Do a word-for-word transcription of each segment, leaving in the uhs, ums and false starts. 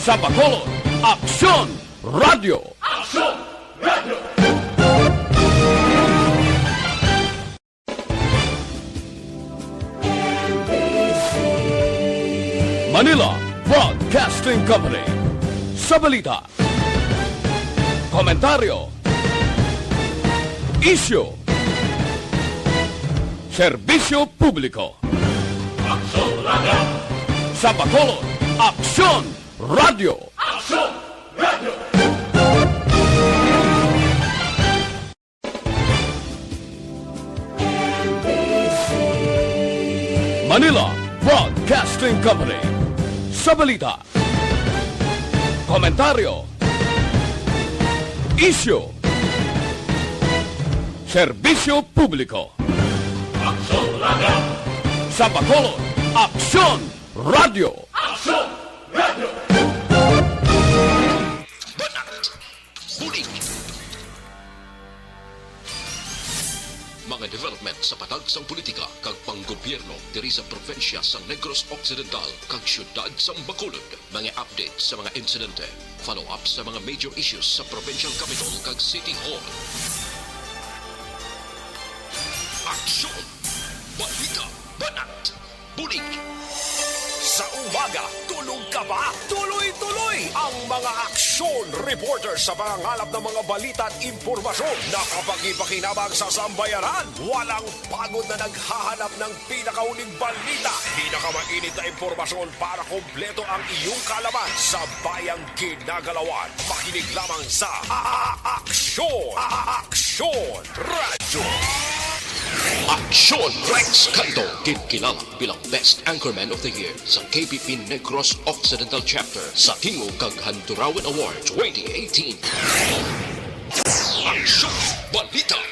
Sa Bacolod, Aksyon Radyo. Aksyon Radyo. Manila Broadcasting Company. Sa balita, komentaryo, isyu, serbisyo publiko. Aksyon Radyo. Sa Bacolod, Aksyon Radyo. Aksyon Radyo. Manila Broadcasting Company. Sa balita, komentaryo, isyu, serbisyo publiko. Aksyon Radyo. Sa Bacolod, Aksyon Radyo. Aksyon Radyo. Banat. Bulig. Mga development sa patag sang politika kag panggobyerno diri sa probinsya sang Negros Occidental kag siyudad sang Bacolod. Mga update sa mga insidente, follow-up sa mga major issues sa provincial capital kag city hall. Aksyon! Balita! Banat! Bulig! Sa umaga, tulog ka ba? Tuloy-tuloy ang mga aksyon reporter sa pangangalap ng mga balita at impormasyon na kapakipakinabang sa sambayanan. Walang pagod na naghahanap ng pinakauling balita, pinakamainit na impormasyon para kompleto ang iyong kaalaman sa bayang ginagalawan. Makinig lamang sa A-, A-, Aksyon! A-, Aksyon Radyo! Aksyon Rex Canto, ginkilala bilang Best Anchorman of the Year sa K P P Negros Occidental Chapter sa Tingog kag Handurawan Award twenty eighteen. Aksyon! Balita!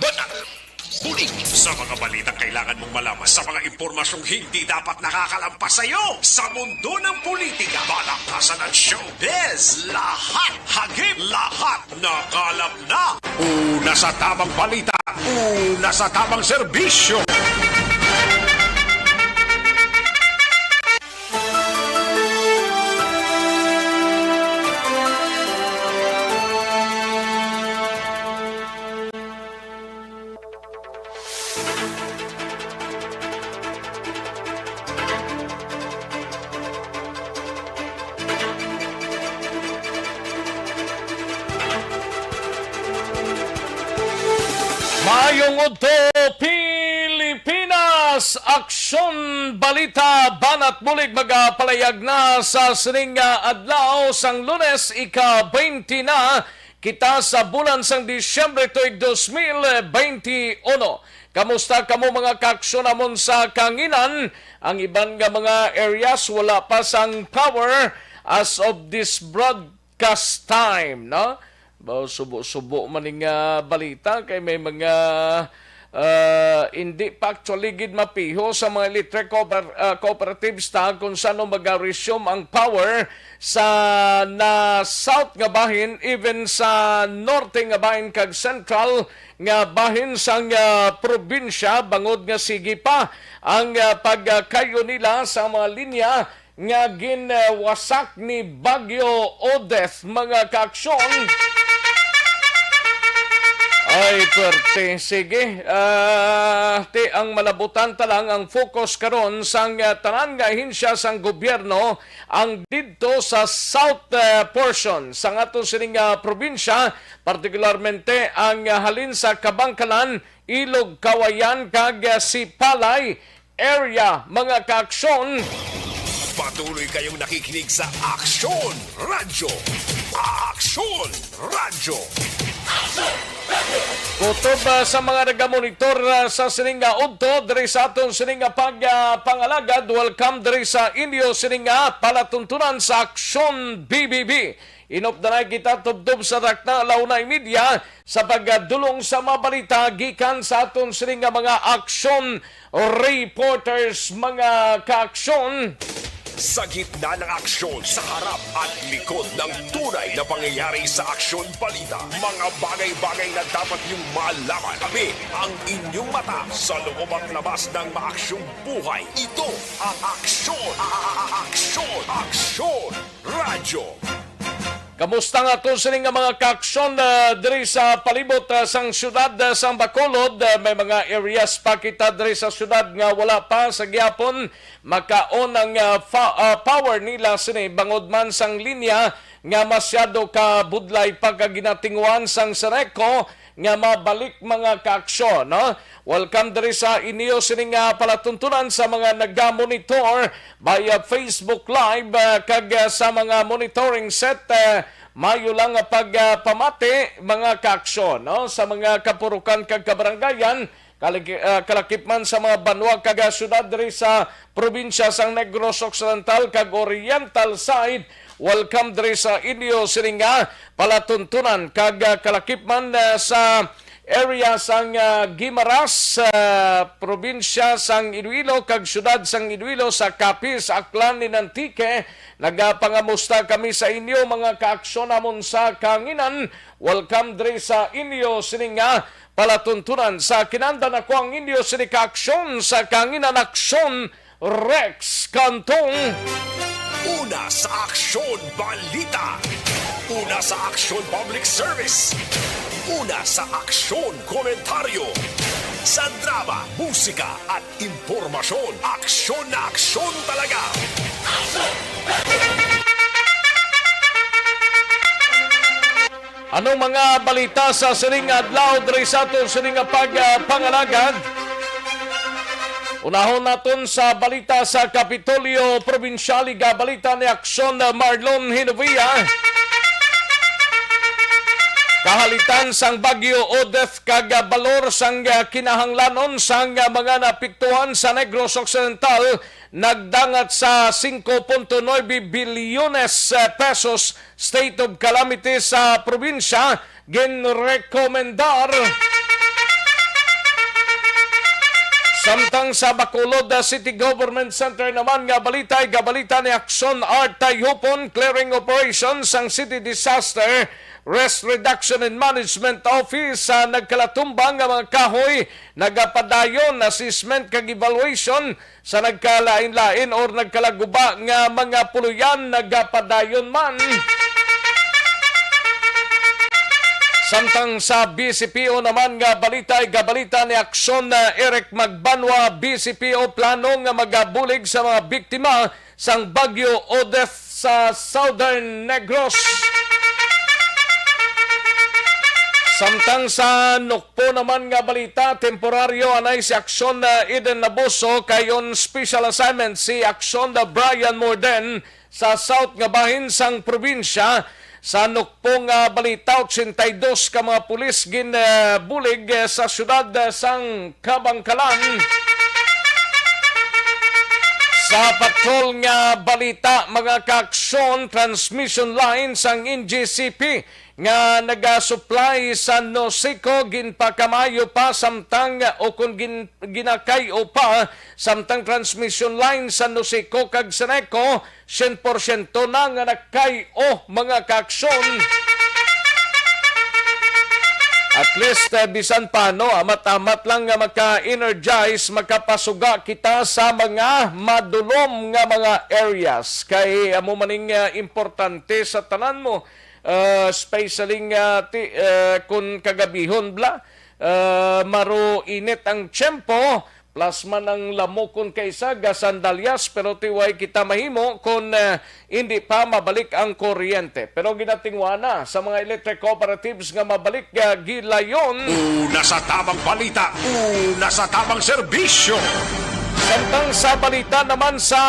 Banat! Bulig! Sa mga balitang kailangan mong malaman, sa mga impormasyong hindi dapat nakakalampas sa iyo, sa mundo ng politika, palakasan at showbiz, lahat hagip, lahat nakalap na. Una sa tamang balita, una sa tamang serbisyo. Maayong udto, Pilipinas! Aksyon, balita, banat bulig magapalayag na sa sining nga adlaw sang Lunes, ika-twenty na kita sa bulan sang Disyembre tuig dos mil bente uno. Kamusta kamo, mga kaaksyon namon sa kahanginan? Ang iban nga mga areas wala pa sang power as of this broadcast time, no? Ba, subo-subo man ning, ah, balita kay may mga, ah, hindi pa actually gid mapiho sa mga electric cooper-, ah, cooperatives ta kung sano mag-resume ang power sa na south nga bahin, even sa norte nga bahin kag central nga bahin sang, ah, probinsya, bangod nga sige pa ang, ah, pagkayo nila sa mga linya nga ginwasak ni Bagyo Odette, mga kaaksyon. Ay, perte. Sige, ah, ti ang malabutan ta lang, ang focus karon sang, ah, tanan nga ahensya sang gobyerno ang didto sa south, ah, portion sang aton sining, ah, probinsya, partikularmente ang, ah, halin sa Kabankalan, Ilog, Cauayan, kag, ah, Sipalay area, mga kaaksyon. Patuloy kayong nakikinig sa Aksyon Radyo. Aksyon Radyo. Kutob, ah, sa mga nagamonitor, ah, sa sining nga udto diri sa aton sining nga pag, ah, pangalagad, welcome diri sa inyo sining nga palatuntunan sa Aksyon B B B. Inupdanay kita tubtob sa takna, la una y media, sa pagdulong sa mga balita gikan sa aton sining nga mga aksyon reporters, mga kaaksyon. Sa gitna ng aksyon, sa harap at likod ng tunay na pangyayari sa Aksyon Balita, mga bagay-bagay na dapat niyong malaman. Kami ang inyong mata sa loob at labas ng maaksyong buhay. Ito ang Aksyon, a-, a-, a-, Aksyon, Aksyon. Radyo. Kamusta nga aton sini nga mga kaaksyon, ah, diri sa palibot, ah, sang siyudad, ah, sang Bacolod? Ah, may mga areas pa kita diri sa siyudad nga wala pa sa gihapon maka-on ang, ah, fa-, ah, power nila sini bangod man sang linya nga masyado ka budlay pa kag ginatinguhan sang Seneco nga mabalik mga kaaksyon, no? Welcome diri sa inyo sini nga palatuntunan sa mga nagamonitor via Facebook Live, ah, kag, ah, sa mga monitoring set, ah, mayo lang nga pagpamati mga kaaksyon, no? Sa mga kapurukan kag kabarangayan, kalaki-, ah, kalakip man sa mga banwa kag, ah, syudad diri sa probinsya sang Negros Occidental kag Oriental side. Welcome diri sa inyo sini nga palatuntunan kag, ah, kalakip man, ah, sa area sang, ah, Guimaras, ah, probinsya sang Iloilo kag syudad sang Iloilo, sa Capiz, Aklan, nin Antique. Nagapangamusta kami sa inyo mga kaaksyon namon sa kahanginan. Welcome diri sa inyo sini nga palatuntunan sa kinandan. Ako ang inyo sini kaaksyon sa kahanginan, Aksyon Rex Cantong. Una sa Aksyon Balita. Una sa Aksyon Public Service. Una sa Aksyon Komentaryo. Sa drama, musika at impormasyon, aksyon na aksyon talaga. Anong mga balita sa sining adlaw diri sa aton sining nga pag, ah, pangalagad? Unahon naton sa balita sa Kapitolyo Probinsyal, igabalita ni Aksyon, ah, Marlon Hinovia. Kahalitan sang Bagyo Odette kag, ah, balor sang, ah, kinahanglanon sang, ah, mga naapektuhan sa Negros Occidental nagdangat sa singko punto nuebe bilyones, eh, pesos state of calamity sa probinsya ginrekomendar. Samtang sa Bacolod, ah, City Government Center naman nga balita, igabalita ni Aksyon Art Tayupon, clearing operation sang City Disaster Risk Reduction and Management Office, ah, nagkalatumba nga mga kahoy, nagapadayon assessment kag evaluation sa nagkalain-lain or nagkalaguba nga mga puloyan nagapadayon man. Samtang sa B C P O naman nga balita, igabalita ni Aksyon, ah, Eric Magbanwa, B C P O plano nga magabulig sa mga biktima sang Bagyo Odette sa Southern Negros. Samtang sa Nukpo naman nga balita, temporaryo anay si Aksyon, ah, Eden Naboso, kay on special assignment si Aksyon, ah, Brian Morden sa South nga bahin sang probinsya. Sa Nukpo nga balita, ochenta y dos ka mga pulis gin, ah, bulig, ah, sa siyudad, ah, sang Kabangkalan. Sa patrol nga balita, mga kaaksyon, transmission line sang N G C P nga nagasupply sa Nosico ginpakamaayo pa samtang, o kon gin-, ginakay-o pa, samtang transmission line sa Nosico kag Seneco, syen porsyento na nga nakay-o, mga kaaksyon. At least, eh, bisan pa, no, amat-amat lang nga maka-energize, makapasuga kita sa mga madulom nga mga areas. Kay amo maning, eh, importante sa tanan mo, eh, especially nga ti-, eh, kun kagabihon bala, eh, maro init ang tiyempo, plus man ang lamokon kay isa gasandalyas, pero ti way kita mahimo kon, eh, indi pa mabalik ang kuryente. Pero ginatinguha na sa mga electric cooperatives nga mabalik, ah, gilayon. Una sa tamang balita, una sa tamang serbisyo. Samtang sa balita naman sa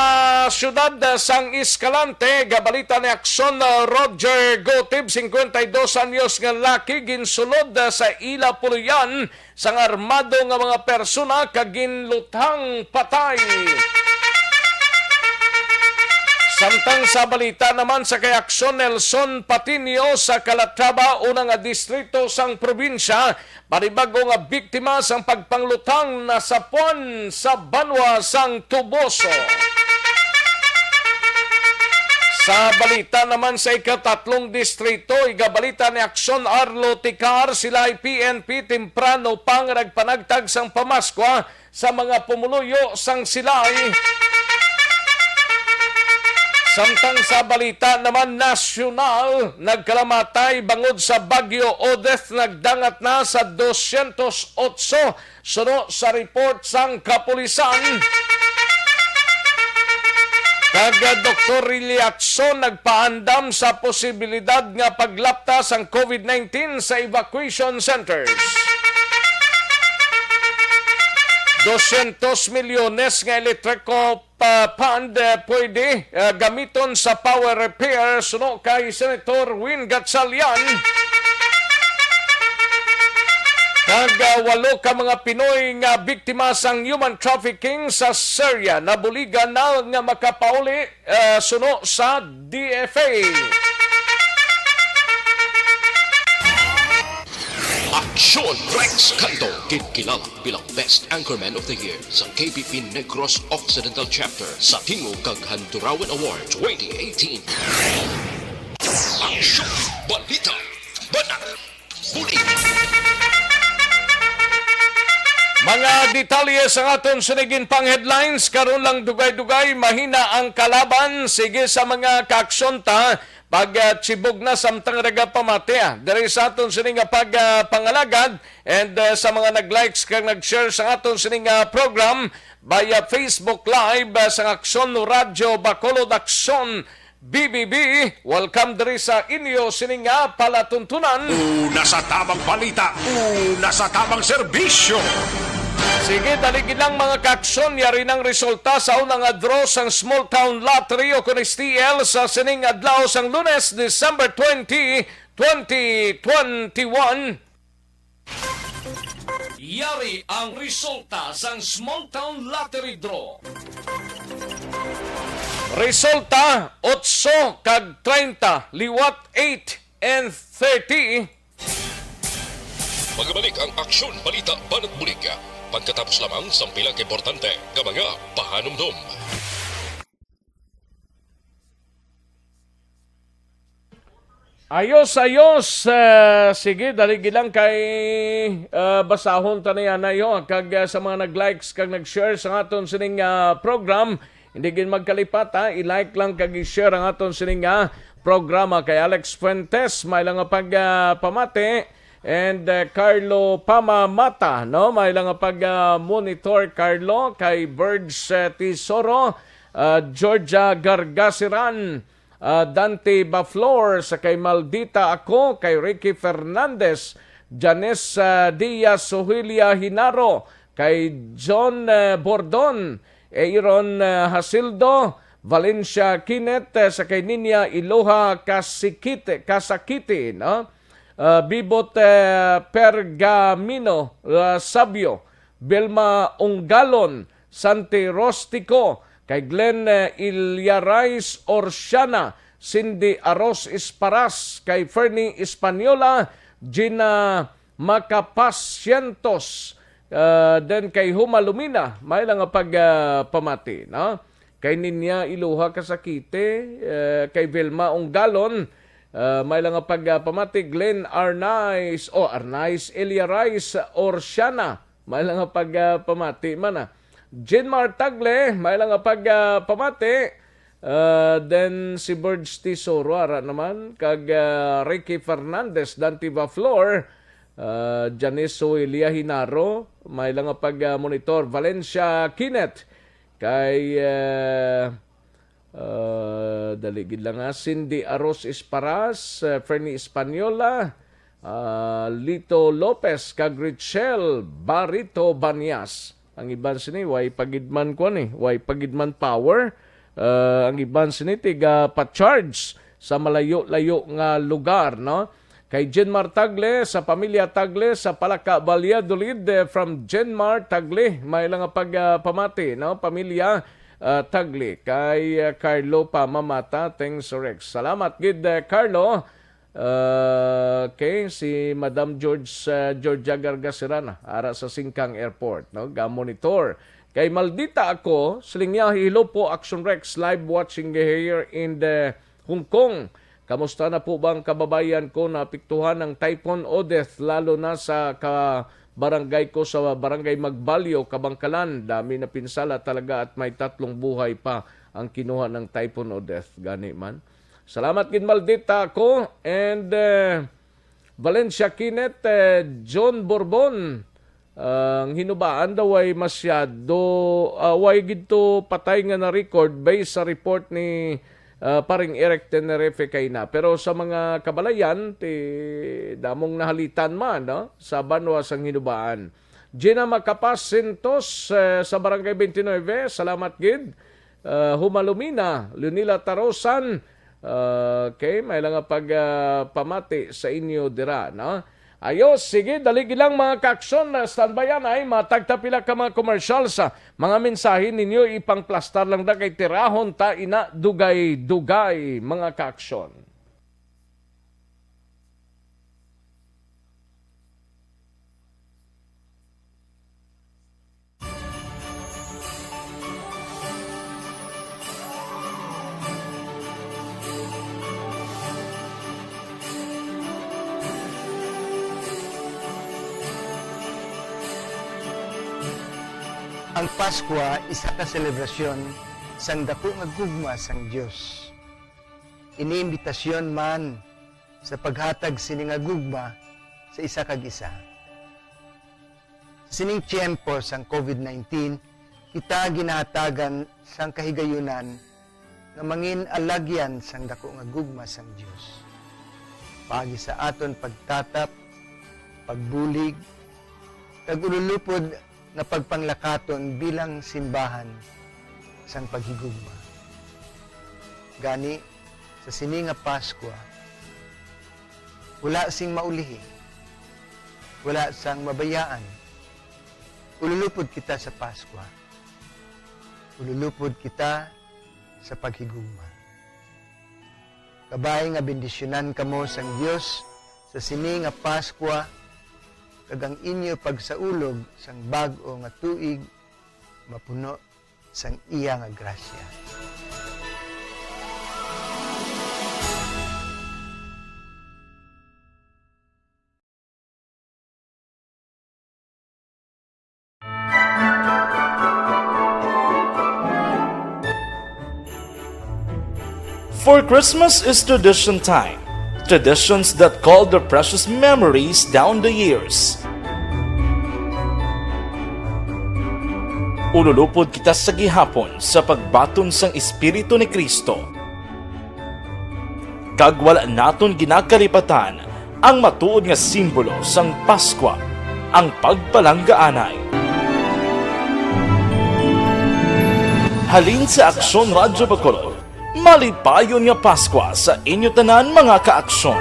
siyudad, ah, sang Escalante, gabalita ni Aksyon, ah, Roger Gotib, singkwenta y dos anyos nga laki, ginsulod, ah, sa ila puloyan sang armado nga mga persona kag ginluthang patay. Samtang sa balita naman sa kay Aksyon, Nelson Patiño sa Calatrava, una nga distrito sang probinsya, panibag-o nga biktima sang pagpangluthang nasapuan sa banwa sang Toboso. Sa balita naman sa ikatatlong distrito, igabalita ni Aksyon Arlo Ticar, sila ay P N P temprano pa nga nagpanagtag sang pamaskwa sa mga pumuluyo sang Silay. Samtang sa balita naman nasyonal, nagkalamatay bangod sa Bagyo Odette, nagdangat na sa dosyentos otso suno sa report sang kapulisan. Kag, ah, Doktor Rilly Lacson nagpaandam sa posibilidad nga paglapta sang covid nineteen sa evacuation centers. Dosyentos milyones nga electrical pa-, fund, eh, pwede, eh, gamiton sa power repair, suno kay Senator Win Gatchalian. Kag, ah, walo ka mga Pinoy nga biktima sang human trafficking sa Syria nabuligan na nga makapauli, eh, suno sa D F A. Aksyon Rex Canto, ginkilala bilang Best Anchorman of the Year sa K P P Negros Occidental Chapter sa Tingog kag Handurawan Award twenty eighteen. Aksyon, balita, banat, bulig. Mga detalye sa aton sinigin pang headlines karon lang, dugay-dugay, mahina ang kalaban. Sige sa mga kaaksyon ta, pag, ah, chibog na samtang nagapamati, ah, diri sa aton sini nga pag, ah, pangalagad, and, ah, sa mga nag-likes kag nag-share sa aton sini nga program via Facebook Live, ah, sa Aksyon Radyo Bacolod, Aksyon B B B. Welcome diri sa inyo sini nga palatuntunan. Una sa tamang balita, una sa tamang serbisyo. Sige, dali gid lang, mga kaaksyon, yari nang resulta sa una nga draw sang Small Town Lottery o kon S T L sa sining adlaw sang Lunes, December twenty, twenty twenty-one. Yari ang resulta sang Small Town Lottery Draw. Resulta, otso kag treinta, liwat eight and thirty. Magabalik ang Aksyon, Balita, Banat, Bulig pagkatapos lamang sang pila ka importante nga mga pahanumdom. Ayos, ayos. Ah, sige, dali gid lang kay, ah, basahon ta na yan, ayo. Kag, ah, sa mga nag-likes kag nag-share sa aton sining, ah, program, hindi gid magkalipat, ha. I-like lang kag i-share ang aton sining, ah, programa. Kay Alex Fuentes, may lang nga pag, ah, pamati. And, ah, Carlo Pamamata, no? May lang nga pag, ah, monitor, Carlo. Kay Verge, ah, Tesoro, ah, Georgia Gargasiran, ah, Dante Baflor, sa kay Maldita Ako, kay Ricky Fernandez, Janice, ah, Diaz, Sohelia Hinaro, kay John, ah, Bordon, Aaron, ah, Hasildo, Valencia Kinet, ah, sa kay Ninya Iloha Kasikite, Kasakiti, no? Ah, Bibot, ah, Pergamino, ah, Sabio, Vilma Unggalon, Santi Rostico, kay Glenn, eh, Ilyarais Orsiana, Cindy Aros Esparas, kay Fernie Española, Gina Macapas Cientos, ah, then kay Huma Lumina, may lang nga pag, ah, pamati, no? Kay Ninya Iloha Kasakite, eh, kay Vilma Unggalon, ah, may lang nga pag, ah, pamati, Glenn Arnaiz, o Arnaiz Ilyarais Orsiana, may lang nga pag, ah, pamati man, ah. Jinmar Tagle, may lang nga pag, ah, pamati. Ah, then si Birds Tesoro, ara naman, kag, ah, Ricky Fernandez, Dante Baflor, ah, Janice Soelia Hinaro, may lang nga pag, ah, monitor. Valencia Kinet, kay, ah, Ah, dali gid lang, ha. Cindy Aros Esparas, eh, Fernie Española, ah, Lito Lopez, kag Richelle Barito Banyas. Ang iban sini, way pa gid man kuwan, eh, way pa gid man power. Ah, ang iban sini, tiga pa-charge sa malayo-layo nga lugar, no? Kay Jenmar Tagle, sa pamilya Tagle, sa Palaka, Valladolid, eh, from Jenmar Tagle, may lang nga pag, ah, pamati, no? Pamilya, ah, Tagle, kay, ah, Carlo Pamamata, thanks, Rex. Salamat gid, eh, Carlo. Ah, okay, si Madam George, ah, Georgia Gargasirana, ara sa Singkang Airport, no? Ga-monitor. Kay Maldita Ako, siling niya, "Hello po, Action Rex, live watching here in the Hong Kong. Kamusta na po ba ang kababayan ko naapektuhan ng Typhoon Odette, lalo na sa ka-, barangay ko, sa Barangay Magbalyo, Kabangkalan? Dami na pinsala talaga at may tatlong buhay pa ang kinuha ng Typhoon Odette, gani man. Salamat gid, Maldita Ako, and, eh, Valencia Kenneth, eh, John Borbon. Ang hinubaan daw ay masyado, ah, way gid to patay nga na-record based sa report ni, ah, Paring Eric Tenerife kay na. Pero sa mga kabalayan, ti damong nahalitan man, no? Sa banwa sang hinubaan. Gina Macapas Sintos, eh, sa Barangay twenty-nine, salamat gid. Ah, Humalumina, Leonila Tarosan, ah, okay, may lang nga pag, ah, pamati sa inyo dira, no? Ayos, sige, dali lang, mga kaaksyon, na standbyan ay matagta pila ka mga commercials, ah, mga mensahe ninyo, ipangplastar lang da kay tirahon ta ina dugay-dugay, mga kaaksyon. Ang Paskwa isa ka selebrasyon sang daku nga gugma sang Dios. Ini imbitasyon man sa paghatag sini nga gugma sa isa kag isa. Sa sining tiyempo sang COVID nineteen, kita ginahatagan sang kahigayunan nga mangin alagyan sang daku nga gugma sang Dios. Paagi sa aton pagtatap, pagbulig, kag ululupod nga pagpanglakaton bilang simbahan sang paghigugma. Gani, sa sini nga Paskwa, wala sing maulihi, wala sang mabayaan. Ululupod kita sa Paskwa. Ululupod kita sa paghigugma. Kabay nga bendisyonan kamo sang Dios sa sini nga Paskwa, kag ang inyo pagsaulog sang bag-o nga tuig mapuno sang iya nga grasya. For Christmas is tradition time. Traditions that call their precious memories down the years. Ululupod kita sa gihapon sa pagbaton sang Espiritu ni Cristo. Kag wala naton ginakalipatan ang matuod nga simbolo sang Paskwa, ang pagpalanggaanay. Halin sa Aksyon Radyo Bacolod, malipayon nga Paskwa sa inyo tanan, mga kaaksyon.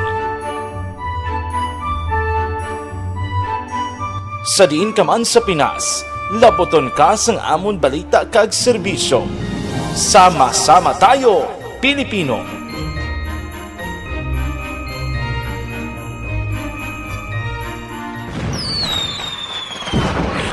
Sa diin ka man sa Pinas, labuton ka sang amon balita kag serbisyo. Sama-sama tayo, Pilipino!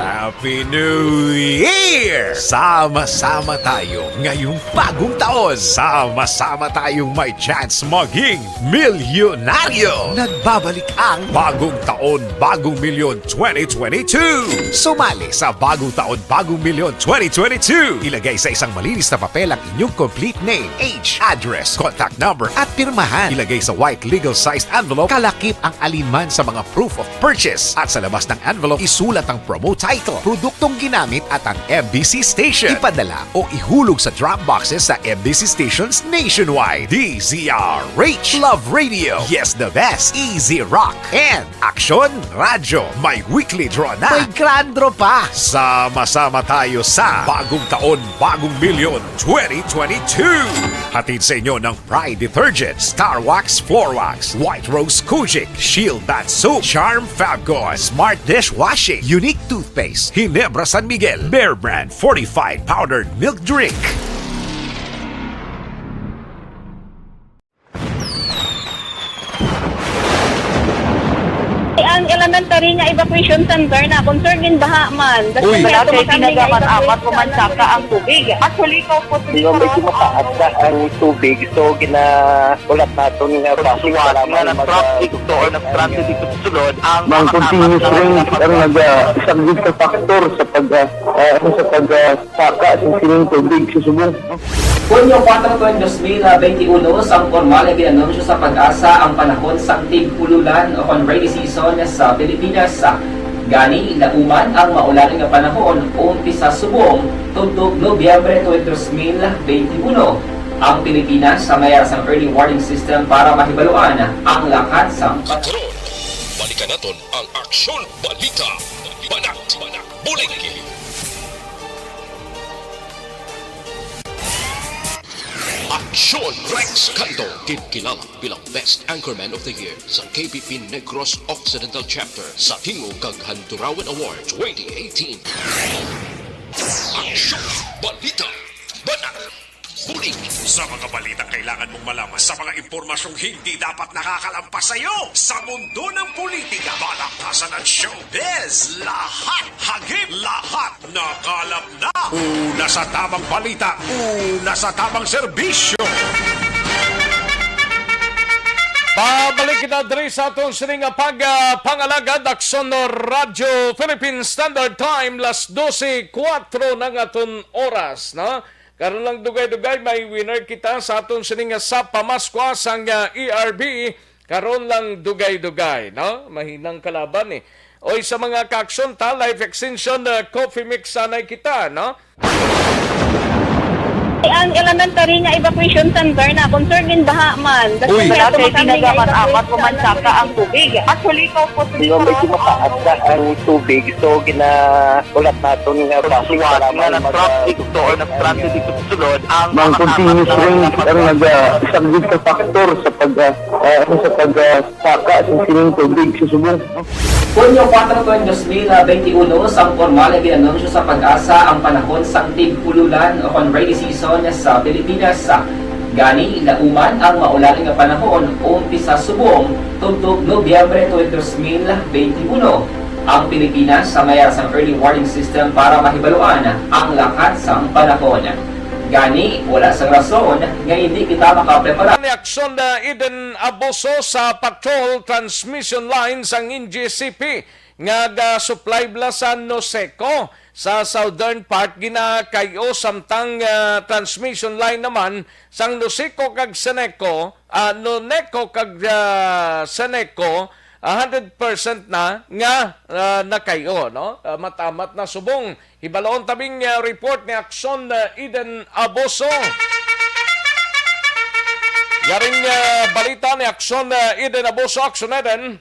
Happy New Year! Sama-sama tayo ngayong bagong taon. Sama-sama tayong may chance maging milyonaryo. Nagbabalik ang Bagong Taon, Bagong Milyon twenty twenty-two. Sumali sa Bagong Taon, Bagong Milyon twenty twenty-two. Ilagay sa isang malinis na papel ang inyong complete name, age, address, contact number, at pirmahan. Ilagay sa white legal-sized envelope, kalakip ang alinman sa mga proof of purchase. At sa labas ng envelope, isulat ang promo title, produktong ginamit, at ang M B C station. Ipadala o ihulog sa drop boxes sa M B C stations nationwide. D Z R H, Love Radio, Yes the Best, Easy Rock, and Aksyon Radyo. May weekly draw na. May grand draw pa. Sama-sama tayo sa Bagong Taon, Bagong Milyon twenty twenty-two. Hatid sa inyo ng Pride Detergent, Star Wax Floor Wax, White Rose Kojic, Shield Bath Soap, Charm Fabcon, Smart Dishwashing, Unique Toothpaste, Ginebra San Miguel, Bear Brand Fortified Powdered Milk Drink. Ang elementary nga evacuation center na concern gid baha man. Uy, dati kay tinaga man apat ko man saka ang tubig. Actually, ikaw po, di ba, medyo mataas na ang tubig. So, ginahulat naton nga basic nga nag-traffic to or nag-transit dito sa sulod ang mga continuous rain ang nag-, ah, isa gid ka factor sa pag, ah, ah, ano, sa pag, ah, saka sa sining tubig sa subong. Hunyo kuwatro tuig dos mil benti uno, sang pormal nga gin-anunsyo sa PAGASA ang panahon sang tig-ululan o kon rainy season sa Pilipinas. Gani, nauman ang maulan nga panahon umpisa subong tubtob Nobyembre tuig dos mil benti uno. Ang Pilipinas may ara sang early warning system para mahibaluan ang lakat sang panahon. Karon, balikan naton ang Aksyon Balita. Banat, Bulig. Aksyon Rex Canto, ginkilala bilang Best Anchorman of the Year sa K P P Negros Occidental Chapter sa Tingog kag Handurawan Awards twenty eighteen. Aksyon Balita. Banat. Bulig. Sa mga balitang kailangan mong malaman, sa mga impormasyong hindi dapat nakakalampas sa iyo, sa mundo ng politika, balaktasan at showbiz, lahat hagip, lahat nakalap na. Una sa tamang balita, una sa tamang serbisyo. Pabalik kita diri sa aton sining nga pag, ah, pangalagad, Aksyon Radyo Philippine Standard Time, las dose kuwatro na nga aton oras, no? Karon lang dugay-dugay may winner kita sa aton sining nga sa pamaskwa sang, ah, E R B. Karon lang dugay-dugay, no? Mahinang kalaban, eh. Oy, sa mga kaaksyon ta, life extension, ah, coffee mix sanay kita, no? Ang elementary nga evacuation center na concern din baha man. Uy. Wala kay kinagamat-amat, umansaka ang tubig. Actually, ko po, medyo mataas na ang tubig. So, gina-, ulat naton nga basi nga para nag-traffic to or nag-traffic dito sa sulod, ang mga continuous rain ang nag-, ah, isang big factor sa pag, ah, ah, ano, sa pag, ah, saka sa sining tubig sa subong. Hunyo kuwatro tuig dos mil benti uno, sang pormal nga gin-anunsyo sa PAGASA ang panahon sang tig-ululan o kon rainy season sa Pilipinas. Gani, nauman ang maulan nga panahon umpisa subong tubtob Nobyembre tuig dos mil benti uno. Ang Pilipinas may ara sang early warning system para mahibaluan ang lakat sang panahon. Gani, wala sang rason nga hindi kita makaprepara. Ni Aksyon, uh, Eden Abuso sa patrol transmission line sang N G C P nga ga-supply bala sa Noseco sa southern part, ginakay-o, samtang, uh, transmission line naman sang Noseco kag Seneco, ah, Noneco kag, ah, Seneco, ah, hundred percent na nga, ah, nakay-o, no? Ah, matamat na subong. Hibalon tabing, ah, report ni Aksyon, ah, Eden Abuso. Yaring, ah, balita ni Aksyon, ah, Eden Abuso. Aksyon, Eden.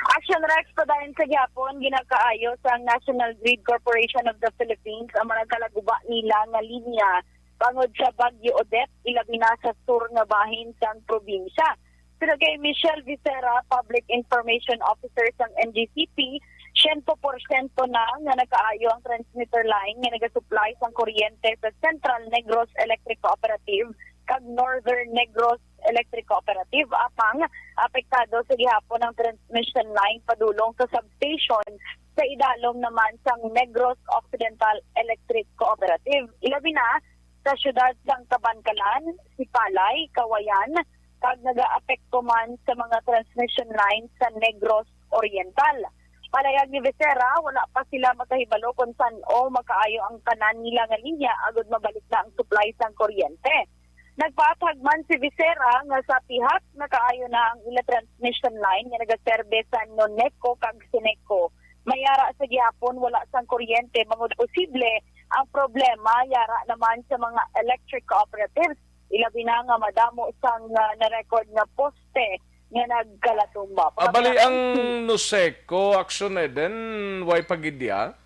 Action Rex, padayon sa gihapon, ginakaayo sang National Grid Corporation of the Philippines ang mga kalaguba nila nga linya bangod sa Bagyo Odette, ilabi na sa sur nga bahin sang probinsya. Pero kay Michelle Vicera, Public Information Officer sang N G C P, siyento porsyento na nga nakaayo ang transmitter line nga nagasupply sang kuryente sa Central Negros Electric Cooperative kag Northern Negros Electric Cooperative, apang apektado sa gihapon ang transmission line padulong sa substation sa idalom naman sang Negros Occidental Electric Cooperative. Ilabi na sa siyudad sang Kabankalan, Sipalay, Cauayan, kag nagaapekto man sa mga transmission lines sa Negros Oriental. Palayag ni Becerra, wala pa sila makahibalo kung san-o makaayo ang tanan nila nga linya agud mabalik na ang supply sang kuryente. Nagpaathag man si Becerra nga sa pihak nakaayo na ang ila transmission line nga nagaserbe sa Noneco kag Seneco. May ara sa gihapon wala sang kuryente, bangod posible ang problema yara naman sa mga electric cooperatives, ilabi na nga madamo sang, ah, na-record nga poste nga nagkalatumba. Ah, bali, ang Noseco, Action Eden, way pa gid iya?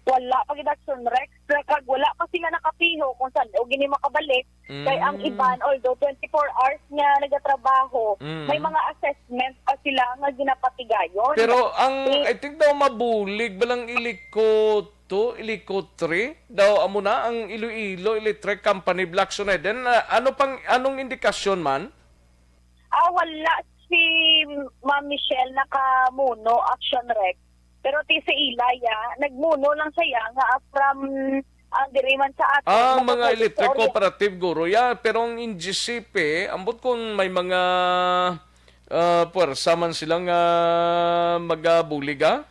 Wala pa gid, Action Rex, kag wala pa sila nakapiho kung san-o gini makabalik. Kay ang Mm. iban, although twenty-four hours nga nagatrabaho, Mm. may mga assessment pa sila nga ginapatigayon. Pero ang, Eh, I think daw mabulig ba lang Ilico two, Ilico three? Daw amo na ang Iloilo Electric Company, Blackson Eden. Ah, ano pang, anong indikasyon man? Ah, wala si Ma'am Michelle nakamuno, Action Rex. Pero ti sa ila, ya, nagmuno lang siya, ya, nga, ah, from, ah, diri man sa ato, Ah, mga mga electric cooperative, guro, ya. Pero ang N G C P, ambot kung may mga, ah, puwersa man sila nga magabulig, ah?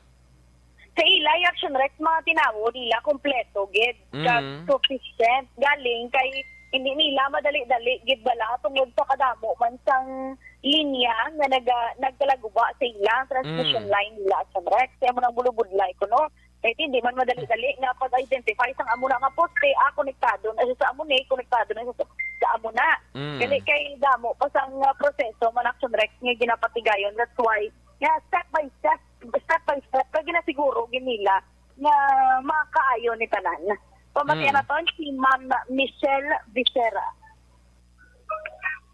Sa ila, Action Rex, mga tinawo nila, kompleto gid, kag Mm. sufficient. Galing kay Hindi nila madali-dali gid bala tungod sa kadamo man sang linya nga naga-, nagkalaguba sa ila, ang transmission Mm. line nila, Action Rex. Kaya mo nang bulubudlay ko, no? Kaya hindi man madali-dali nga pag-identify sang amo na nga poste, ah, konektado na siya sa amo ni, konektado na siya sa, sa amo na. Mm. Dali kay damo pa sang, ah, proseso man, Action Rex, nga ginapatigayon. That's why, nga step by step, step by step, kay ginasiguro gid nila nga makaayo ni tanan. Pamatian Mm. naton si Ma'am Michelle Becerra.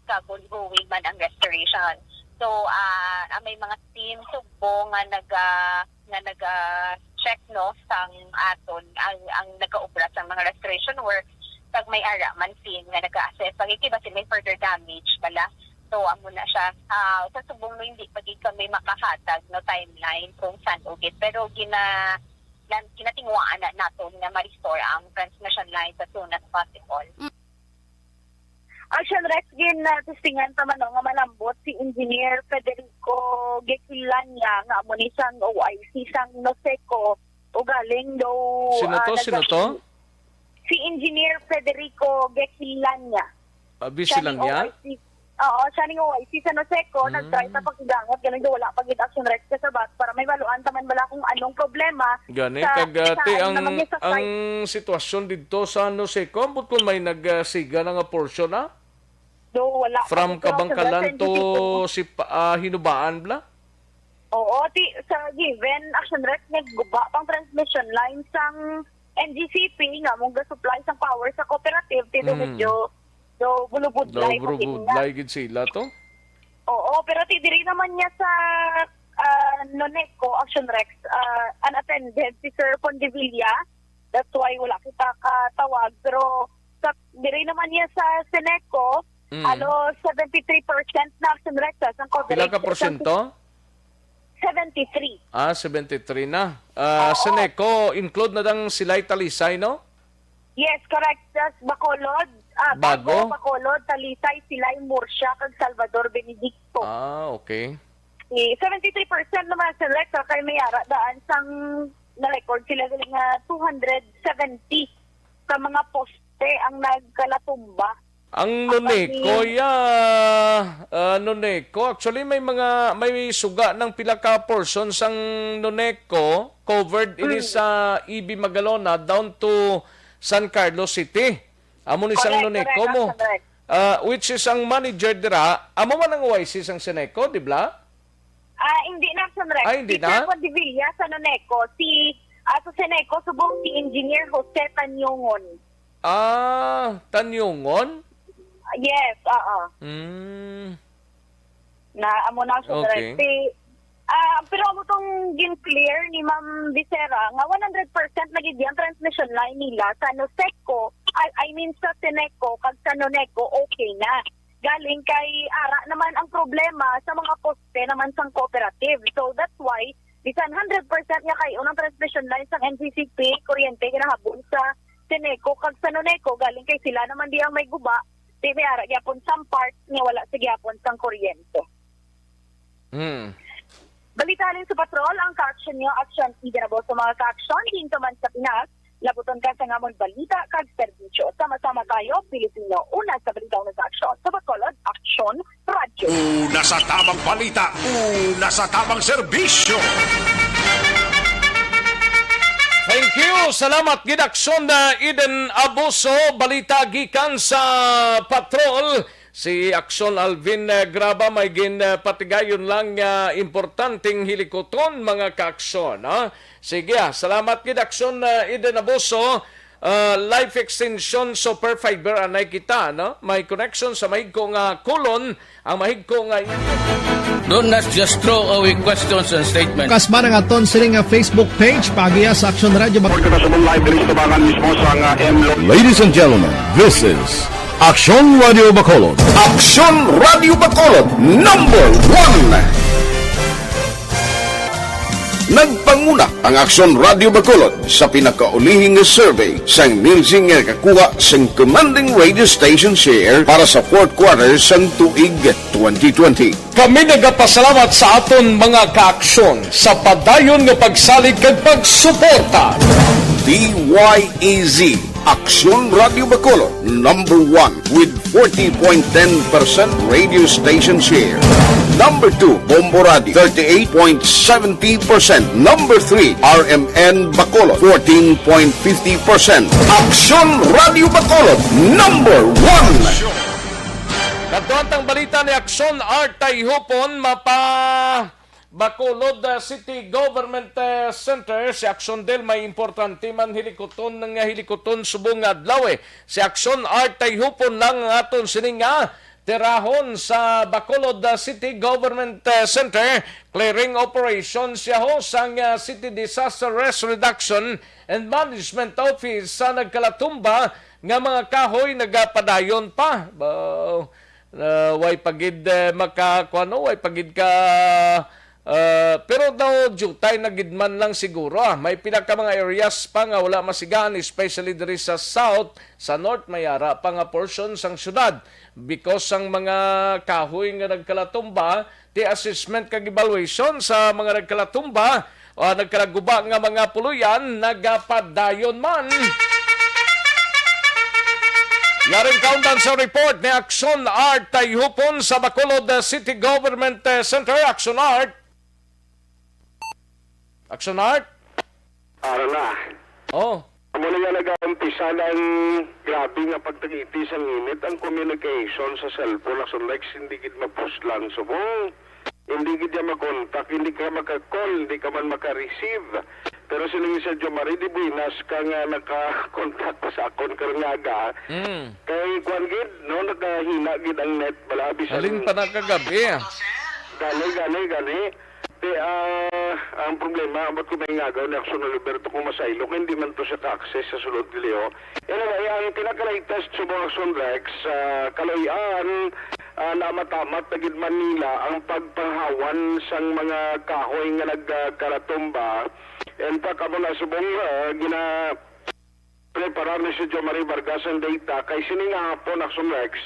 Kag ongoing man ang restoration. So, ah, ah, may mga team Sugbo nga naga-, nga naga-check, no, sang aton, ang, ang nagaobra sa mga restoration works, kag may ara man team nga naga-assess. Pag iti ba may further damage bala. So, amo na siya. Ah, sa subong, no, hindi pa gid kami makahatag, no, timeline kung san-o gid. Pero gina-, ginatinguhaan na naton nga ma-restore ang transmission lines as soon as possible. Action Rex, gin, ah, testingan pa man, no, nga malambot si Engineer Federico Gequilania, nga amo ni sang O I C sang NOSECO, ugaling daw, Sino ah, to? Sino to? nagkaki-, si Engineer Federico Gequilania. Abi Siya silang ning niya? O I C. Oo, siya ning O I C sa NOSECO, Mm. nag-try ta pakidangat, galing daw wala pa gid, Action Rex, kasabat, para may maluan ta man bala kung anong problema Gani, sa, kag, ah, sa ti, ano ang, naman niya sa ang site. sitwasyon didto sa NOSECO, ambot kung may nagsiga na nga portion, ah? Do, wala pa From dito, Kabangkalan Action Rex, to hindi dito. si pa-, ah, Hinubaan, bla? Oo, ti, sa given, Action Rex, nagguba pang transmission line sang N G C P nga mong ga-supply sang power sa cooperative, ti do Mm. medyo do bulubudlay Daw pa gid na. bulubudlay gid sila to. Oo, pero ti diri naman niya sa, ah, NONECO, Action Rex, ah, unattended si Sir Pondevilla. That's why wala kita katawag. Pero sa, diri naman niya sa SENECO, Mm. ano, seventy-three percent na, Action Rex, ah, sang Pila coverage. ka Sang porsyento? seventy-three. Ah, seventy-three na. Ah, Oo. SENECO, include na dang Silay, Talisay, no? Yes, correct. Sa Bacolod, ah, Bago? Bago, Bacolod, Talisay, Silay, Murcia, kag Salvador Benedicto. Ah, okay. Si seventy-three percent naman sa record kay may ara daan sang na-record sila galing nga two hundred seventy ka mga poste ang nagkalatumba. Ang Ang NONECO, pag-, yeah, ah, NONECO. Actually, may mga, may suga ng pila ka portion sang NONECO covered ini Mm. sa E B Magalona down to San Carlos City. Amo ni sang Correct, NONECO correct, mo. Correct. Ah, which is ang manager dira, amo man ang O I C sang SENECO, di bla? Ah, hindi na, Sir Rex. Ah, hindi Si Sir na? Juan de Villa sa NONECO. Si, ah, sa SENECO, subong si Engineer Jose Tanyongon. Ah, Tanyongon? Yes, oo. Mm. Na, amo na, Sir Okay. Rex. Si, ah, pero amo tong gin-clear ni Ma'am Becerra nga one hundred percent na gid ang transmission line nila sa NOSECO, I, I mean sa SENECO kag sa NONECO, okay na. Galing kay ara naman ang problema sa mga poste naman sang cooperative. So that's why bisan hundred percent nga kay unang transmission line sang N G C P, kuryente ginahabol sa SENECO kag sa NONECO, galing kay sila naman di ang may guba, di may ara gyapon some part nga wala sa gyapon sang kuryente. Hmm. Balita halin sa patrol, ang ka-action nyo, action, sige na, boss, sa mga ka-action, dito man sa Pinas, labuton ka sa ngamon balita kag serbisyo. Sama-sama tayo, Pilipino. Una sa balita, una sa aksyon. Sa Bacolod, Aksyon Radio. Una sa tamang balita, una sa tamang serbisyo. Thank you. Salamat gid, Aksyon na Eden Abuso. Balita gikan sa patrol. Si Aksyon Alvin, eh, Graba, may gin, eh, patigayon lang nga importanteng hilikuton, mga ka-aksyon, ha? Sige, ah, salamat gid, Aksyon, eh, Eden Abuso. Ah, Life Extension Super Fiber, anay kita, no? May connection sa mahigko nga kulon, ang mahigko nga Don't not just throw away questions and statements. Kasma ang aton sini nga Facebook page, paagiha sa Aksyon Radio Bac- Report kita sa live diri sa tubangan mismo sa nga M Lo- Ladies and gentlemen, this is Aksyon Radio Bacolod. Aksyon Radio Bacolod, number one. Nagpanguna ang Aksyon Radio Bacolod sa pinakaulihing survey sang Nielsen nga nakakuha sang commanding radio station share para sa fourth quarter sang tuig twenty twenty. Kami nagapasalamat sa aton mga kaaksyon sa padayon nga pagsalig kag pagsuporta. D Y E Z Aksyon Radio Bacolod, number one with forty point ten percent radio station share. Number two, Bombo Radio, thirty-eight point seventy percent. Number three, R M N Bacolod, fourteen point fifty percent. Aksyon Radio Bacolod, number one. Kadtuan tang balita ni Aksyon Art Tayhupon, mapa Bacolod, uh, City Government, uh, Center, si Aksyon Del, may importante man hilikuton nga hilikuton subong nga adlaw, eh. Si Aksyon Art Tayhupon lang ang aton sini nga tirahon sa Bacolod, uh, City Government, uh, Center. Clearing operation siya ho sang, uh, City Disaster Risk Reduction and Management Office sa nagkalatumba nga mga kahoy nagapadayon pa. Ba, uh, way pagid, uh, maka, kuano, way pagid ka, uh, pero daw jutay na gid man lang siguro, ah. May pila ka mga areas pa nga wala masigaan, especially diri sa south, sa north, may ara pa nga portion sang syudad. Because sang mga kahoy nga nagkalatumba, ti assessment kag evaluation sa mga nagkalatumba o nagkalaguba nga mga puloy-an nagapadayon man. Yaring kaundan sa report ni Aksyon Art Tayhupon sa Bacolod City Government, eh, Center. Aksyon Art. Aksyon Art? Ara na. Oh. Amo na nga nag-umpisa ng grabe nga pagtagiti sang init. Ang communication sa cellphone, Aksyon Rex, hindi gid mapuslan. Subong, hindi gid niya makontak, hindi ka maka-call, hindi ka man maka-receive. Pero siling ni Sergio Marie, di buenas ka nga naka-contact pa sa akon karong aga. Mm. Kay kuan gid, no, nakahina gid ang net, bala, bisan Halin pa na kagabi, ah. Gani, gani, gani. Ti, ah, ang problema, ambot ko may ngagaw ni Aksyon Oliver to kung masaylo, kay hindi man to siya ka-access sa sulod dili, oh. Anyway, ang pinaka-latest subong, Aksyon Rex, ah, kaluy-an, ah, namatamat na gid man nila ang pagpanghawan sang mga kahoy nga nagkalatumba. In fact, amo na subong, ah, gina-, preparar ni si Jo Marie Vargas ang data kay sini nga hapon, Aksyon Rex,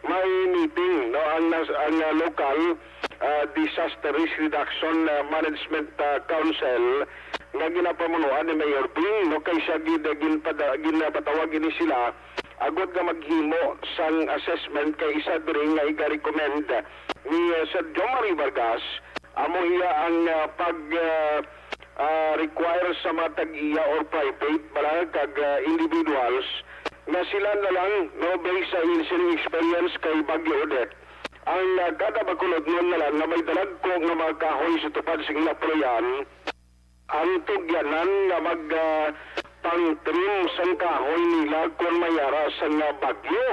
may meeting, no, ang nas-, ang, ah, local, ah, Disaster Risk Reduction, ah, Management, ah, Council nga ginapamunuan ni Mayor Bing, no, kay siya gid-, ginpada-, ginapatawag ini sila agod nga maghimo sang assessment kay isa diri nga iga-recommend ni, ah, Sir Jo Marie Vargas, amo iya ang, ah, pag, ah, ah, require sa mga tag-iya or private bala kag, ah, individuals nga sila na lang, no, based sa in-, sining experience kay Bagyo Odette, ang, ah, kada Bacolodnon na lang nga may dalagko nga mga kahoy sa tupad sa ila puloy-an, ang tugyanan nga mag, ah, pang-trim sang kahoy nila kon may ara sang, ah, bagyo.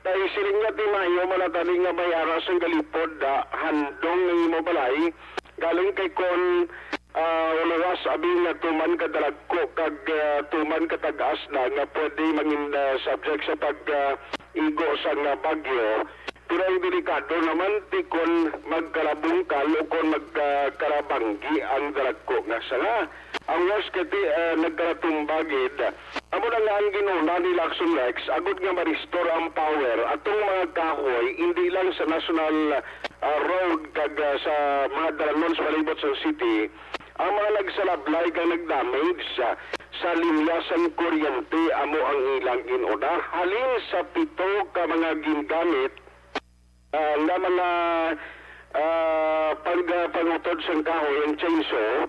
Kay siling niya, ti maayo man na tani nga may ara sang galipod, ah, handong ang imo balay, galing kay kon, ah, luwas abi nga tuman ka dalagko kag, ah, tuman ka tag-as na nga pwede mangin, ah, subject sa pag, ah, igo sang, ah, bagyo. Pero ang delikado naman ti kon magkalabungkal o kon magkalabanggi ang dalagko nga sanga. Ang worst kay ti, ah, nagkalatumba gid. Amo na nga ang ginuna ni Lacson Rex, agud nga ma-restore ang power atong mga kahoy, hindi lang sa national, ah, road kag, ah, sa mga dalangon sa palibot sa city, ang mga nagsalablay kag nag-damage sa, sa linya sang kuryente amo ang ilang ginuna. Halin sa pito ka mga gingamit, ah, nga mga, ah, pag-, ah, pangutod sang kahoy, ang chainsaw,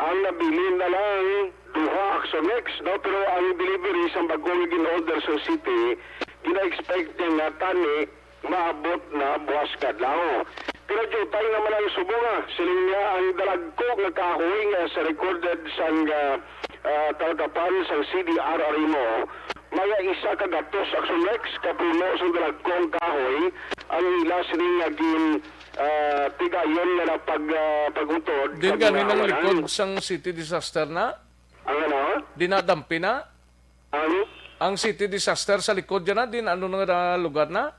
ang nabilin na lang duha, Action X, no? Pero ang delivery sang bag-o nga gin-order sa city, gina-expect niya nga tani maabot na buwas nga adlaw. Pero diutay naman ang subong, ah. Siling niya, ang dalagko nga kahoy nga sa recorded sang, ah, ah, tanggapan sang C D R R M O, may isa ka gatos, Action Rex, ka puno sang dalagko nga kahoy ang ila sini nga gin, ah, tigayon nga napag-, ah, pag-utod. Din kag gani nang ginahawanan. Likod sang city disaster na? Ang ano? Dinadampi na? Ang? Ang city disaster sa likod dyan na, din ano nga lugar na?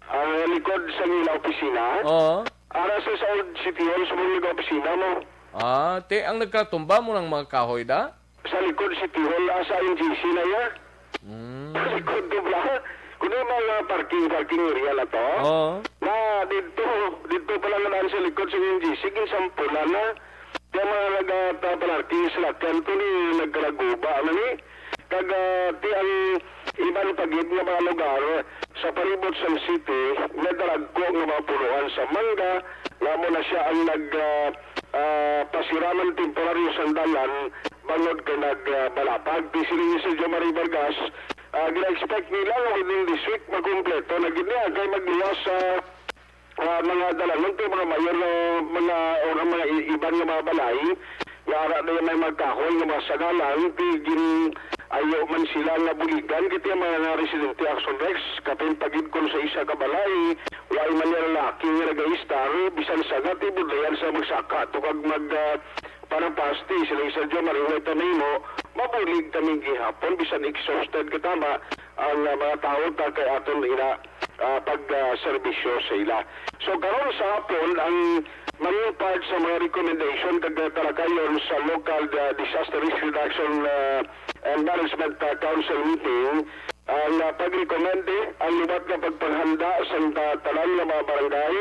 Ang likod sa ila opisina? Oo. Ara sa, sa old City Hall, sa mga opisina mo. Ah, te, ang nagkatumba mo ng mga kahoy da? Sa likod City Hall, ah, sa M G C na ya. Mm. Sa likod, di ba? Kung yung mga parking, parking area na to, Oo. na dito, dito pa lang na sa likod sa M G C, ginsampulan na. Kaya mga nagtaparking sa lakyan to ni nagkalaguba na ni. Kag, ah, ti ang iban pa gid nga mga lugar sa palibot sang city nga dalagko nga mga punuan sa mangga, nga amo na sia ang nag, ah, ah, pasiraman temporaryo sang dalan bangod kay nag, ah, balapag. Ti siling ni Sir Jomari Vargas, ah, gina-expect nila nga within this week makumpleto na gid niya kay magluwas sa ah, mga dalanon kay mga mayor nga mga, o nga mga i-, iban nga mga balay nga ara na may mga kahoy nga mga sagalang ti gin-ayo man sila nga buligan kiti ang mga residente, Action Rex, kapin pa gid kon sa isa ka balay way man nga lalaki nga nagaistar bisan sanga ti budlayan sa magsaka to kag mag, ah, panapasti sila sa Diyos, mariway ta nimo, mabulig kami gihapon bisan exhausted ka tama ang, ah, mga tawo ta kay aton ina ah, pag, ah, serbisyo sa ila. So, karon sa hapon, ang main part sa mga recommendation kag talakayon sa local, ah, disaster risk reduction, ah, and management, ah, council meeting, ang, ah, pag-recommend ang liwat nga pagpanghanda sa ta-, tanan nga mga barangay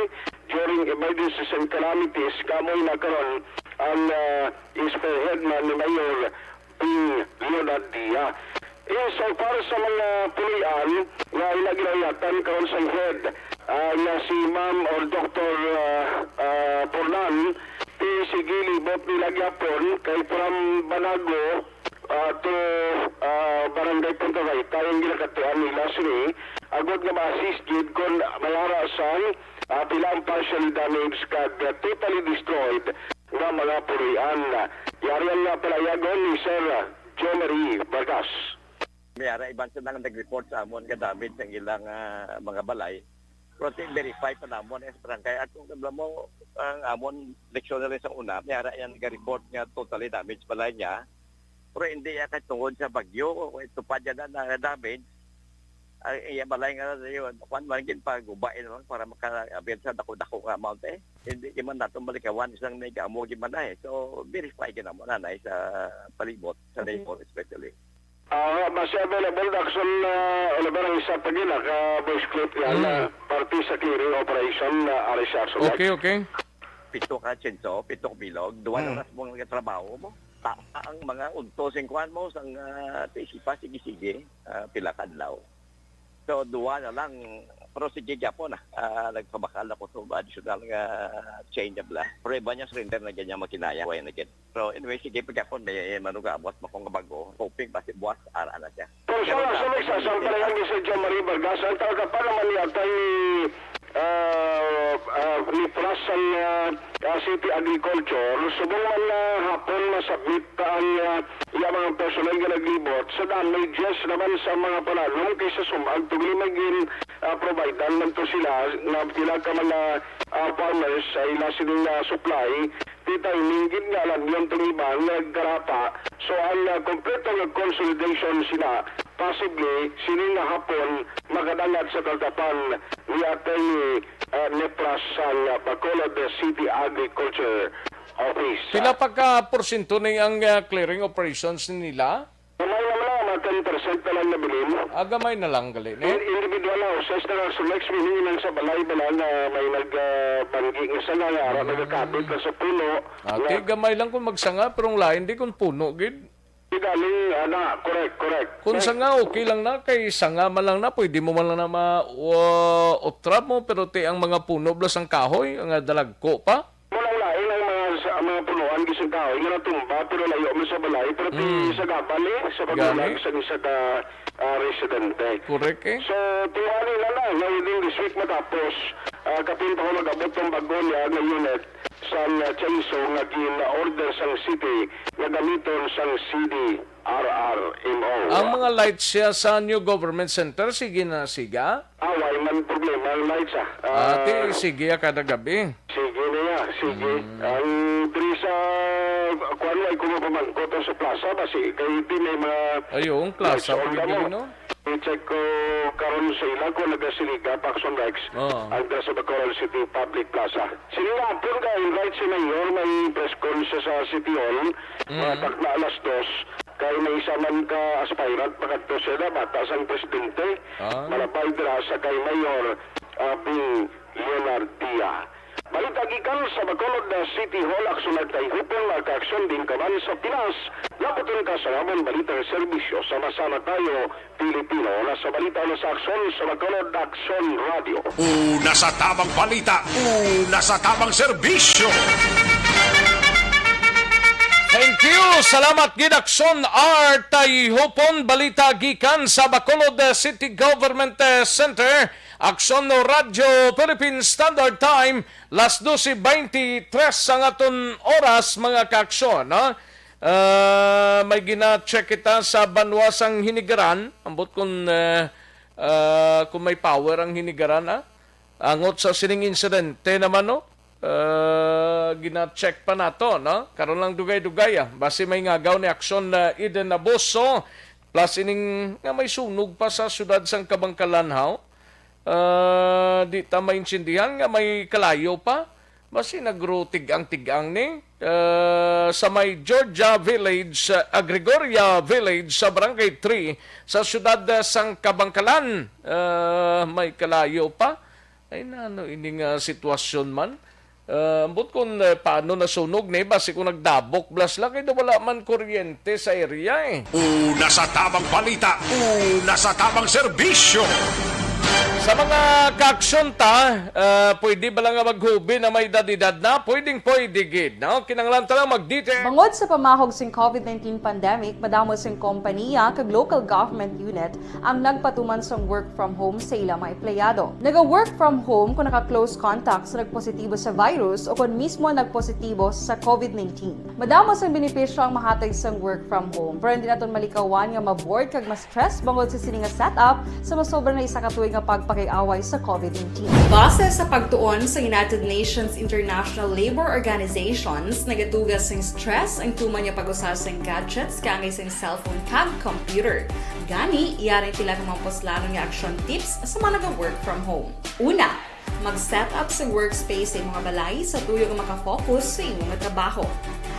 during emergencies and calamities, kamoy na karon ang, ah, spearhead man ni Mayor Ping Leonard Dia. Insofar sa mga puloy-an nga ila ginahuyatan karon sang head, ah, nga si Ma'am or Doktor, ah, ah, Pornan, ti sige libot nila gyapon kay from Banago, ah, to, ah, Barangay Punta Taytay ang ginakatuan nila sini, agod nga ma-assist gid kon may ara sang, ah, pila ang partially damaged kag, ah, totally destroyed nga mga puloy-an. Yari ang, ah, palayagon ni Sir Jomery Vargas. May ara iban sila nga nag-report sa amon nga damage ang ilang, ah, mga balay. Pero ti-verify pa namon, eh, sa barangay. At kung alam mo, ang amon leksyon na rin sa una, may ara yan nag-report nga totally damaged balay niya. Pero hindi yan kay tungod sa bagyo, kung ito pa dyan na, na damage, ang iya balay nga yun, kuwan man gid, pagubain naman para maka-avail sa dako-dako nga amount, eh. Hindi naman nato malikawan isang nag-amo gid man, eh. So, verify gid naman, nanay, sa palibot, sa Okay. neighbor especially. Ah, basi available, Daxon, ah, wala ba ang isa pa gid, ah, ka voice clip yan, Mm. ah, parte sa clearing operation, ah, ari sa Action Life. Okay, okay. Pito ka tsinso, pito ka bilog, duha Mm. oras mo nga trabaho mo. Tama ang mga unto sing kuwan mo, sang, ah, ti sipa, sige-sige, ah, pila ka adlaw. So, duha na lang, pero sige gyapon, ah. Ah, nagpabakal ako to additional nga change of law. Prueba niya, surrender na ganyan makinaya, way na gid. So, anyway, sige, pagkakon, may manugabot mo kung bago. Hoping, basi buwas, ara na siya. Pero sa Pero mga sa tapos, may sasampay hindi ang Mister John Marie Vargas, ang talaga pa naman ni Atay, ah, ah, ni Pras ang, ah, ah, City Agriculture, subong man na hapon masubmit ang, ah, iya mga personal nga naglibot sa damages naman sa mga pananom kay sa sumag tugli may gin, ah, providean man to sila nga pila ka mga, ah, farmers sa ila sining, ah, supply. Ti timing gid nga alam yun tong iba nga nagkarapa. So, ang, ah, kompleto nga consolidation sila, possibly, sini nga hapon, makadangat sa kaltapan ni Attorney, ah, Nepras sang, ah, Bacolod City Agriculture Office. Pila pa ka porsyento ni ang, ah, clearing operations nila? Gamay naman lang, mga ten percent na lang nabilin. Ah, gamay na lang gali, no? In-, individual houses na lang. So, next meaning lang sa balay, balay nga may nag, ah, banggi nga sanga, nga ara Mm. nagakabit na sa puno. Ah, Na ti, gamay lang kung magsanga, pero ang lain di kung puno, gid. Di galing, ana, correct, correct. Kung Correct. sanga, okay lang na. Kay sanga man lang na, pwede mo man lang na ma-, uh, utrap mo, pero ti ang mga puno, blas ang kahoy, nga dalagko pa. Mo lang lain ang mga sa, mga punuan gisang kahoy nga natumba, pero layo man sa balay, pero ti Mm. sa gabal, eh, sa pagbulag Gani. sa isa ka, ah, residente. Correct, eh. So, tuwali na lang nga within this week matapos, ah, kapin pa ko nag-abot ang bago niya nga unit sa, ah, chainsaw nga gin-order sang city nga gamiton sang C D R R M O. Ang mga lights siya sa New Government Center, sige na siga? Ah, way man problema ang lights, ah. Ah, ti, Ah, sige, ah, kada gabi. Sige na ya, sige. Mm. Ang diri sa, kuwan, way ko mapamangkot ang sa plaza, basi kay di may mga Ay, oo, ang plaza lights on pa gid kamo. Diri, no? I-check ko karon sa ila kung nagasiliga pa, Action Rex, Oo. ang dira sa Bacolod City Public Plaza. Sige nga, hapon ka, invite si Mayor, may press con siya sa City Hall, mga Mm. takna alas dos, kay may isa man ka aspirant, makadto sila, bata sang presidente, Ah. malabay dira sa kay Mayor, ah, Bing Leonardia. Balita gikan sa Bacolod City Hall, aksyon nagtayhupon, mga kaaksyon, din ka man sa Pinas. Laputon ka sa Wabon Balita Serbisyo sa Masana Tayo, Pilipino. Una sa balita, una sa aksyon sa Bacolod Aksyon Radio. Una sa tabang balita, una sa tabang serbisyo. Thank you. Salamat gid, Aksyon R. Tayhupon, balita gikan sa Bacolod City Government, eh, Center. Aksyon Radyo Philippine Standard Time, las doce veintitrés ang aton oras, mga kaaksyon, no? Ah, may gina-check kita sa banwa sang Hinigaran, ambot kung, eh, ah, kung may power ang Hinigaran, ah. Angot sa sining insidente naman, no? Ah, gina-check pa nato, no? Karon lang dugay-dugay, ah. Basi may ngagaw ni Aksyon na Eden Abuso, plus ining nga may sunog pa sa siyudad sang Kabangkalan, haw? Ah, di ta maintindihan nga may kalayo pa. Basi nagrutig-ang-tig-ang ni, ah, sa may Georgia Village, ah, Gregoria Village sa Barangay three sa siyudad, ah, sang Kabangkalan. Ah, may kalayo pa. Ay, nano ini nga sitwasyon man? Ah, ambot kung, eh, paano nasunog ni, basi kung nagdabok blas lang, kay wala man kuryente sa area, eh. Una sa tabang balita, una sa tabang serbisyo. Sa mga kaaksyon ta, ah, pwede ba lang nga maghubi na may edad-edad na? Pwedeng pwede gid, no? Kinahanglan ta lang mag-detail. Bangod sa pamahog sing covid nineteen pandemic, madamo sing kompaniya kag local government unit ang nagpatuman sang work from home sa ila mga empleyado. Naga-work from home kung naka-close contact sa nagpositibo sa virus o kon mismo nagpositibo sa covid nineteen. Madamo sang benepisyo ang mahatag sang work from home, pero hindi naton malikawan nga ma-bored kag ma-stress bangod sa sini nga setup sa masobra na isa ka tuig nga pagpakig-away sa covid nineteen. Base sa pagtuon sa United Nations International Labour Organizations, nagatuga sing stress ang tuman nga pag-usa sing gadgets kaangay sing cellphone kag computer. Gani, yari ang pila ka mga puslanon nga action tips sa mga naga-work from home. Una, mag-set up sa workspace sa imong balay sa tuyo nga maka-focus sa imong trabaho.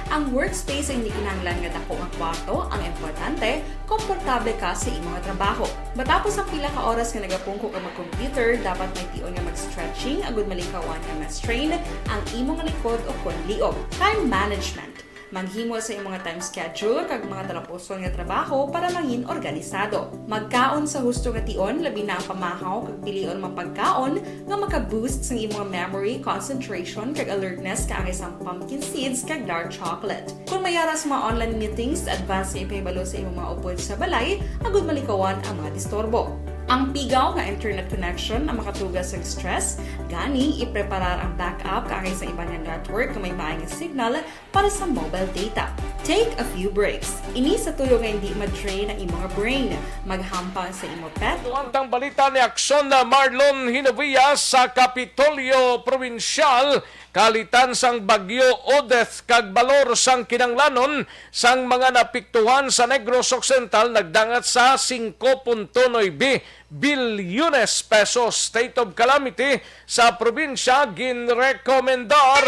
Ang workspace ay hindi kinahanglan nga dako nga kwarto, ang importante, komportable ka sa imong trabaho. Matapos ang pila ka oras nga nagapungko ka mag-computer, dapat may tion nga mag-stretching agud malikawan nga ma-strain ang imong likod o kon liog. Time management. Maghimo sa imong time schedule kag mga talapuson nga trabaho para mangin organisado. Magkaon sa husto nga tion, labi na ang pamahaw kag pilion mga pagkaon nga maka-boost sang imong memory, concentration, kag alertness kaangay sang pumpkin seeds kag dark chocolate. Kung may ara sa mga online meetings, advance nga ipahibalo sa imong mga upod sa balay agud malikawan ang mga disturbo. Ang pigaw nga internet connection ang makatuga sa stress, gani ipreparar ang backup kaangay sa iban nga network nga may maay nga signal para sa mobile data. Take a few breaks. Ini sa tuyo nga hindi ma-drain ang imong brain. Maghampang sa imo pet. Ang tang balita ni Aksyon na Marlon Hinovia sa Kapitolyo Probinsyal, kalitan sang Bagyo Odette kag balor sang kinanglanon sang mga napiktuhan sa Negros Occidental nagdangat sa singko punto nuebe bilyones pesos. State of calamity sa probinsya ginrekomendar.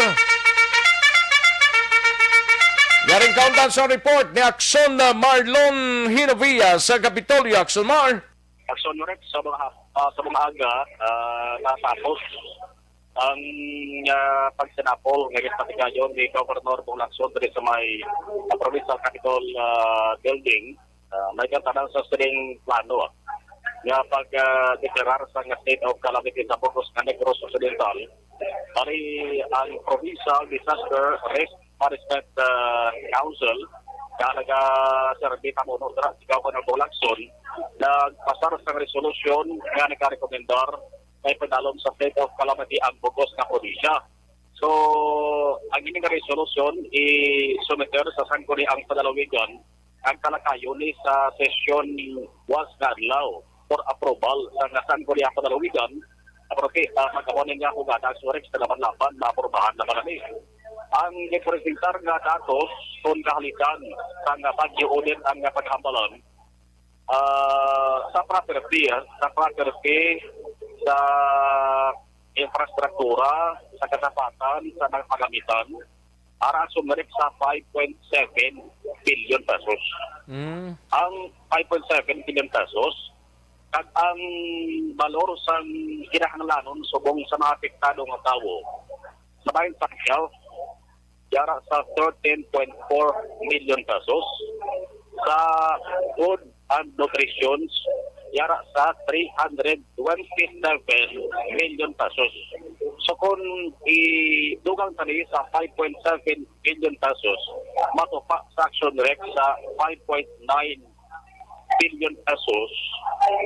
Yaring kauntan sa report ni Aksyon Marlon Hinovia sa Kapitolyo. Aksyon Mar. Aksyon Rex, sa mga, ah, sa mga aga, ah, natapos ang, ah, pagsinapol nga ginpatigayon ni Governor Bong Lacson diri sa may, ah, Provincial Capitol, ah, Building. Ah, may katanan sa sining plano, ah, nga pag, ah, deklarar sa nga state of calamity sa Bugos nga Negros Occidental. Bali, ang Provincial Disaster Risk Management, ah, Council nga nagaserbi pamuno dira si Governor Bong Lacson nagpasar sang resolusyon nga nagarekomendar nga ipadalom sa state of calamity ang bugos nga probinsya. So, ang ini nga resolusyon isumiter sa Sangguniang Panlalawigan ang talakayon ni sa sesyon buwas nga adlaw for approval sa nga Sangguniang Panlalawigan. Pero, okay, ah, pagkamo ni nga hugada, sorry, sa laban-laban, maaprubahan na pala ni. Ang gipresentar nga datos kon kahalikan sa nga Bagyo Odette ang nga paghambalan, ah, sa property, ah, sa property, sa infrastruktura, sa kasapatan, sa mga pagamitan, ara sumirik sa five point seven billion pesos. Mm. Ang five point seven billion pesos, kag ang balor sang kinahanglanon subong sa mga apektado nga tawo, Sa bahin sa Quiapo, yara sa thirteen point four million pesos. Sa food and nutritions, yara sa three hundred twenty-seven million pesos. So kung idugang tani sa five point seven billion pesos, matupa sa Action Rex sa five point nine billion pesos,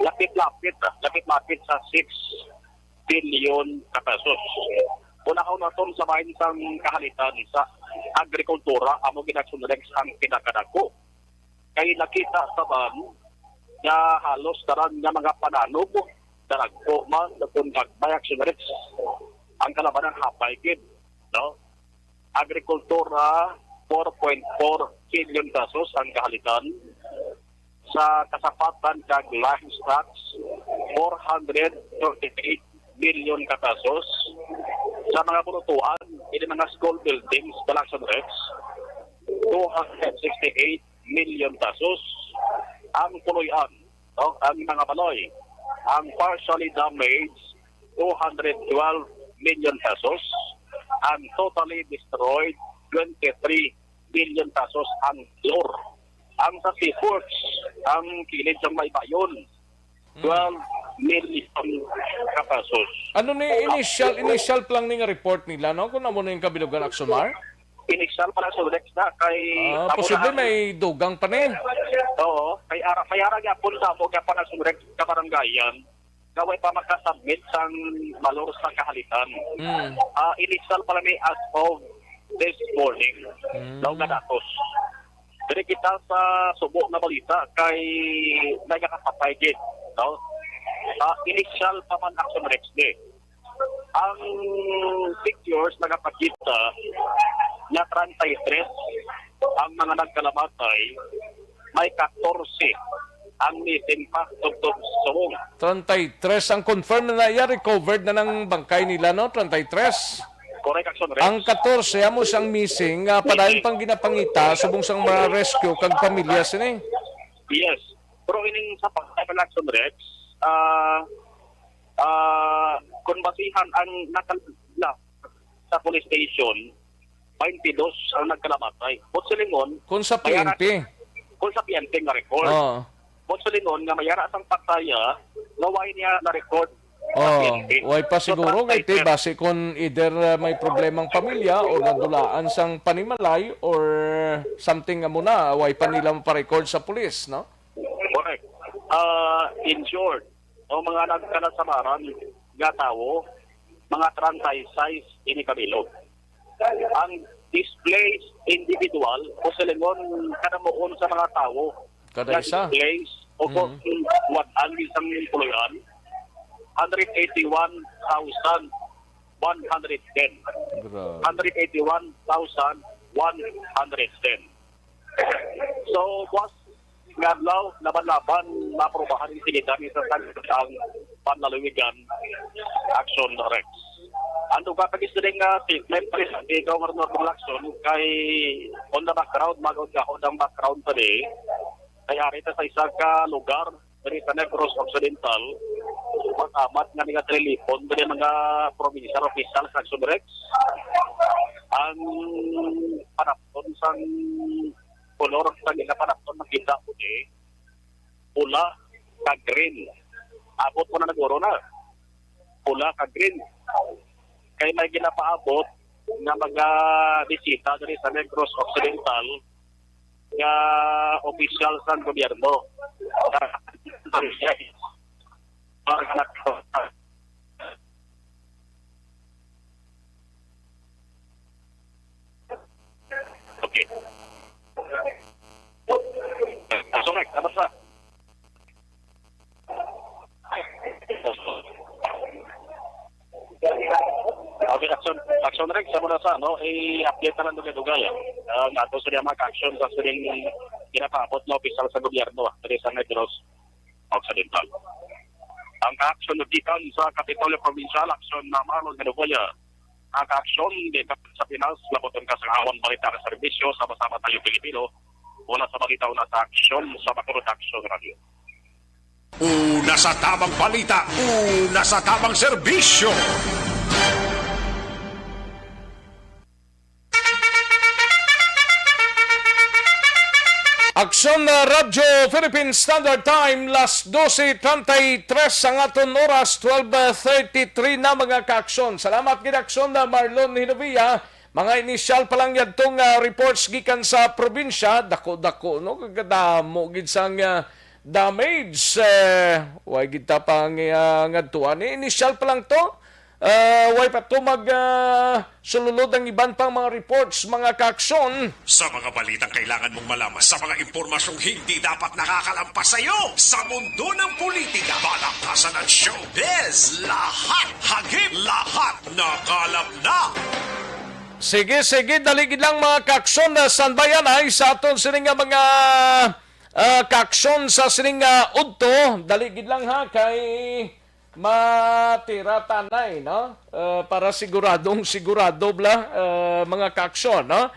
lapit-lapit, ah, lapit-lapit sa six billion ka pesos. Unahon naton sa bahin sang kahalitan sa agrikultura, amo gid Action Rex ang pinakadako. Kay nakita sa ban nga halos tanan nga mga pananom, daragko man, kun gagmay, Action Rex, ang kalabanan hapay gid, no? Agrikultura, four point four billion pesos ang kahalitan. Sa kasapatan kag livestock, four hundred thirty-eight billion ka pesos. Sa mga bulutuan, ini mga school buildings, Action Rex, two hundred sixty-eight million pesos. Ang puloy-an, no, ang mga balay, ang partially damaged, two hundred twelve million pesos. Ang totally destroyed, twenty-three billion pesos ang floor. Ang sa seaports, ang kilid sang Baybayon, Mm. twelve million ka pesos. Ano ni initial, initial pa lang ni nga report nila, no? Kung amo na yung kabilugan, Axomar? Initial pa lang, Sir Rex, na kay Ah, amo posible na ang may dugang pa ni. Oo, kay ara, may ara gyapon sa amo gyapon ang Sir Rex kabaranggayan nga way pa makasubmit sang balor sa kahalitan. Mm. Ah, initial pa lang ni as of this morning. Mm. Daw nga datos. Diri kita sa subo nga balita kay may nakapatay gid, no? Ah, initial pa man, Axomar Rex, ni. Ang pictures nagapakita nga treinta y tres ang mga nagkalamatay, may katorse ang missing pa tubtob subong. Treinta y tres ang confirm na iya, recovered na ng bangkay nila, no? Treinta y tres. Correct, Axomar Rex. Ang katorse amo siyang missing, nga padayon pang ginapangita subong sang mga rescue kag pamilya sini. Yes. Pero ining sa pagkabal, Axomar Rex, ah, ah, kung basihan ang nakal-, sa police station, twenty-two ang nagkalamatay. Buot silingon, Kung sa may ara-, P N P. Kung sa P N P nga record. Oo. Buot silingon nga may ara sang pataya, nga way niya na-record sa Oh, P N P. Way pa So, siguro kay te, translator. Basi kung either, uh, may problemang pamilya or nadulaan sang panimalay or something nga muna, way pa nila maparecord sa pulis, no? Correct. Ah, insured o mga nagkalasabaran nga tawo, mga treinta y seis ini kabilog. Ang displaced individual o silingon kanamuon sa mga tawo Kada nga isa. Displaced o Mm. kung wad-an sang puloy-an, hundred eighty-one thousand one hundred ten. Grabe. Hundred eighty-one thousand one hundred ten. So, buwas nga adlaw, laban-laban, maprobahan ni Sinitan sa tag-, ang panlalawigan Action Rex. Ang duga pa gid sila nga statement pa rin, ikaw, Marnor Lacson, kay on the background, magod-gahod ang background pa di, kay ari ta sa isa ka lugar, diri sa Negros Occidental, mag-amat nga nagatililipon diri mga provincial officials sa Action Rex. Ang panapton sang kolor sang ila panapton makita ko di pula kag green. Abot mo na nag-uro na. Pula kag green. Kay may ginapaabot nga mga bisita diri sa Negros Occidental nga opisyal sang gobyerno. Okay. Sorry, ano sa? Okay, Action, Action Rex, sa muna sa, no? I-update na lang dugay-dugay, ah. Ang ato sa mga action sa sining ginapaabot na opisyal sa gobyerno, ah, diri sa Negros Occidental. Ang ka-action gikan sa Kapitolyo Provincial, Action na Marlon Ganuboya. Ang ka-action gikan sa Pinas, labuton ka sa Hawan Balita ka Serbisyo, sama-sama tayo Pilipino. Mula sa Balita Una sa Action, sa Bacolod Action Radio. Una sa tamang balita, una sa tamang serbisyo. Aksyon na Radyo Philippine Standard Time, las doce treinta y tres ang aton oras, twelve thirty-three na, mga kaaksyon. Salamat gid, Aksyon na Marlon Hinovia. Mga inisyal pa lang yadto nga reports gikan sa probinsya, dako-dako, no? Kagadamo gid sang, ah, damage. Eh, way gid ta pang, ah, ngadtuan. Eh, inisyal pa lang to. Ah, way pa to mag, ah, sululod ang iban pang mga reports, mga kaaksyon. Sa mga balitang kailangan mong malaman, sa mga impormasyong hindi dapat nakakalampas sa iyo, sa mundo ng politika, balakasan at showbiz, lahat hagip, lahat nakalap na. Sige, sige, dali gid lang, mga kaaksyon, na standby ay sa aton sini nga mga, ah, kaaksyon sa sining, ah, udto. Dali gid lang, ha, kay matira tanay, no? Ah, para siguradong sigurado bala, ah, mga kaaksyon, no?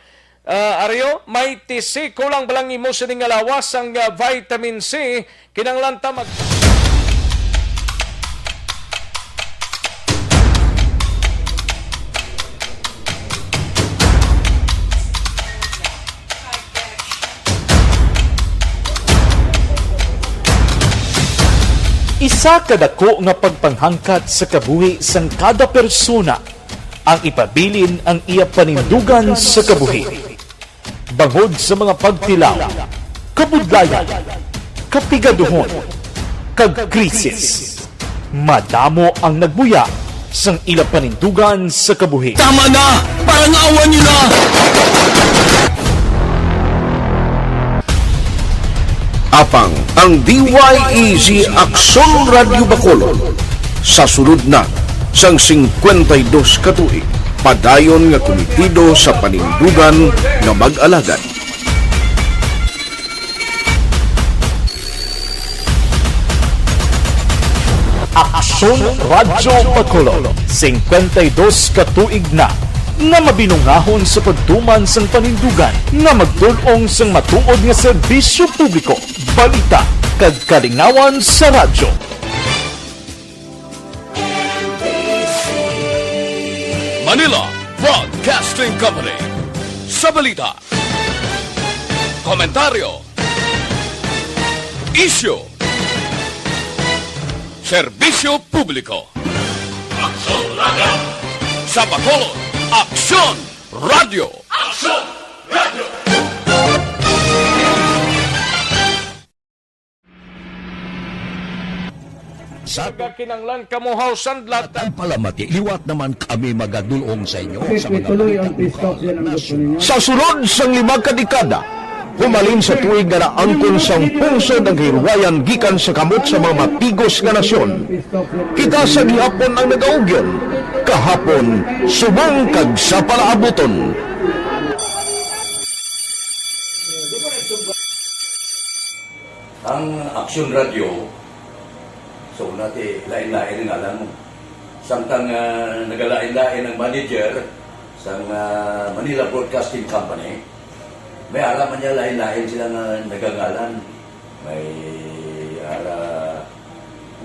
Ah, Ario, may tisi, kulang ba lang imo sini nga lawas ang, ah, vitamin C? Kinahanglan ta mag- Isa ka dako nga pagpanghangkat sa kabuhi sang kada persona ang ipabilin ang iya panindugan sa kabuhi. Bangod sa mga pagtilaw, kabudlayan, kapigaduhon, kag krisis, madamo ang nagbuya sang ila panindugan sa kabuhi. Tama na! Parangawan niyo na! Apang ang D Y E G Aksyon Radyo Bacolod sa sulod na sang singkwenta y dos ka tuig, padayon nga kumitido sa panindugan nga mag-alagad. Aksyon Radyo Bacolod, singkwenta y dos ka tuig na nga mabinungahon sa pagtuman sang panindugan nga magtul-ong sang matuod nga serbisyo publiko, balita, kag kalingawan sa radyo. Manila Broadcasting Company. Sa balita, komentaryo, isyu, serbisyo publiko. Aksyon Radyo. Sa Bacolod, Aksyon Radyo. Aksyon Radyo. Sa Kinanglan kamo, House Sandlat. Tagpalamati, liwat naman kami magadulong sa inyo sa mga balita. Sa sulod sang lima ka dekada, humalin sa tuig nga naangkon sang pungsod ang kahilwayan gikan sa kamot sa mga matigos nga nasyon. Kita sa gihapon ang nagaugyon, kahapon, subong kag sa palaabuton. Ang Aksyon Radyo, so, una ti, lain-lain ang ngalan mo. Samtang, ah, nagalain-lain ang manager sang, ah, Manila Broadcasting Company, may ara man niya lain-lain sila nga nagangalan. May ara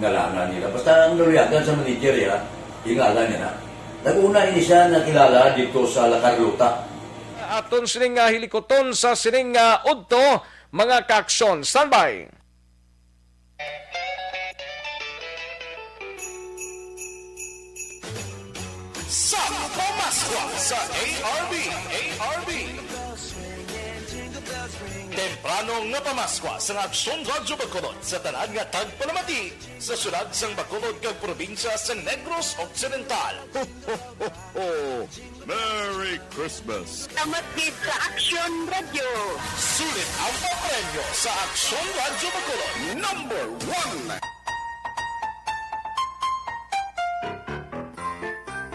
ngalanan nila. Basta ang naluyagan sa manager, ya, ingalan niya na. Nag-una ini siya nakilala dito sa La Carlota. Aton sining, ah, hilikuton sa sining, ah, udto, mga kaaksyon. Standby. Sa Pamaskwa sa A R B, A R B. Temprano nga pamaskwa sa Aksyon Radyo Bacolod sa tanan nga tagpalamati sa syudad sang Bacolod kag probinsya sang Negros Occidental. Ho, ho, ho, ho! Merry Christmas! Salamat gid sa Aksyon Radyo. Sulit ang papremyo sa Aksyon Radyo Bacolod. Number one.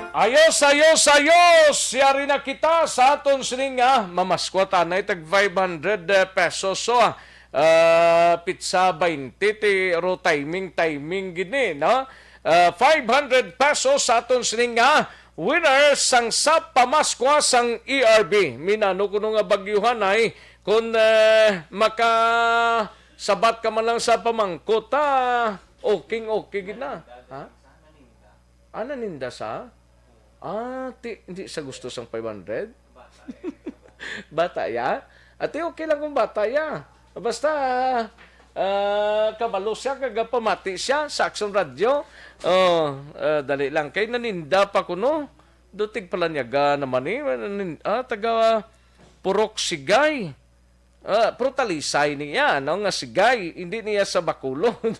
Ayos, ayos, ayos! Yari na kita sa aton sining, ah, mamaskwa ta na tag five hundred pesos. So, ah, ah, pitsa baynte ti ro timing, timing gini, no? Ah, five hundred pesos sa aton sining nga winner sang sa pamaskwa sang E R B. Minano kuno nga bagyuhan ay kung, eh, makasabat ka man lang sa pamangkot, ah, okay, okay gid na. Ha? Ah, naninda sa? Ah, ti, hindi sa gusto sang five hundred? Bata ya? Ati, okay lang kung bata ya. Basta, ah, kabalo siya, kag pamati siya sa Action Radio. Oh, ah, dali lang. Kay naninda pa kuno. Dutig Palanyaga naman ni, nanin-, ah, taga Purok Sigay. Ah, pero Talisay niya, no, nga Sigay, hindi niya sa Bacolod.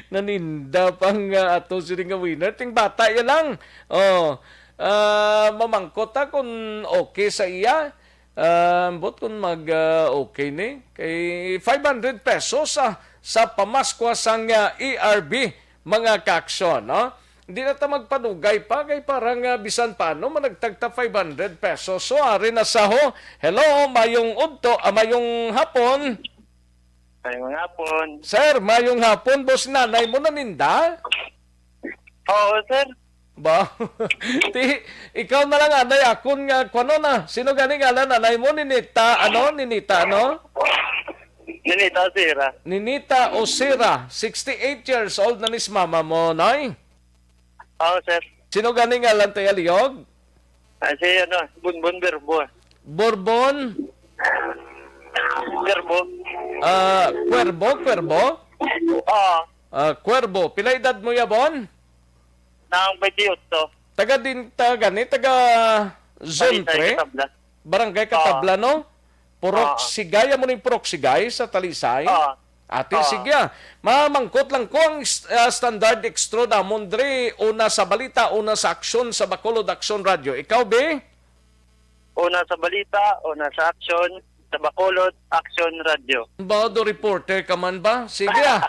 Naninda pang, ah, ato sini nga winner. Ting bata ya lang. Oh, ah, mamangkot ta kung okay sa iya. Ah, ambot kung mag, ah, okay ni. Kay five hundred pesos, ah, sa pamaskwa sang, ah, A R B, mga kaaksyon, no? Hindi na ta magpanugay pa, kay para nga bisan paano, managtagta five hundred pesos. So, ari na sa ho. Hello, mayong udto, ah, mayong hapon. Ay, mga hapon. Sir, mayong hapon. Boss, nanay mo naninda? Oo, sir. Ba? Ti, ikaw na lang, anay, akon nga, kwano na? Sino gani ngalan, nanay mo? Ninita, ano? Ninita, ano? Ninita Osira. Ninita Osira, sixty-eight years old na ni si mama mo, noy? Oo, sir. Sino gani ngalan, Taya Liog? Ah, si, ano, Bonbon Verbo. Bourbon? Verbo. Ah, Cuervo, Cuervo? Oo. Ah, Cuervo. Pila edad mo ya, Bon? Nang twenty-eight. Taga din, taga ni, taga Zone Talisay, three? Katabla. Barangay Oo. Katabla, no? Purok Oo. Sigay, amo ning Purok Sigay sa Talisay? Oo. Ate, Oo. sige, ah. Mamangkot lang ko ang s-, ah, standard extra namon diri, una sa balita, una sa aksyon sa Bacolod Aksyon Radio. Ikaw, be? Una sa balita, una sa aksyon, sa Bacolod Aksyon Radio. Ba, do reporter ka man ba? Sige, ah.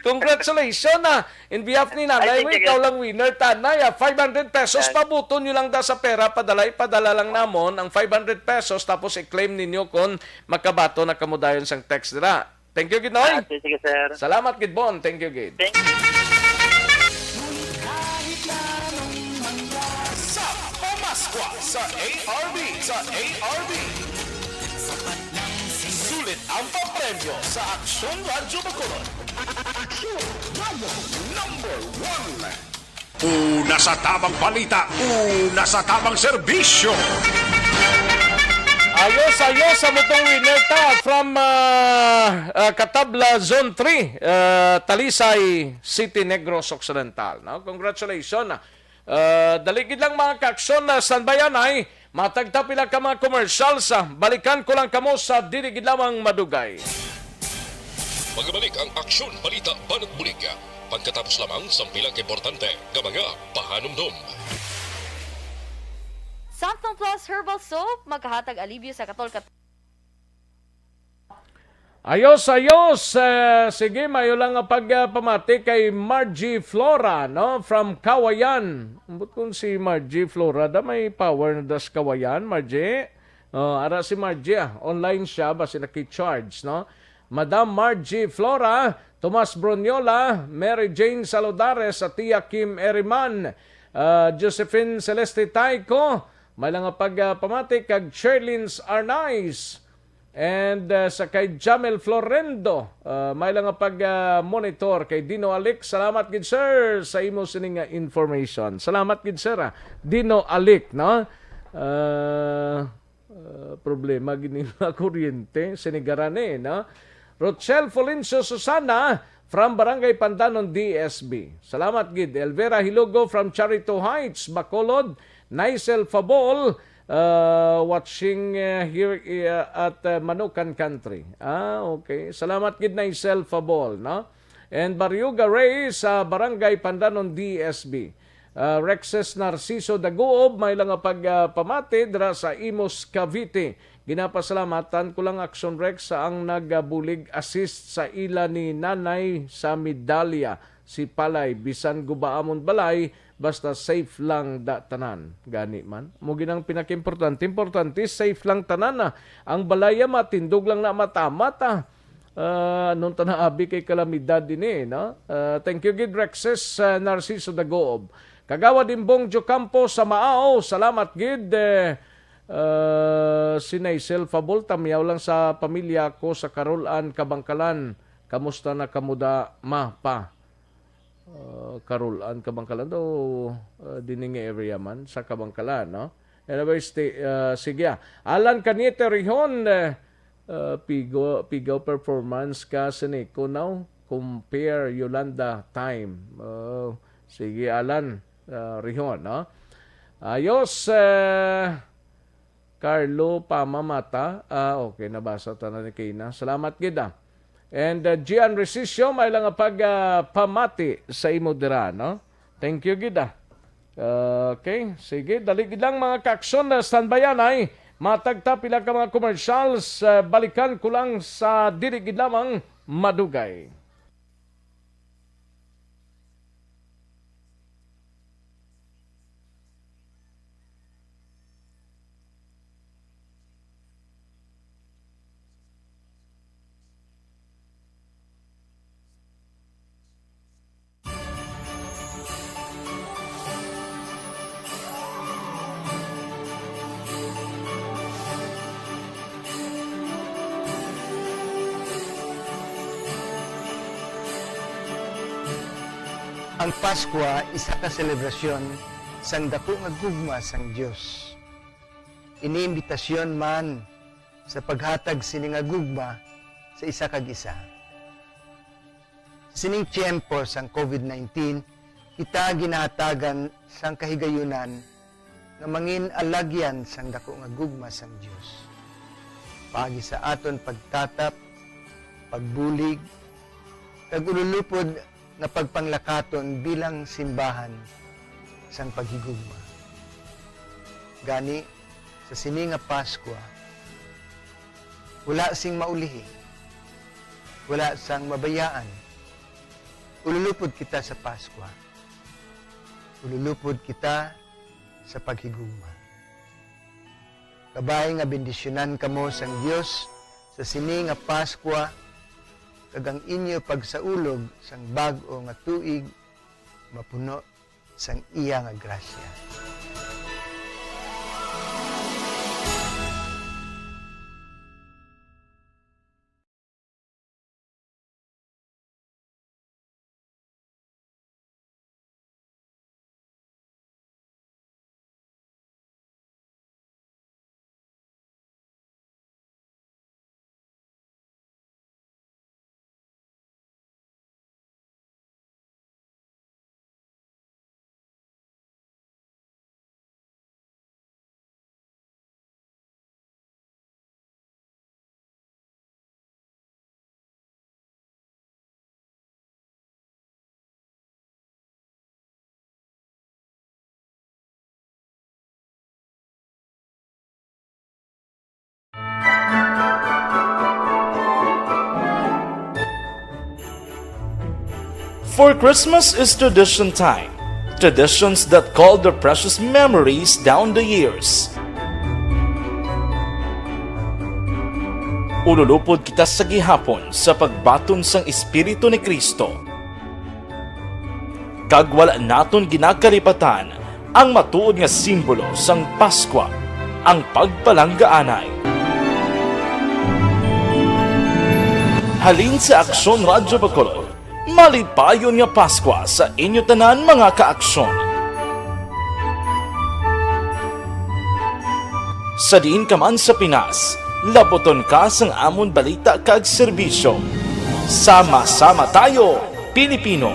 Congratulations, ah. In behalf ni Nanay Ay, mo, sige. Ikaw lang winner, tanay, ah. Five hundred pesos, Yan. Pabuton nyo lang da sa pera, padala, ipadala lang namon ang five hundred pesos, tapos i-claim ninyo kung makabato na kamo dayon sang text dira. Thank you, gid, Noy. Ah, sige, sige, sir. Salamat, gid, Bon. Thank you, gid. Thank you. Sa Pamaskwa sa A R B, sa A R B. Sulit ang papremyo sa Aksyon Radyo Bacolod. Aksyon Radyo. Number one. Una sa tamang balita, una sa tamang serbisyo. Ayos, ayos, sa mutong winner ta from, ah, ah, Katabla Zone three, ah, Talisay City, Negros Occidental, no? Congratulations. Ah, dali gid lang, mga kaaksyon, na standby anay. Matagta pila ka mga commercials, ah, balikan ko lang kamo sa dili gid lamang madugay. Magabalik ang Aksyon Balita Banat Bulig. Pagkatapos lamang sang pila ka importante nga mga pahanumdom. Santon Plus Herbal Soap, magkahatag alibyo sa katol-katol. Ayos, ayos. Eh, sige, mayo lang nga pagpamati kay Margie Flora, no? From Kawayan. Ambot kung si Margie Flora da may power na das Kawayan, Margie. Oh, ara si Margie, ah. Online siya, basi naki-charge, no? Madam Margie Flora, Tomas Bruniola, Mary Jane Saludares, Tia Kim Eriman, ah, Josephine Celeste Taico, may lang nga pagpamati kag Cherlins Arnaiz. And, uh, sa kay Jamel Florendo, uh, may lang nga pag, uh, monitor kay Dino Alic. Salamat gid, sir, sa imo sini nga information. Salamat gid, sir, ah. Dino Alic, no? Uh, uh, problema gid nila kuryente, sinigaran eh, no? Rochelle Fulencio Susana from Barangay Pandanon, D S B. Salamat gid. Elvira Hilugo from Charito Heights, Bacolod. Nicel Fabol, uh, watching, uh, here, uh, at, uh, Manukan Country. Ah, okay. Salamat gid, Nicel Fabol, no? And Barioga Ray sa Barangay Pandanon, D S B. Uh, Rexes Narciso Daguob, may lang nga pag, uh, pamati dira sa Imus, Cavite. Ginapasalamatan ko lang, Action Rex, sa ang nagabulig assist sa ila ni Nanay sa medalya, si Palay, bisan guba amon balay, basta safe lang da tanan. Gani man. Mo ginang pinakaimportante. Importante, safe lang tanan na. Ang balaya matindog lang na mata-mata. Ah, anong tana abi kay kalamidad din eh, no? Ah, thank you gid, Rexes, ah, Narciso Dagoob. Kagawad Imbong Jocampo sa Maao, salamat gid. Eh, ah, si Naisel Fabol, tamyaw lang sa pamilya ko sa Karulan, Kabangkalan. Kamusta na kamo da, ma, pa? Uh, Karulan, Kabangkalan daw, uh, dini nga area man sa Kabangkalan, no? Anyways, ti-, uh, sige, ah. Alan Cañete Rihon, eh, Ah, pigo, pigaw performance ka sini. Kunaw, compare Yolanda time. Oh, sige, Alan, ah, Rihon, no? Ayos, eh, Carlo Pamamata. Ah, okay, nabasa ta na ni Kina. Salamat gid, ah. And, uh, Gian Resisio, may lang nga pag, ah, pamati sa imo dira, no? Thank you gid, ah. Okay, sige, dali gid lang, mga kaaksyon, na standby anay. Matag ta pila ka mga commercials, ah, balikan ko lang sa dili gid lamang madugay. Ang Paskwa isa ka selebrasyon sang daku nga gugma sang Dios. Ini imbitasyon man sa paghatag sini nga gugma sa isa kag isa. Sa sining tiyempo sang covid nineteen, kita ginahatagan sang kahigayunan nga mangin alagyan sang daku nga gugma sang Dios. Paagi sa aton pagtatap, pagbulig, kag ululupod nga pagpanglakaton bilang simbahan sang paghigugma. Gani, sa sini nga Paskwa, wala sing maulihi, wala sang mabayaan. Ululupod kita sa Paskwa. Ululupod kita sa paghigugma. Kabay nga bendisyonan kamo sang Dios sa sini nga Paskwa, kag ang inyo pagsaulog sang bag-o nga tuig mapuno sang iya nga grasya. For Christmas is tradition time. Traditions that call the precious memories down the years. Ululupod kita sa gihapon sa pagbaton sang Espiritu ni Cristo. Kag wala naton ginakalipatan ang matuod nga simbolo sang Paskwa, ang pagpalanggaanay. Halin sa Aksyon Radyo Bacolod, malipayon nga Paskwa sa inyo tanan, mga kaaksyon. Sa diin ka man sa Pinas, labuton ka sang amon balita kag serbisyo. Sama-sama tayo, Pilipino!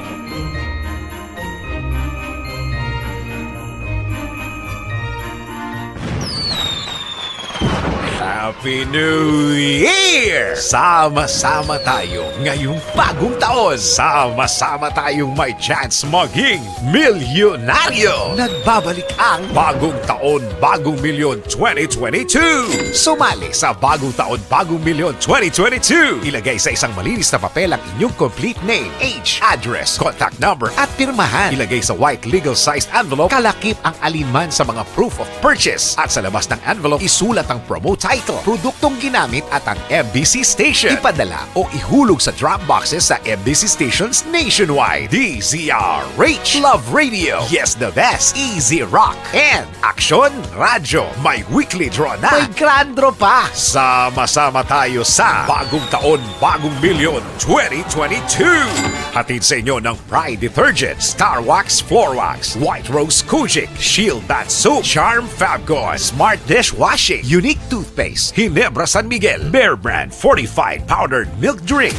Happy New Year! Sama-sama tayo ngayong bagong taon. Sama-sama tayong may chance maging milyonaryo. Nagbabalik ang Bagong Taon, Bagong Milyon twenty twenty-two. Sumali sa Bagong Taon, Bagong Milyon twenty twenty-two. Ilagay sa isang malinis na papel ang inyong complete name, age, address, contact number, at pirmahan. Ilagay sa white legal-sized envelope, kalakip ang alinman sa mga proof of purchase. At sa labas ng envelope, isulat ang promo title, produktong ginamit, at ang M B C station. Ipadala o ihulog sa drop boxes sa M B C stations nationwide. D Z R H, Love Radio, Yes the Best, Easy Rock, and Aksyon Radyo. May weekly draw na. May grand draw pa. Sama-sama tayo sa Bagong Taon, Bagong Milyon twenty twenty-two. Hatid sa inyo ng Pride Detergent, Star Wax Floor Wax, White Rose Kojic, Shield Bath Soap, Charm Fabcon, Smart Dishwashing, Unique Toothpaste, Ginebra San Miguel, Bear Brand Fortified Powdered Milk Drink.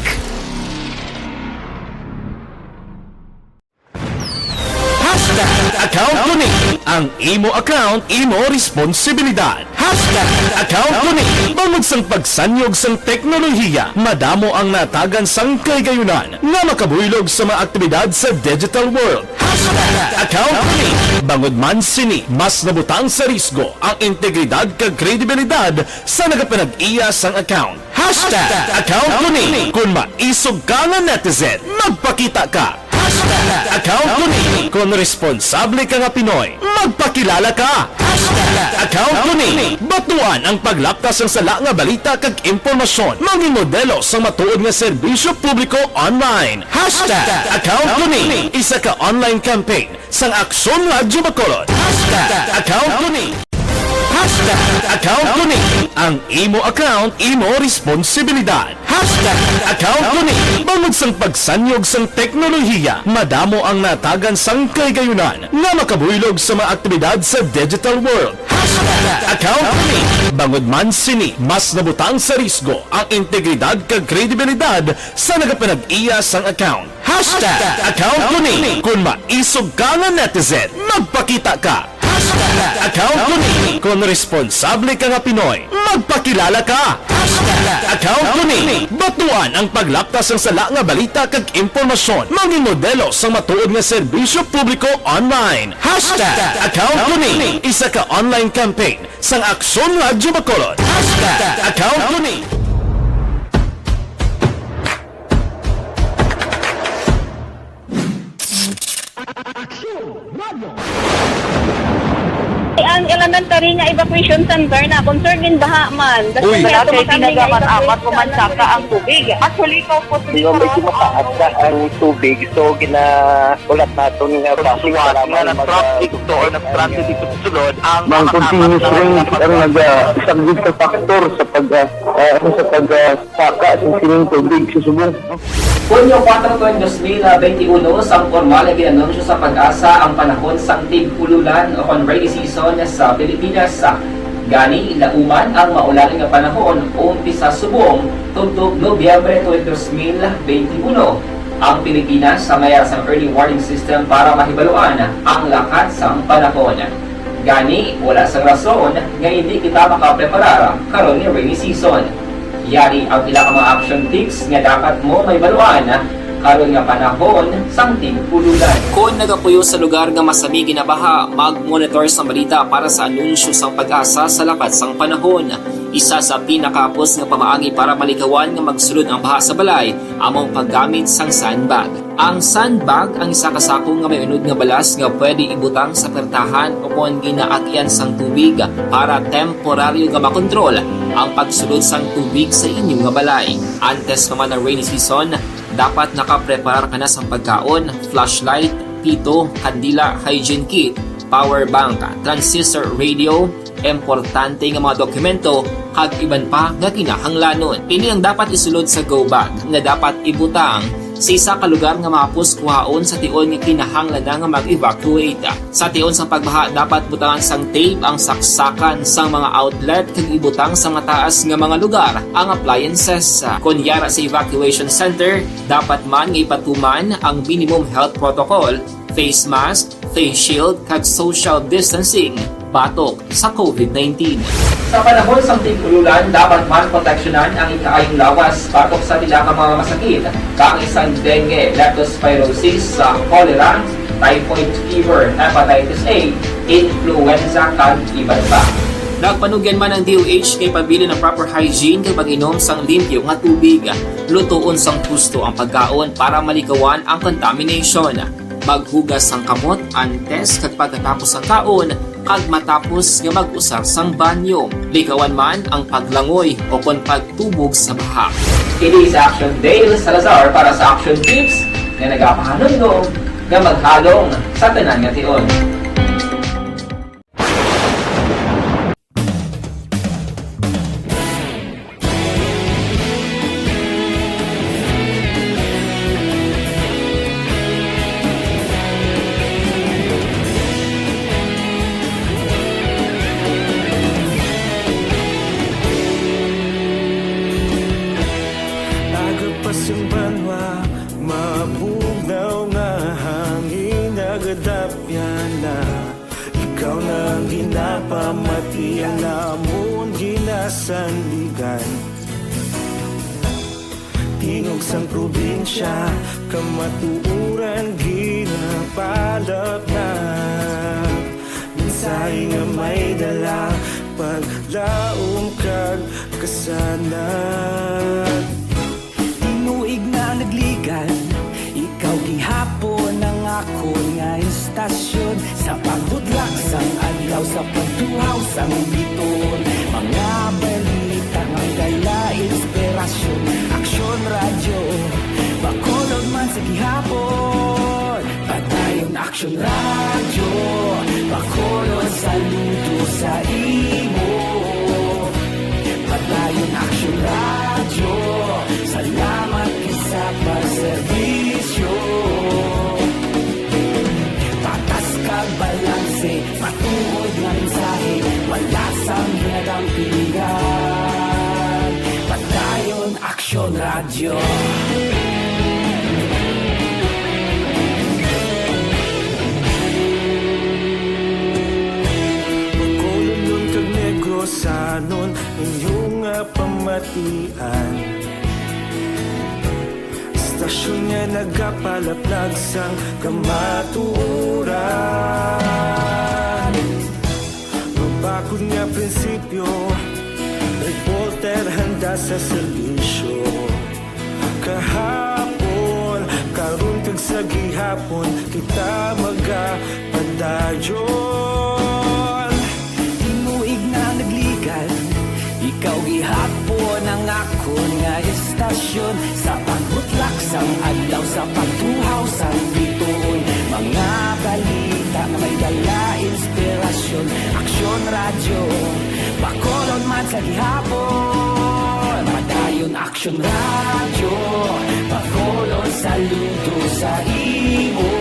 Hashtag account ko ni. Ang imo account, imo responsibilidad. Hashtag account ko ni. Bangod sang pagsanyog sang teknolohiya, madamo ang natagan sang kahigayunan nga makabuylog sa mga aktibidad sa digital world. Hashtag account ko ni. Bangod man sini, mas nabutang sa risgo ang integridad kag kredibilidad sa nagapanag-iya sang account. Hashtag account ko ni. Kung maisog ka nga netizen, magpakita ka. Hashtag account ko ni. Kung responsable ka nga Pinoy, magpakilala ka. Hashtag account ko ni. Batuan ang paglapkas sang sala nga balita kag impormasyon. Maging modelo sang matuod nga serbisyo publiko online. Hashtag account ko ni. Isa ka online campaign sang Aksyon Radyo Bacolod. Hashtag account ko ni. Hashtag account ko ni. Ang imo account, imo responsibilidad. Hashtag account ko ni. Bangod sang pagsanyog sang teknolohiya, madamo ang natagan sang kahigayunan nga makabuylog sa mga aktibidad sa digital world. Hashtag account ko ni. Bangod man sini, mas nabutang sa risgo ang integridad kag kredibilidad sa nagapanag-iya sang account. Hashtag account ko ni. Kung maisog ka nga netizen, magpakita ka. Hashtag account ko ni. Kung responsable ka nga Pinoy, magpakilala ka. Hashtag account ko ni. Batuan ang paglapkas sang sala nga balita kag impormasyon. Maging modelo sang matuod nga serbisyo publiko online. Hashtag account ko ni. Isa ka online campaign sang Aksyon Radyo Bacolod. Hashtag account ko ni. Ang elementary nga evacuation center na concerned in baha man. Uy. Kaya ito, kay makami nga tinaga man, evacuation amat ko man center. Saka ang tubig. Actually, ikaw po, di ba, medyo mataas na ang tubig. So, gina-, ulat naton nga Suwat nga na-stranded to or na-stranded dito sa sulod ang mga continuous rain ang nag-, ah, isa gid ka factor sa pag, ah, ah, ano, sa pag, ah, saka sa sining tubig sa subong. Hunyo kuwatro tuig dos mil benti uno, sang pormal nga gin-anunsyo sa PAGASA ang panahon sang tig-ululan o kon rainy season sa Pilipinas. Gani, lauman ang maulan nga panahon, umpisa subong tubtob Nobyembre tuig dos mil benti uno. Ang Pilipinas may ara sang early warning system para mahibaluan ang lakat sang panahon. Gani, wala sang rason nga indi kita makapreparar karon nga rainy season. Yari ang pila ka mga action tips nga dapat mo mahibaluan karon nga panahon sang tig-ululan. Kon nagapuyo sa lugar nga masami ginabaha, mag-monitor sang balita para sa anunsyo sang PAGASA sa lakat sang panahon. Isa sa pinakahapos nga pamaagi para malikawan nga magsulod ang baha sa balay amo ang paggamit sang sandbag. Ang sandbag ang isa ka sako nga may unod nga balas nga pwede ibutang sa pertahan o kon ginaagian sang tubig para temporaryo nga makontrol ang pagsulod sang tubig sa inyo nga balay. Antes pa man ang rainy season, dapat nakapreparar ka na sang pagkaon, flashlight, pito, kandila, hygiene kit, power bank, transistor radio, importante nga mga dokumento, kag iban pa nga kinahanglanon. Ini ang dapat isulod sa go bag nga dapat ibutang sa isa ka lugar nga mahapos kuhaon sa tion nga kinahanglan na nga mag-evacuate. Sa tion sang pagbaha, dapat butangan sang tape ang saksakan sang mga outlet kag ibutang sa mataas nga mga lugar ang appliances. Kon yara sa evacuation center, dapat man nga ipatuman ang minimum health protocol, face mask, face shield, kag social distancing batok sa COVID nineteen. Sa panahon sang tig-ululan, dapat man proteksyonan ang ikaayong lawas batok sa pila ka mga masakit, kaangay sang dengue, leptospirosis, sa cholera, typhoid fever, hepatitis A, influenza, kag iban pa. Nagpanugyan man ang D O H nga ipabilin ang proper hygiene kag pag-inom sang limpyo nga tubig. Lutoon sang husto ang pagkaon para malikawan ang contamination. Maghugas sang kamot antes kag pagkatapos sang kaon, kag matapos nga mag-usar sang banyo. Likawan man ang paglangoy o kon pagtubog sa baha. Kini si Action Dale Salazar para sa Action Tips nga nagapahanumdom nga maghalong sa tanan nga tion. Sandigan. Tingog sang probinsya, kamatuoran ginapalapnap. Mensahe nga may dala, paglaom kag kasanag. Tinuig na nagligan, ikaw gihapon ang akon nga istasyon. Sa pagbudlak sang adlaw, sa pagtuhaw sang bituon, mga balita nga may dala inspirasyon. Aksyon Radyo, Bacolod man sa gihapon. Padayon Aksyon Radyo, Bacolod, saludo sa imo. Padayon Aksyon Radyo, salamat gid sa pagserbisyo. Patas kag balanse, matuod nga mensahe, wala sang ginadampingan. Padayon Aksyon Radyo. Bacolodnon kag Negrosanon, inyo nga pamatian. Istasyon nga nagapalaplag sang kamatuoran. Mabakod nga prinsipyo, reporter handa sa serbisyo. Kahapon, karon kag sa gihapon, kita magapadayon. Tinuig na nagligan, ikaw gihapon ang akon nga istasyon. Sa pagbutlak sang adlaw, sa pagtuhaw sang bituon, mga balita nga may dala inspirasyon. Aksyon Radyo, Bacolod man sa gihapon. Padayon Aksyon Radyo, Bacolod, saludo sa imo.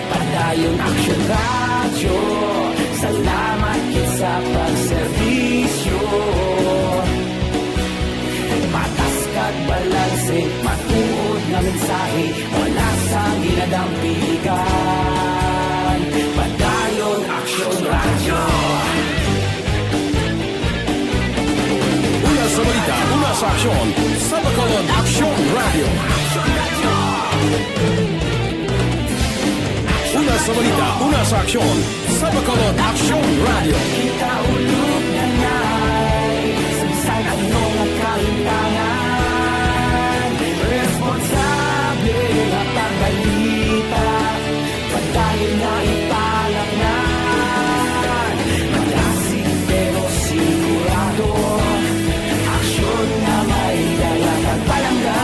Padayon Aksyon Radyo, salamat gid sa pagserbisyo. Patas kag balanse, matuod nga mensahe, wala sang ginadampigan. Padayon Aksyon Radyo. Una sa balita, una sa aksyon, sa Bacolod Aksyon Radyo. Una sa balita, una sa aksyon, sa Bacolod Aksyon Radyo. Kita ulog na nay, sa bisan ano nga kahimtangan, responsable nga pagbalita, padayon nga ipalapngan. Malasig pero sigurado, aksyon nga may dala kag palangga.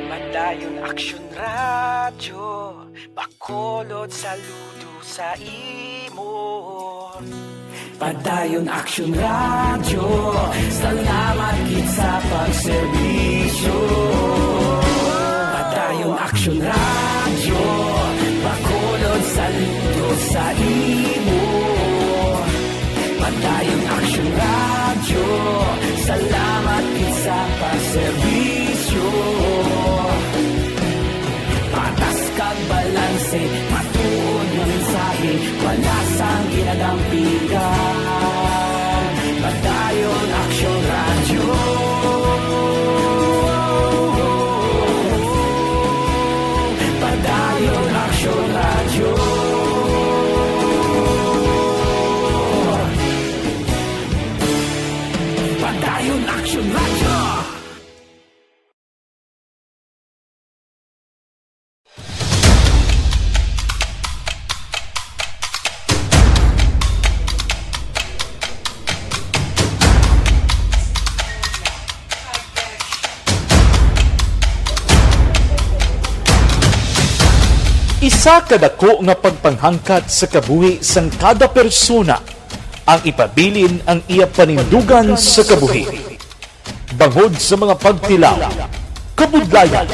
Padayon Aksyon Radyo, Bacolod, saludo sa imo. Padayon Aksyon Radyo, salamat gid sa pagserbisyo. Padayon Aksyon Radyo, Bacolod, saludo sa imo. Padayon Aksyon Radyo, salamat gid sa pagserbisyo. Patas kag balanse, matuod nga mensahe, wala sang ginadampigan. Padayon Aksyon Radyo. Padayon Aksyon Radyo. Padayon Aksyon Radyo. Isa ka dako nga pagpanghangkat sa kabuhi sang kada persona ang ipabilin ang iya panindugan sa kabuhi. Bangod sa mga pagtilaw, kabudlayan,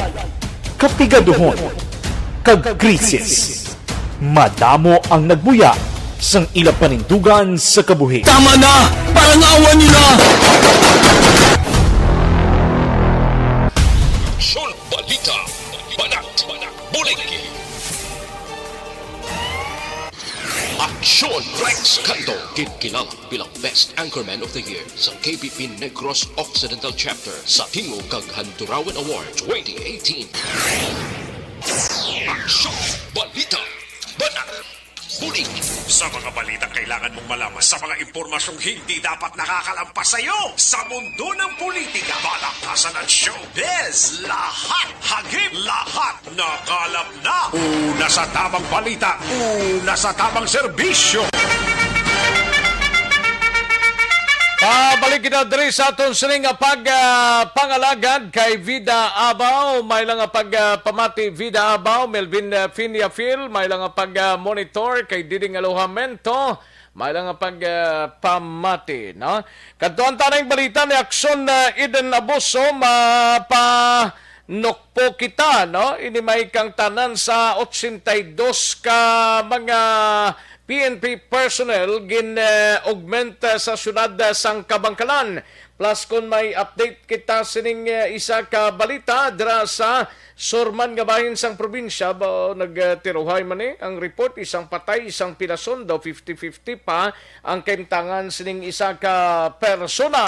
kapigaduhon, kag krisis, madamo ang nagbuya sang ila panindugan sa kabuhi. Tama na! Parangawan niyo na! Aksyon! Balita! Banat! Bulig! Aksyon! Rex Cando, ginkilala bilang Best Anchorman of the Year sa K B P Negros Occidental Chapter sa Tingog kag Handurawan Award twenty eighteen. Aksyon! Balita! Banat! Bulig! Sa mga balitang kailangan mong malaman, sa mga impormasyong hindi dapat nakakalampas sa iyo, sa mundo ng politika, balaktasan at showbiz, lahat hagip, lahat nakalap na. Una sa tamang balita, una sa tamang serbisyo. Pabalik kita diri sa aton sining nga pag, ah, pangalagad kay Vida Abaw. May lang nga pag, ah, pamati Vida Abaw, Melvin, ah, Finiafil. May lang nga pag, ah, monitor kay Diding Alojamento. May lang nga pag, ah, pamati, no? Kadtuan ta na ang balita ni Aksyon, ah, Eden Abuso, mapanukpo kita, no? Ini may kang tanan sa ochenta y dos ka mga P N P personnel gin, eh, augment, eh, sa siyudad, eh, sang Kabankalan. Plus, kung may update kita sining, eh, isa ka balita dira sa Surman nga bahin sang probinsya, ba, nagtiruhay man ni ang report, isang patay, isang pilason daw, fifty fifty pa ang kahimtangan sining isa ka persona.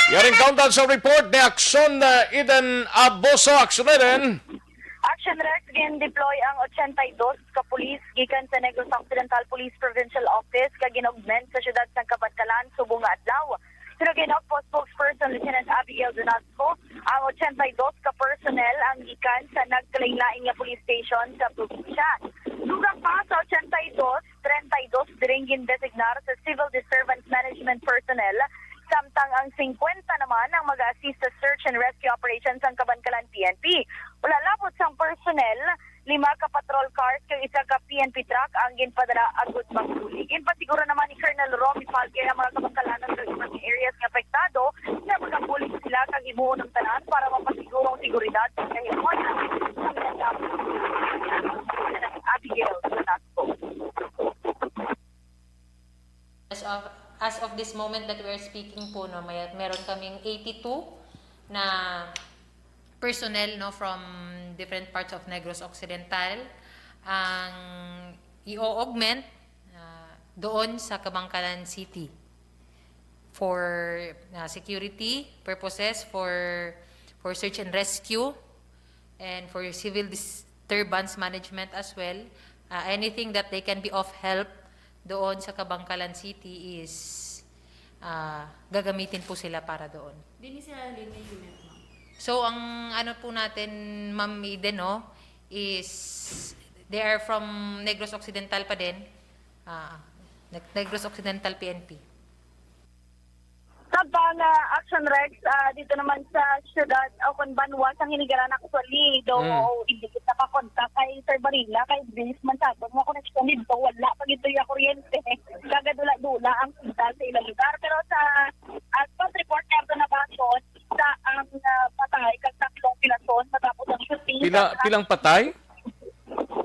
Yaring kaundan sa report ni Aksyon, eh, Eden Abuso. Aksyon, Eden. Action Rex, gin-deploy ang ochenta y dos ka pulis gikan sa Negros Occidental Police Provincial Office kag gin-augment sa siyudad sang Kabankalan subong nga adlaw. Suno kay NOCPO spokesperson Lieutenant Abigail Donasco, ang ochenta y dos ka personnel ang gikan sa nagkalainlain nga police station sa probinsya. Dugang pa sa ochenta y dos, treinta y dos diring gindesignar sa civil disturbance management personnel, samtang ang singkwenta naman ang mag-assist sa search and rescue operation sang Kabankalan P N P. Wala labot sang personnel, lima ka patrol cars kag isa ka P N P truck ang ginpadala agud magbulig. Ginpasiguro naman ni Colonel Romy Falque ang mga Kabankalanon sa iban nga areas nga apektado nga magabulig sila kag himuon ang tanan para mapasiguro ang seguridad sa kahimtang sa mga Abigail Velasco. As of, as of this moment that we are speaking po, no, may, meron kaming eighty-two na personnel, no, from different parts of Negros Occidental ang i-augment, ah, doon sa Kabankalan City for, ah, security purposes, for, for search and rescue, and for civil disturbance management as well. Ah, anything that they can be of help doon sa Kabankalan City is, ah, gagamitin po sila para doon. Dili sila linya unit, ma'am? So, ang ano po natin, Ma'am Eden, no, is they are from Negros Occidental pa din. Ah, Neg-, Negros Occidental P N P. Samtang, ah, Action Rex, ah, dito naman sa siyudad o kon banwa sa Hinigaran, actually, do Mm. hindi kita makontak kay Sir Barilla, kay bilis man sa aton nga koneksyon dito, wala pa gito yung kuryente. Kagadula-dula ang signal sa ilang lugar. Pero sa, ah, spot report nga ito nabasol, sa ang, ah, patay kag tatlong pilason matapos ang shooting. Pila, sa pilang patay?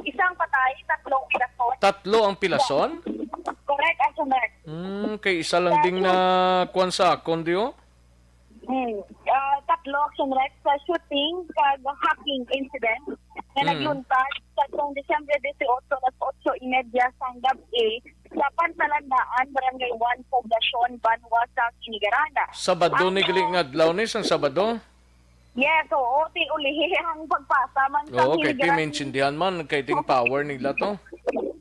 Isang patay, tatlong pilason. Tatlo ang pilason? Correct, Action Rex. Hmm, kay isa lang ding na kuwan sa akon, di, oh? Hmm. Ah, tatlo, Action Rex, sa shooting kag hacking incident nga Hmm. nagluntad sa tong Disyembre dieciocho, alas otso y media sang gab-i sa Pantalandaan, Barangay one, Poblacion, banwa sa Hinigaran. Sabado Ang, ni gali ah, nga adlaw ni, sang Sabado? Yes, oo, ti ulihi ang pagpasa man sa Oo, kay Hinigaran. Maintindihan man, kay ting power nila to.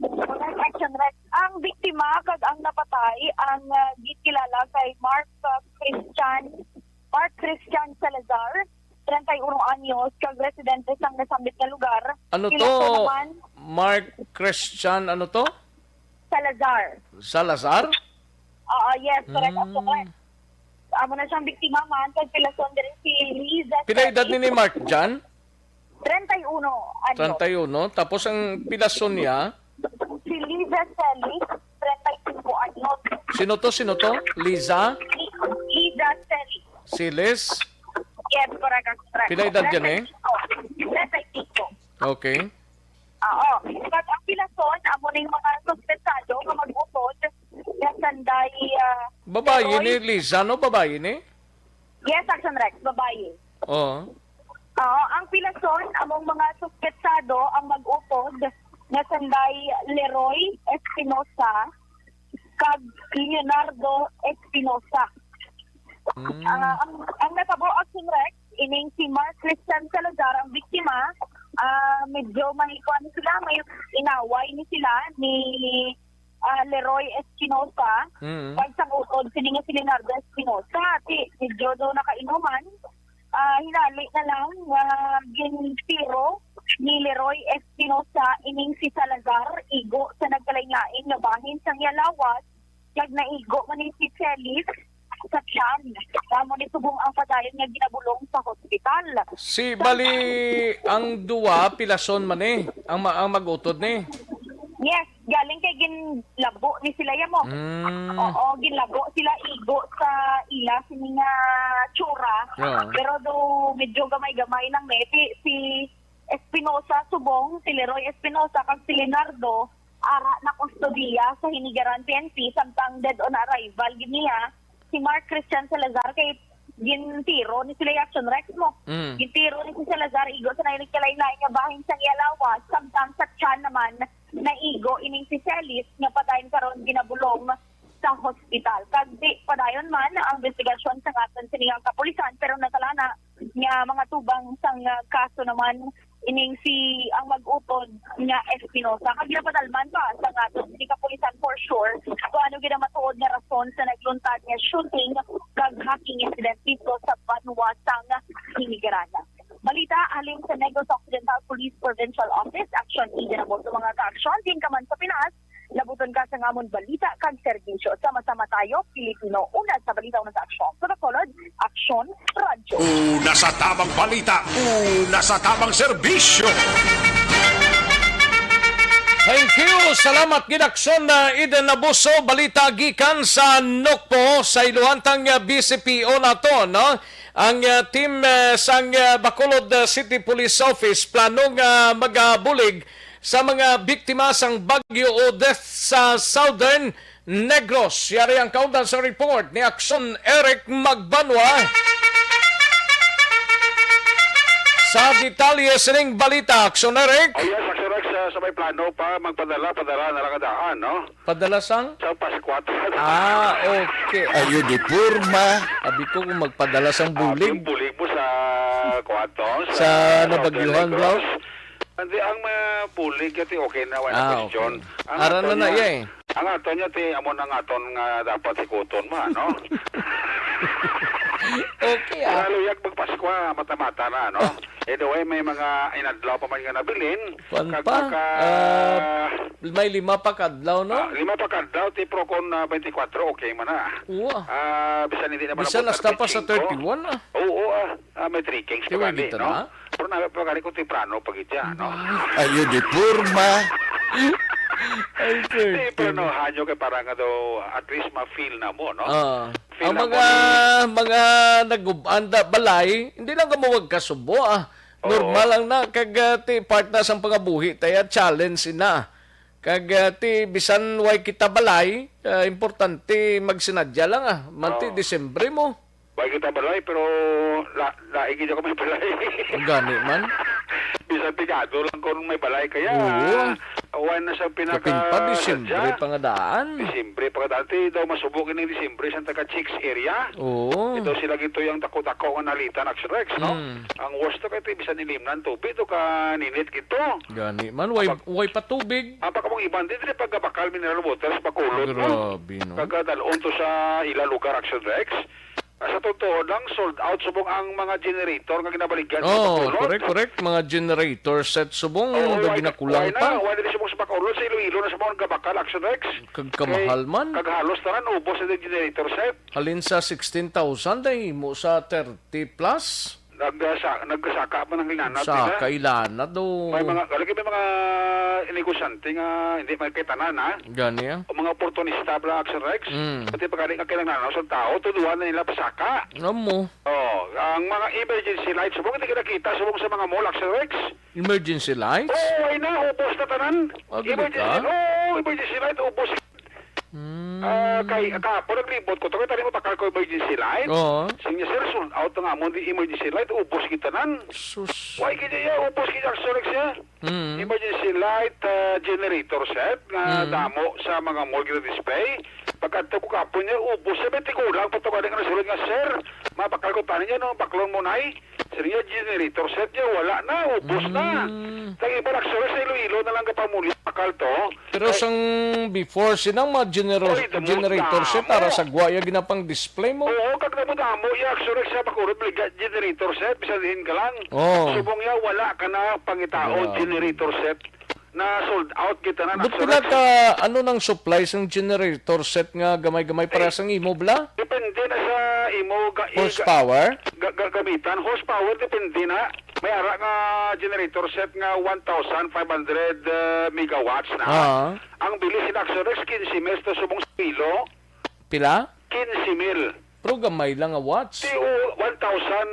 Correct, Action Rex. Ang biktima kag ang napatay, ang, ah, gikilala kay Mark, ah, Christian, Mark Christian Salazar, treinta y uno anyos, kag residente sang nasambit nga lugar. Ano Kilala to? Naman, Mark Christian, ano to? Salazar. Salazar? Oo, yes, correct. Ako, Hmm. correct. Amo na siyang biktima man, kag pilason diri si Liza Celi. Pila edad ni, ni Mark Jan? Treinta y uno anyos. Treinta y uno. Tapos ang pilason niya? Si Liza Celi, treinta y cinco anyos. Sino to? Sino to? Liza? Li-, Liza Celi. Si Liz? Yes, correct, correct. Pila edad yan eh? Treinta y cinco. Treinta y cinco. Okay. Oo. Kag ang Ning mga suspetsado nga mag-utod nga sanday, ah, Babayi Leroy. Ni Liza, no? Babayi ni? Yes, Action Rex, babayi. Oo. Oo, ang pilason among mga suspetsado ang mag-utod nga sanday Leroy Espinosa kag Leonardo Espinosa. Mm. Ah, ang, ang natabo, Action Rex, ining si Mark Christian Salazar ang biktima. Ah, medyo may kuwan sila, may inaway ni sila ni, ah, Leroy Espinosa. Mm. Kag sang utod sini nga si Leonardo Espinosa, ti medyo daw nakainuman. Ah, hinali na lang nga gintiro ni Leroy Espinosa ining si Salazar, igo sa nagkalain-lain nga bahin sang iya lawas, kag naigo man ni si Celis sa tiyan. Amo ni subong ang padayon nga ginabulong sa hospital. Si Sa bali ang duwa, pilason man eh, ang, ma- ang mag-utod ni. Yes, galing kay ginlabo ni sila ya mo. Mm. Oo, ginlabo sila igo sa ila sini nga tsura. Oo. Pero do medyo gamay-gamay lang, may si, si Espinosa subong, si Leroy Espinosa kag si Leonardo, ara na kustodiya sa Hinigaran P N P, samtang dead on arrival gid niya si Mark Christian Salazar kay gintiro ni sila Action Rex mo. Mm. Gintiro ni si Salazar igo sa nagkalain-lain nga bahin sang iya lawas, samtang sa tiyan naman naigo ining si Celis nga padayon karon ginabulong sa hospital. Kag di padayon man ang investigasyon sa ngaton sini nga kapulisan, pero natalana nga mga tubang sang, ah, kaso naman ining si ang mag-utod nga Espinosa. Kag ginapadalman pa sa ngaton sini kapulisan for sure kung ano gid ang matuod nga rason sa nagluntad nga shooting kag hacking incident dito sa banwa sang Hinigaran. Balita halin sa Negros Occidental Police Provincial Office, Action Aid na sa mga kaaksyon, din ka man sa Pinas, labuton ka sa ngamon balita kag serbisyo. Sama-sama tayo, Pilipino. Una sa balita, una sa aksyon. Sa Bacolod, Aksyon Radyo. Una sa tamang balita, una sa tamang serbisyo. Thank you. Salamat gid, Aksyon na Eden Abuso. Balita gikan sa Nokpo, sa Iluhantang, uh, B C P O nato, no? Ang, uh, team, uh, sang, uh, Bacolod, uh, City Police Office plano nga magabulig sa mga biktima sang Bagyo Odette sa Southern Negros. Yari ang kaundan sa report ni Aksyon Eric Magbanwa. Sa detalye sining balita, Aksyon Eric. Oh, yes, Aksyon Rex, uh, sa may plano pa, magpadala, padala na lang ang daan, no? Padala sang? Sa Pascua. Ah, okay. Ayo di porma. Abi ko kung magpadala sang Ah, bulig. Yung bulig mo sa kwarto, Sa sa nabagyuhan, Southern bro? Negros. Hindi, ang mga bulig, yati okay na, wala Ah, question. Okay. Ang Ara aton na na, niya, yay. Ang aton niya, ti, amo na ang aton nga dapat sikuton mo, no? Okay, ah. Sa luyag magpaskwa, mata-mata na, no? Anyway, may mga inadlaw pa man nga nabilin. Kuwan Kag pa, maka- ah, may lima pa kadlaw, no? Ah, lima pa kadlaw, ti pro kon, ah, twenty-four, okay man na. Uwa. Ah, bisan hindi naman Bisan abot hasta pa sa thirty-five. Thirty-one, ah. Oo, ah, ah, may three kings Tiwag pa gani, ito no? Na. Pero na pa gani kung temprano pa gid siya, no? Ba? Ayo di porma. Ay, sir. Di, pero no, hanyo kay para nga daw at least ma-feel na mo, no? Ah. Feel Ang na mga, mo ni mga nagub-anda balay, hindi lang kamo magkasubo, ah. Oo. Normal lang na, kag, ah, ti, part na sang pangabuhi, taya challenge ina. Kag, ah, ti, bisan way kita balay, ah, importante magsinadya lang, ah. Manti, Oo. Disyembre mo. Way kita balay, pero la-, lain gid ako may balay. Ang gani man. Bisan pigado lang kung may balay kaya, Oo. Awan na sa pinaka Kapin pa, Disyembre sadya. Pa nga daan. Disyembre pa nga daan. Ti daw masubo kini Disyembre sa taga Chicks area. Oo. Ito sila gito yung dako-dako nga nalitan, Action Rex, no? Mm. Ang worst to kay ti bisan ilimnan tubig to ka ninit gito. Gani man, way, Kapag way pa tubig. Ang pagkamong iban, di dili pagkabakal mineral water sa Bacolod, no? Grabe, no? Kagkadalon to sa ila lugar, Action Rex. Ah, sa totoo lang, sold out subong ang mga generator nga ginabaligyan sa Oo, Bacolod. Correct, correct. Mga generator set subong, Oo, nga why, ginakulang why pa. Na? Why dili subong sa Bacolod? Sa Iloilo na subong ang gabakal, Action Rex. Kag kamahal Kay, man. Kag halos tanan, ubos na yung generator set. Halin sa sixteen thousand, ay mo sa thirty plus. Nag-, sa-, nagsaka pa ng linanat Sa nila. Kailana do. May mga, lagi may mga negosyante nga hindi may kitanan, ha? Gani, ah. O mga oportunista, bala, Action Rex. Mm. Pati pagkali nga kinahanglan sa tao, tuduhan na nila pasaka. Amo. Oh, ang mga emergency lights, subong hindi ka nakita, subong sa mga mall, Action Rex. Emergency lights? Oo, ay na, ubos na tanan. Ah, dili Emergency, ka? Oo. Oh, emergency light, ubos. Mm. Ah, kay, kahapon naglibot ko to, kay tani mo bakal ko emergency light. Oo. Siling niya, "Sir, sold out na nga mo di emergency light, ubos kita nan." Sus. Why gid ya, ubos gid, Axorex, ya? Mm. Emergency light, ah, generator set nga Mm. damo sa mga mall gina-display. Pagkadto ko kahapon niya, ubos sa may tigulang pa to, kani nga nasulod nga, "Sir, mabakal ko tani niya, no? Baklon mo, nay." Siling niya, generator set niya, wala na, ubos na. Mm. Tag iba, Axorex, sa Iloilo na lang gapamuli bakal to. Pero Ay. sang before, sinang mga genero-, Ay, damo, generator set, damo. Para sa gwa, ya ginapang display mo. Oo, kag damo-damo, ya, Axorex, sa Bacolod, may ga-, generator set, bisan diin ka lang. Oo. Subong ya, wala ka na pangitaon, Grabe. generator set. Na sold out kita na, But Axorex. Pila ka, ano nang supply sang generator set nga gamay-gamay para Ay. sang imo, bla? Depende na sa imo ga-, Horsepower? ga-, ga-, gamitan. Horsepower, depende na. May ara nga generator set nga one thousand five hundred, uh, megawatts na. Ah. Ang bili sa Axorex, quince mil to subong sa kilo. Pila? Quince mil. Pero gamay lang nga watts. Di, o, one thousand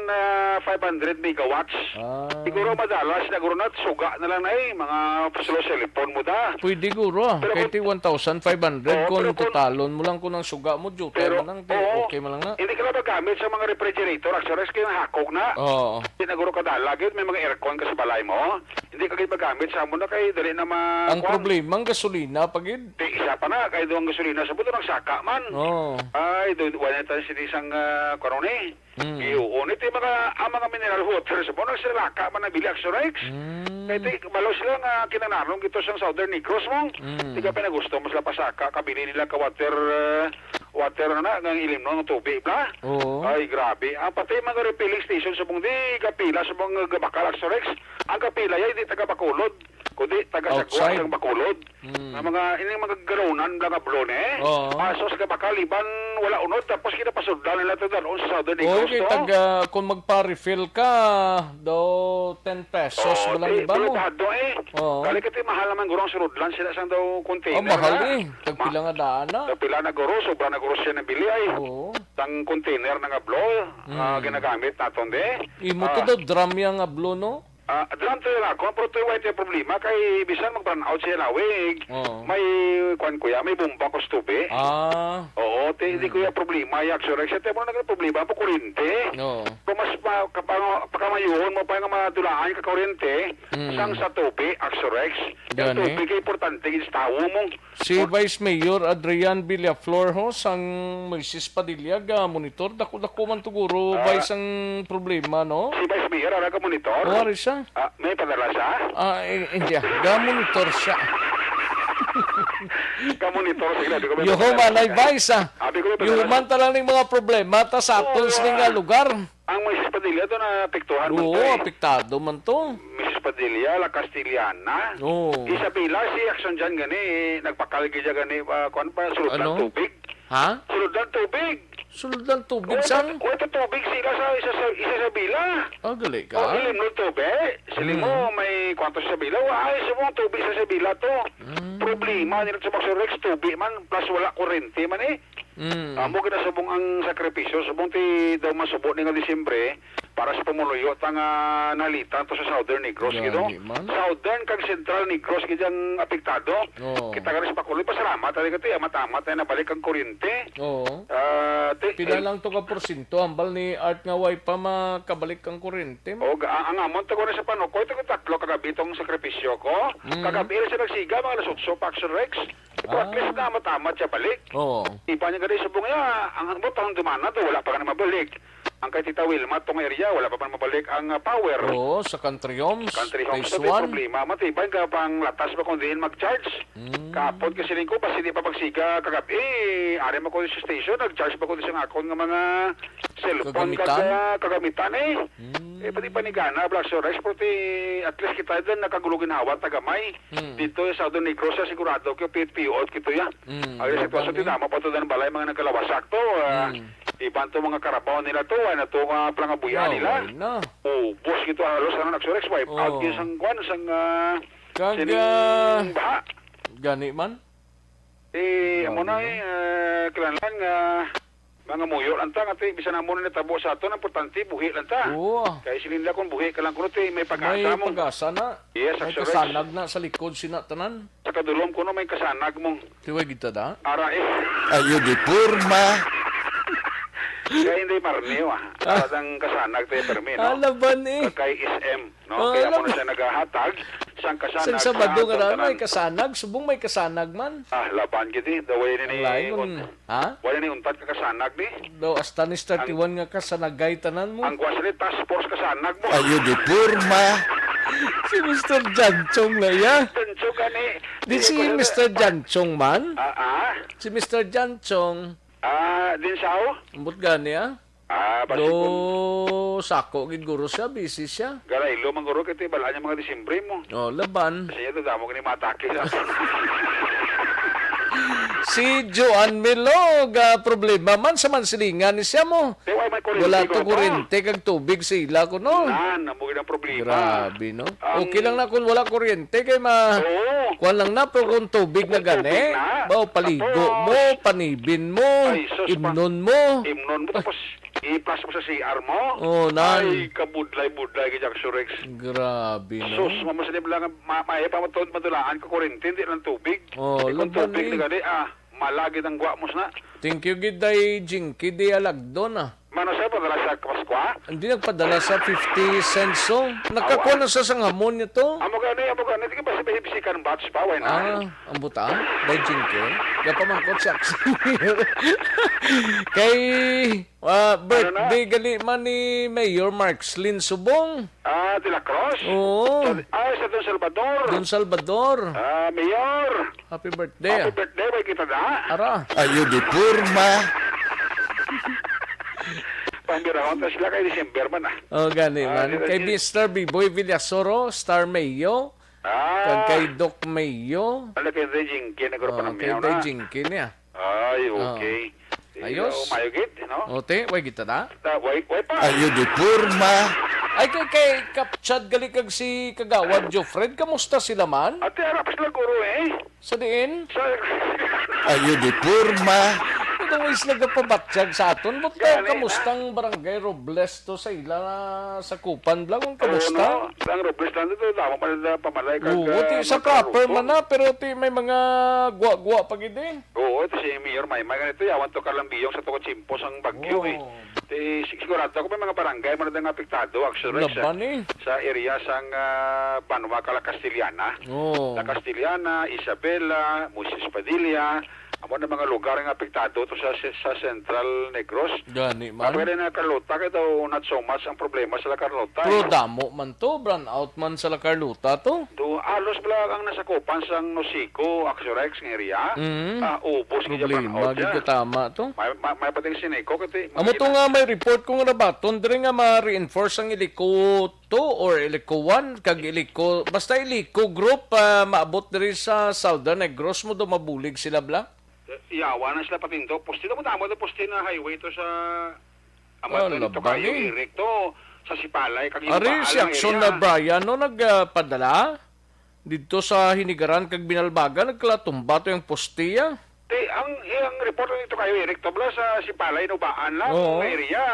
five hundred megawatts. Ah. Siguro madalas, siguro na, suga na lang na eh. Mga slow cellphone mo da. Pwede guro, ah. Pero Kay kung ti one thousand five hundred, Oo, kung pero kung totalon mo lang kung ang suga mo, jutay Pero, man lang, ti, oo. okay man lang na. Hindi ka na magamit sa mga refrigerator, Axorex, kay nahakog na. Oo. Hindi na guro kadala, gid, may mga aircon ka sa balay mo. Hindi ka gid magamit sa amo na kay dali na ma-, Ang kuwan. problema, ang gasolina pa gid. Di, isa pa na, kay doon ang gasolina sa buto, nagsaka man. Oo. Ay, doon, wala tayo sini isang, ah, kuwan ni. Mm. Iyo, nito yung mga, ang mga mineral water sa buto, nagsilaka man ang bili, Axorex. Mm. Kay di, balo sila nga kinanarong ito sa Southern Negros mo. Mm. Di ka pinagusto mo sila pasaka, kabili nila ka water, ah, water na, nga ilimnon ng tubig, bla? Oo. Ay, grabe. Ang pati mga refilling station sa mong di, kapila sa mga gabakal, Axorex. Ang kapila, yan, hindi taga Bacolod, kundi taga Sagwa Outside. sang Bacolod. Mm. Ang mga, ining mga galunan lang nga blon, eh. Oo. Aso sa gabakal, iban, wala unod, tapos kinapasudlan nila ito dalon sa Southern Oo, Negros, kay to. taga, kung magpa-refill ka, daw ten pesos Oo, ba lang di, iba mo? bulutado, eh. Oo. Kali ka, ti, mahal naman, guro, ang suludlan sila sang daw container Oh, mahal na. eh. Tagpila Ma-, nga daan na. tagpila na, guro, sobra na, guro, siya nabili, ay. Oo. Sang container na nga blo, ah, Mm. ginagamit naton, di. Imo Ah. to daw drum yang nga blo, no? Ah, drum to yung ako, pero to yung white yung problema, kay bisan mag-brown out siya lawig, Oo. may, kwan, kuya, may bomba ko sa tubi. Ah. Oo, ti-, hindi, Mm. kuya, problema, yung Axorex. Siya, ti, mo na naging problema po, kuryente. Oo. Kung mas pa-, kapa-, pakamayuhon mo pa yung madulaan ka kuryente, Mm. sang sa tubi, Axorex. Yung Gani. tubi kay importante, gid sa tawo mo. Si Vice Mayor Adrian Villaflor, ho, sang Moises Padilla, ga monitor. Dako-dako man to, guro, Ah. Vice, ang problema, no? Si Vice Mayor, ara ka monitor? O, ari siya. Ah, may padala siya? Ah, eh, hindi, ah. Ga monitor siya. Ga monitor, sige, di ko may Yuho, padala. manay, Vice, ah. Abi ko may padala. Yuhuman ta lang ning mga problema, ta sa Oo, aton sini nga ah. lugar. Ang Moises Padilla to, naapektuhan man Oo, to, eh. apektado man to. Missus Padilla, La Castellana. Oo. Isabela, si Action dyan gani, nagpakal gid siya gani, ah, kuwan pa, sulod lang Ano? tubig. Ha? Sulod lang tubig. Sulod lang tubig, Wala sang? ta-, wala ta tubig sila sa isa, sa isa sa bila. Ah, gali ka? O, ilimnon tubig. Sili mo, Mm. may kwanto sa bila. Wa, ay, subong tubig sa, sa bila to. Mm. Problema nila sa Maxorex, tubig man, plus wala kurente man eh. Mm. Amo gid na subong ang sakripisyo, subong ti daw masubo ni nga Disyembre para sa pumuluyo ta nga nalitan to sa Southern Negros, Gani gid, no? man. Southern kag Central Negros gid ang apektado. Oo. Kita gani sa Bacolod, pasalamat ta gid, amat-amat na nabalik ang kuryente. Oo. Ah, ti-, Pila eh, lang to ka porsyento, hambal ni Art, nga way pa makabalik ang kuryente? O, ga-, ang, ang amon to ko na sa Panukoy, to ko tatlo kagabi tong sakripisyo ko. Mm. Kagabi ra siya nagsiga, mga alas otso pa, Action Rex. Pero at Ah. least na matamat siya balik. Oo. Iba niya gani subong niya, ang butang dumana to, wala pa nga mabalik. Ang kay Tita Wilma, tong area, wala pa man mabalik ang, ah, power. Oo, sa Country Homes, Country Homes, Phase to, may one. problema. Matibay ka pang latas ba kung diin mag-charge? Mm. Kapon kasi lingko, basta di pa magsiga kagabi, ari mo ko sa station, nag-charge ba ko sa akon nga mga cellphone Kagamitan? kag, ah, kagamitan eh. Mm. Eh, pati panigana, Black Sunrise, pero ti, at least kita din nakagulugin hawa, tagamay. Mm. Dito sa Southern Negros, sa sigurado ko, P P O, kito yan. Mm, Ang iba sitwasyon, ni? tinama pa to, dan balay, mga nagkalawasak to, ah, Mm. iban to, mga karabaw nila to, ano to, mga plangabuya Ah, nila. wala na. Ubos kito, halos, ano, nagsurex, wipe out, Oh. yun, sang kwan, sang, ah, Kag, sining ah, baha. gani man? Eh, amo na, Grabe, eh, no? ah, kailangan, ah, mga muyo lang ta, nga ti, bisan amo na natabo sa aton, ang importante, buhi lang ta. Oo. Kay siling nila kung buhi ka lang kuno, ti, may pag-asa May mo. pag-asa na. Yes, May Axel Rex. kasanag na sa likod sina tanan. Sa Kadulom kuno may kasanag mo. Tiway kita da? Ara eh. Ayo di porma. Kaya hindi marniw ah. Ah. Para sang kasanag tayo permi, no? Alaban eh. Kay S M, no? Ah, Kaya mo na alaban. siya naghahatag sang kasanag Sang Sabado sa nga ran, tanan. may kasanag. Subong may kasanag man. Ah, laban gid eh. Daway ni Ang lain ni kun, un- ha? Wala ni untat ka kasanag ni. Daw, hasta ni Ang thirty-one nga kasanagay tanan mo. Ang gwasli task force kasanag mo. Ayo di porma. Si Mister Janchong na iya. Janchong gani. Di si Mister Janchong man? Ah, ah. Si Mister Janchong. Ah, din sao? Ambot gani, ah. Ah, basi Do, kung sako gid guro siya, busy siya. Garaylo man guro kay tibalaan niya mga Disyembre mo. Oh, laban. Kasi ito damo gani matake sa Si Joan Milog, ah, problema man sa Mansilingan ni siya mo. Di, wala may kuryente Wala ko to pa. kuryente kag tubig sa ila ko, no? Nan, amo gid ang problema. Grabe, no? Ang Okay lang na kung wala kuryente kay ma Oo. kuwan lang na, pero kung tubig na Kung tubig gani, na. ba, paligo Tapos, mo, panibin mo, ay, sus, pa- imnon mo. Imnon mo, tapos ipas mo sa C R mo. Oh, nan. Ay, kabudlay-budlay gid ang Surex. Grabe, no? Sus, mamasali mo lang, ma-, maayo pa mo to, madulaan ka kuryente, hindi lang tubig. Oh, Eh, kung laban tubig eh. na gani, ah, malagid ang gwa mo na. Thank you gid, Day Jinky, di alagdon, ah. Mano siya, padala sa Paskwa? Hindi nagpadala sa fifty cents, oh. Nakakuha Awa. na sa sanghamon niya to. Amo gani, amo gani. Di ka ba sa Basican batch pa? Why not? Ah, ang buta? Day Jinky? Gapamangkot siya. Kay, ah, Ano na? birthday gali man ni Mayor Markslin Subong. Ah, de la Cruz? Oo. Sa, ah, sa Don Salvador. Don Salvador. Ah, Mayor. Happy birthday, Happy ah. birthday, may kita na. Ara. Ayo di porma. Pambirahon ta sila kay December man, ah. Oh, gani Ah, man. di na Kay si- Mister Biboy Villasoro, Star Mayo, Ah. kag kay Doc Mayo. Ano kay Day Jinky, nagkaroon pa Oh, ng kay miyaw Day na? Jinky niya. Ay, Oh. okay. Ayos. Sige, oh, mayo gid, no? O, te, way kita na? Ta-, way, way pa. Ayo di porma. Ay, kay, kay Kapchad gali kag si Kagawad Jofred, kamusta sila man? Ate, ara pa sila guro, eh. Sa diin? Sa Ayo di porma. Ito, way sila gapabatyag sa aton. But, Gani na. kamustang Barangay Robles to sa ila sa Kupan, Bla? Kung Oo, kamusta? no? Ang Robles lang dito, tama pa rin na pamalay kag, Oo, ah, ti, sa magkarupo. proper man na, pero ti, may mga gwa-gwa pa gid eh. Oo, ito si Mayor Maymay, ganito, yawan to kalambiyong sa tukod simpos ang bagyo, eh. Oo. Ti, sig-, sigurado ako may mga barangay man na nga apektado, actually, sa, Laban, eh. sa area sang, ah, Banwa, kala Castellana. Oo. La Castellana, Isabela, Moises Padilla, amo na mga lugar nga apektado to sa, sa Central Negros. Gani man. Pero na Carlota, kay daw not so much ang problema sa La Carlota, Pero eh. damo man to, brownout man sa La Carlota to. Do, alos bala ang nasakupan sang Nosico, Axorex nga area. Mm. Ah, ubos gid ang Problema, brownout gid niya. ka tama to. May, may, may pating Sineco, kati, Amo to makita. nga may report kung rabaton, dire nga ma-reinforce ang Ilico two or Ilico one, kag Ilico, basta Ilico group, ah, maabot diri sa Southern Negros mo do mabulig sila, bla? Yawa na sila patindog. Poste na mo, damo na poste na highway to sa, amo Ah, to, dito laban kayo, eh. Eric, to, sa Sipalay, kag Ari, Ibaan si ang Action area. na Brian, no, nagpadala didto sa Hinigaran kag Binalbagan, nagkalatumba to yung poste, ah. Ti, ang, ang report dito kayo, Eric, to, bla, sa Sipalay, Nubaan lang, Oo. nga area,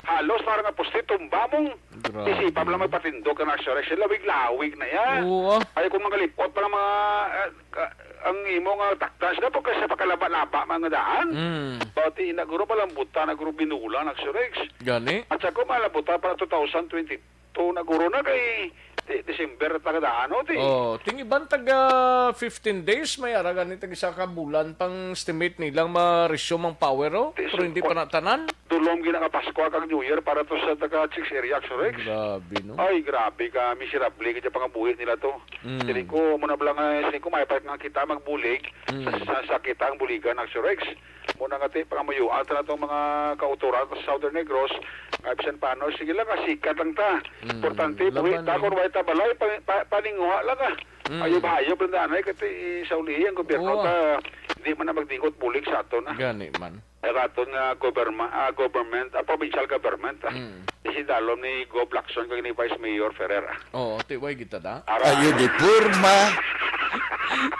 halos parang nga poste, tumba mong Grabe. isipan mo lang magpatindog ka na, Axorex. Lawig-lawig na yan. Oo, ah. Ay, kung mga lipot, parang mga, ah, Ka-, ang imo nga takdan sila, pagka sa pakalaba-laba, mga daan. Mm. Pati ina, guro, malambutan na, guro, binulan, Axorex. Gani? At sa ko, malambutan para two thousand twenty-two na, guro, na kay Di-, December at nakadaan, no, ti? Oh, ting iban taga fifteen days, may ara gani tag isa ka bulan pang estimate nilang ma-resume ang power, oh. Ti, Pero hindi pa sukot. na tanan. Dulom gina nga Pasko kag New Year para to sa taga Chicks area, Axorex. Grabe, no? Ay, grabe ka, miserable ka dyan pangabuhi nila to. Mm. Siling ko, muna bala nga, siling ko, may pa nga kita magbulig Mm. sa, sa, sa kita ang buligan, Axorex. Muna nga ti, pangamuyoan sa natong mga kautoran sa Southern Negros, nga bisan paano, sige lang, nga sikat lang ta. Mm. Importante, Laban buhi ta, eh. kung way ta balay, pa, pa, paninguha lang, ah. Mm. Ayub-ayub lang, anay, kati, sa ulihi, ang gobyerno Oo. ta, di man na magdingot bulig sa aton, ah. Gani man. Ang aton nga goberma-, ah, government, ah, provincial government, ah. Mm. Isidalom ni Gov Lacson kag ni Vice Mayor Ferrer, ah. Oo, ti, way kita da. Ara. Ayo di porma.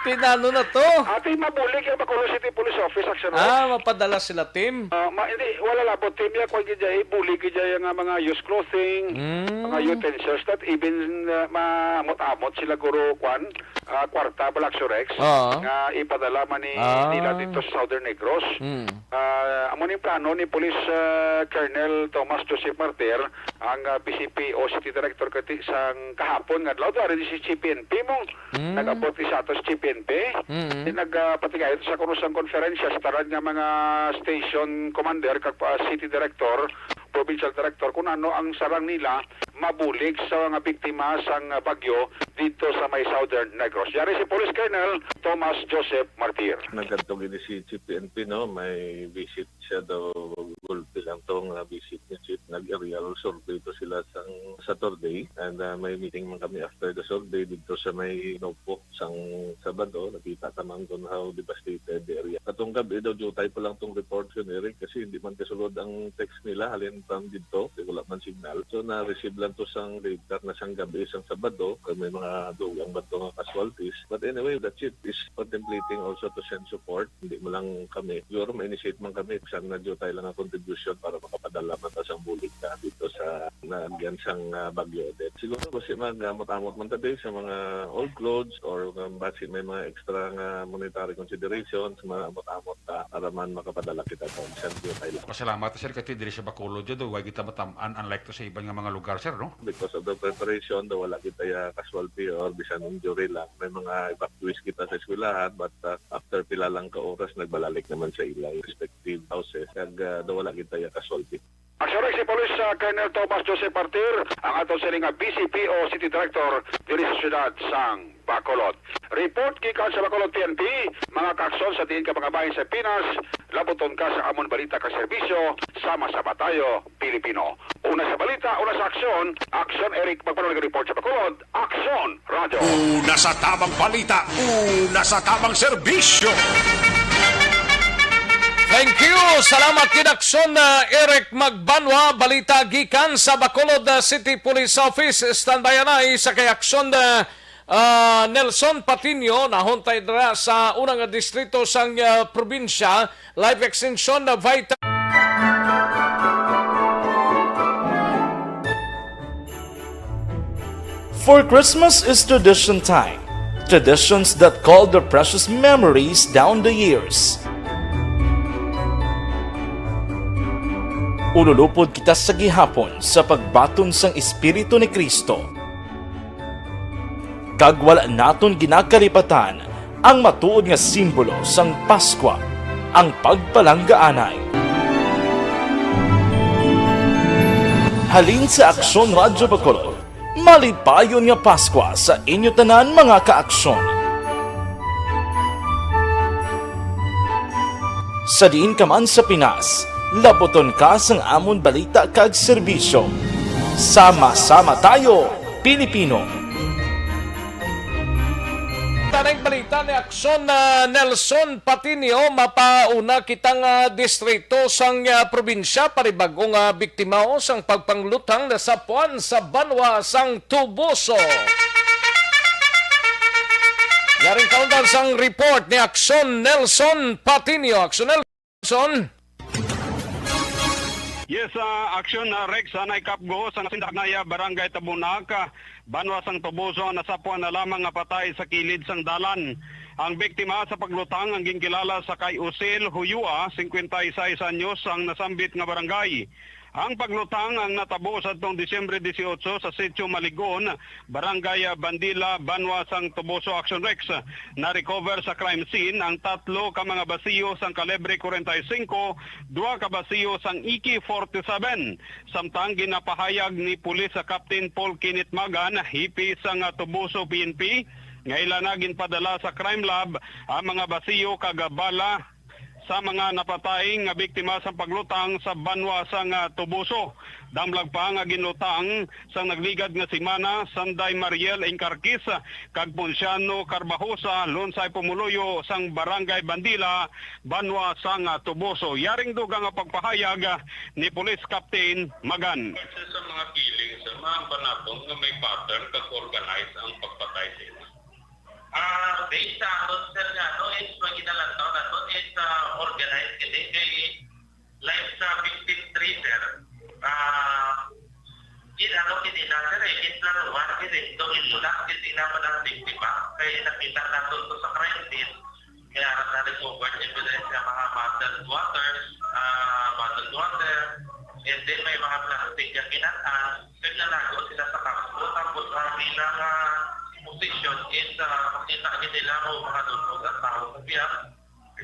Pinano na to? Ati, mabulig ang Bacolod City Police Office, action, no? Ah, mapadala sila, team? Ah, ma-, hindi, wala labot, team. Ya, kwan gid ya, eh, bulig gid ya nga mga used clothing, Mm. mga utensils, that even, ah, maamot-amot sila, guro, kwan, ah, kwarta, bala, action, Rex, Oo. nga ipadala man ni, Ah. nila dito sa Southern Negros. Mm. Ah, amo ning plano ni Police, ah, Colonel Thomas Joseph Martir, ang, ah, V C P o City Director kati sang kahapon nga adlaw, dari si Chief P N P mo. Mm. Nag-abot ni sa ato si Chief P N P. Mm. Di nag, ah, patigayon sa kuno sang konferensya sa tanan nga mga station commander kag pa, city director, provincial director, kung ano ang sarang nila mabulig sa mga biktima sang bagyo dito sa may Southern Negros. Yari si Police Colonel Thomas Joseph Martir. Nagkadto gid si Chief P N P, no? May visit siya daw, gulpi lang to nga visit ni Chief. Nag-aerial survey to sila sang Saturday, and, ah, may meeting man kami after the survey dito sa may Nopo sang Sabado. Nakita ta man kung how devastated the area. Katong gabi daw, dutay pa lang tong report yun, Eric, kasi hindi man kasulod ang text nila halin from dito, kay wala man signal. So, na-receive lang to sang radar na sang gabi sang Sabado, kay may mga dugang ba to nga casualties. But anyway, the chief is contemplating also to send support. Hindi mo lang kami. Siguro ma-initiate man kami, bisan na dutay lang ang contribution para makapadala man ta sang bulig na dito sa naalagyan sang, ah, Bagyo Odette. Siguro basi mag-amot-amot man ta, Dave, sa mga old clothes or, um, basi may mga extra nga monetary considerations, mag-amot-amot ta para man makapadala kita ta, bisan dutay lang. Pasalamat, sir, kay diri sa Bacolod jud, way kita matam-an, unlike to sa iban nga mga lugar, sir, no? Because of the preparation, daw wala kita ya casualty or bisan injury lang. May mga evacuees kita sa eskwelahan, but, uh, after pila lang ka oras, nagbalalik naman sa ilay respective houses. Kag, uh, daw wala kita ya casualty. Aksyon si Police, uh, Colonel Thomas Joseph Martir, ang aton sini nga V C P o City Director diri sa siyudad sang Bacolod. Report gikan sa Bacolod P N P, mga kaaksyon sa diin ka mga bahin sa Pinas, labuton ka sa amon balita kag serbisyo, sama-sama tayo, Pilipino. Una sa balita, una sa aksyon, Aksyon Eric Magpanulay report sa Bacolod, Aksyon Radyo. Una sa tamang balita, una sa tamang serbisyo. Thank you. Salamat kid Aksyon, uh, Eric Magbanwa. Balita gikan sa Bacolod, uh, City Police Office. Standby anay sa kay Aksyon, uh, uh, Nelson Patino. Nahuntay dira sa unang distrito sang, uh, probinsya. Life Extension, uh, Vita. For Christmas is tradition time. Traditions that call their precious memories down the years. Ululupod kita sa gihapon sa pagbaton sang Espiritu ni Cristo. Kag wala naton ginakalipatan ang matuod nga simbolo sang Paskwa, ang pagpalanggaanay. Halin sa Aksyon Radyo Bacolod, malipayon nga Paskwa sa inyo tanan, mga kaaksyon. Sa diin ka man sa Pinas, labuton ka sang amon balita kag serbisyo. Sama-sama tayo, Pilipino! Tanay balita ni Aksyon, ah, Nelson Patinio, mapauna kitang, ah, distrito sang, ah, probinsya, panibag-o nga biktima, oh, sang pagpanglutang nasapuan sa banwa sang Tubuso. Yaring kaundan sang report ni Aksyon Nelson Patinio. Aksyon Nelson. Yes, ah, Aksyon, ah, Rex, ah, naikapgo sa Sindak Naya, Barangay Tabunak, ah, banwa sang Tubuso, ang nasapuan na lamang nga patay sa kilid sang dalan. Ang biktima sa paglutang ang ginkilala sa kay Usil Huyua, cincuenta y seis anyos, ang nasambit nga barangay. Ang paglutang ang natabo sa atong Disyembre dieciocho sa Sitio Maligon, Barangay Bandila, banwa sang Tubuso. Action Rex, na-recover sa crime scene ang tatlo ka mga basiyo sang kalibre forty-five, duha ka basiyo sang A K forty-seven. Samtang ginapahayag ni Pulis Captain Paul Kenneth Magan, hipi sang Tubuso P N P, nga ila na ginpadala sa crime lab ang mga basiyo kag bala sa mga napatay nga biktima sa paglutang sa banwa sang, ah, Tubuso. Damlag pa nga ginlutang sang nagligad nga semana, Sanday Mariel Incarquis kag Ponciano Carbajosa, lunsay pumuluyo sang Barangay Bandila, banwa sang, ah, Tubuso. Yaring dugang nga pagpahayag, ah, ni Police Captain Magan. Sa mga killing, sir, maamban naton nga may pattern kag organized ang pagpatay sa ila. Ah, based sa aton, sir, nga, no, is pag ginalantaw naton is, ah, organized gid kay live sa victim three, sir. Ah, gin-, ano, gid ina, sir, eh, ginplanuhan gid, eh, to, ginsulat gid ina man ang biktima. Kay nakita naton to sa crime scene, kaya na recovered evidence nga mga bottled waters, ah, bottled water, and then may mga plastic nga kinat-an, naglalago sila sa kampo. Tapos ang ilang, ah, posisyon is, ah, makita gid nila o makadungog ang tawo sa biya,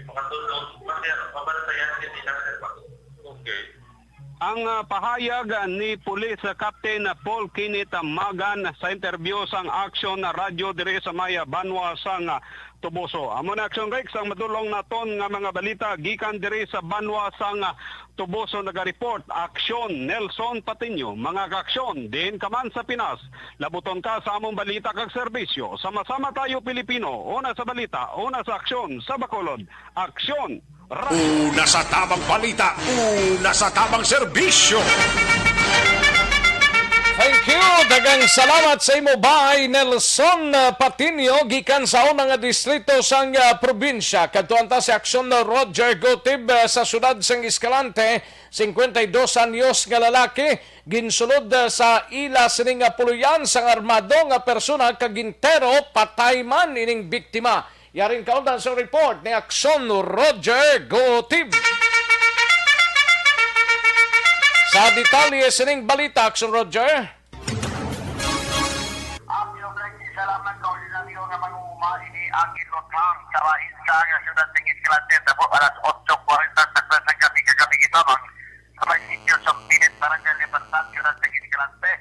makadungog, kasi mabantayan gid nila, sir, ba? Okay. Ang, ah, pahayag, ah, ni Police, ah, Captain Paul Kenneth Magan sa interview sang Action Radyo diri sa may, ah, banwa sang, ah, Toboso. Amo na, Action Rex, ang madulong naton nga mga balita gikan diri sa banwa sang, ah, Toboso. Nagareport, Action, Nelson Patiño. Mga ka-aksyon, diin ka man sa Pinas, labuton ka sa among balita kag serbisyo. Sama-sama tayo, Pilipino. Una sa balita, una sa aksyon, sa Bacolod. Aksyon! Una sa tamang balita, una sa tamang serbisyo. Thank you. Daghang salamat sa imo, bay Nelson, uh, Patiño, gikan sa una nga distrito sang, uh, probinsya. Kadtuan ta si Aksyon Roger Gotib, uh, sa siyudad sang Escalante, cincuenta y dos anyos nga lalaki, ginsulod, uh, sa ila sini nga puloy-an sang armado nga persona kag gintero patay man ining biktima. Yari ang kaundan sa report ni Aksyon Roger Gotib. Sa detalye sining balita, Aksyon Roger. Ang Pinoy, isa lamang ka ordinaryo nga mag-uuma ini ang ginluthang sa isla nga siyudad sang Escalante, sa alas otso kwarenta sa gabi kagahapon, sa may sitio Sumpilit, Barangay Libertad, siyudad sang Escalante.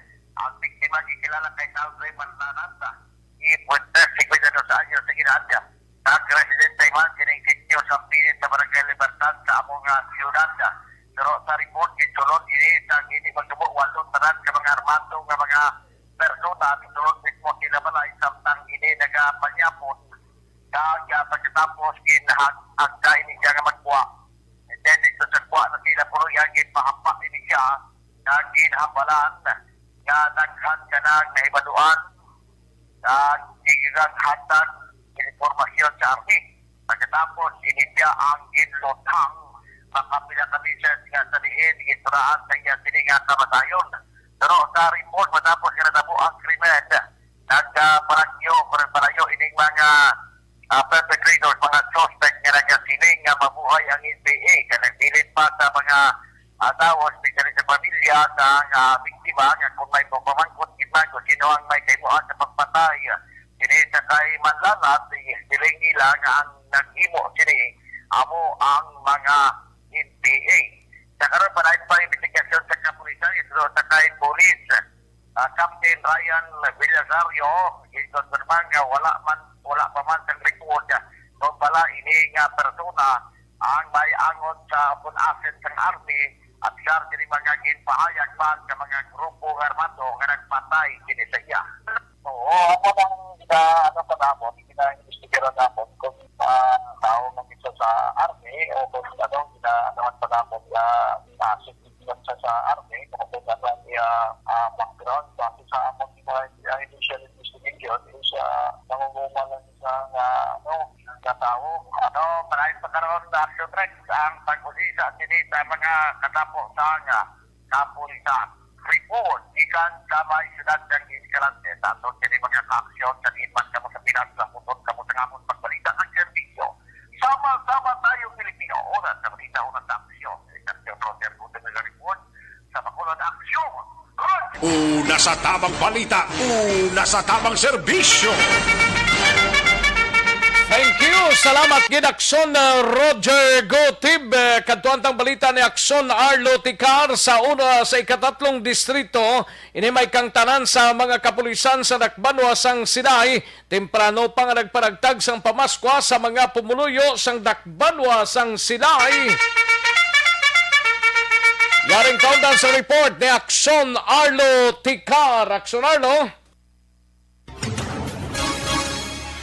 Ang biktima gikilala kay Tal Raymond Lanata. Ni Fuentes, cincuenta y dos anyos, sa edad niya. Nagresidente man sining sitio Sumpilit sa Barangay Libertad sa amo nga siyudad. Pero sa report, ginsulod ini sang hindi magtubo walo tanan ka mga armado nga mga persona. Sulod mismo sila balay samtang ini nagapanyapon. Kag, ah, pagkatapos, ginhag-, hagda ini siya nga magkuha. And then, dito sa kuha na sila, pero yan, ginpahapa ini siya, kag ginhambalan nga daghan ka nang nahibaluan, kag ginhatag informasyon sa army. Pagkatapos, ini siya ang ginluthang makapila ka meses nga sa diin ginturaan sa iya sini nga kamatayon. Pero sa report, matapos nga natabo ang krimen, nagpalayo, nagpalayo ining mga, ah, perpetrators, mga suspect nga nagasiling nga mabuhay ang N P A, kay nagpilit pa sa mga, ah, tawo, especially sa pamilya sa, ah, biktima, nga kung may pagpamangkot gid man kung sino ang may kahimuan sa pagpatay, ah, kini sa kay Manlalat, siling nila nga ang naghimo sini amo ang mga N P A. Sa karon, padayon pa ang investigasyon sa kapulisan, ito sa kay Police, ah, Captain Ryan Villasario, ginkonfirma nga wala man, wala pa man sang report, ah, kung bala ini nga persona ang may angot sa pun-asin sang army at siya diri mga ginpahayag man sa mga grupo nga armado nga nagpatay kini sa iya. Oo, ako lang gina, ano, panamon, gina-investigaran namon kung, ah, tao nga isa sa army o kung ano, gina, ano, ang panamon nga nasa sa, sa army, kung ano, ano, iya, ah, background, base sa among mga, ah, initial investigation, is, ah, nangunguma lang sa, ah, ano, nga tao. Ano, marami pa karon na action tracks ang pag-usisa sini sa mga katapo sa nga kapulisan. Report gikan sa may siyudad ng Escalante. Sa aton kini mga kaaksyon, sa iban ka mo sa Pinas, sa puton ka mo sa ngamon pagbalita ng serbisyo. Sama-sama tayo, Pilipino. Oras sa balita, oras sa aksyon. Sa aksyon, Roger Gutierrez report sa Bacolod Aksyon. Una sa tamang balita, una sa tamang serbisyo. Thank you. Salamat gid, Aksyon, uh, Roger Gotib. Uh, kadtuan tang balita ni Aksyon Arlo Ticar sa una sa ikatatlong distrito. Ini may kangtanan sa mga kapulisan sa Dakbanwa sang Silay. Temprano pa nga nagpanagtag sang pamaskwa sa mga pumuluyo sang Dakbanwa sang Silay. Yaring kaundan sa report ni Aksyon Arlo Ticar. Aksyon Arlo.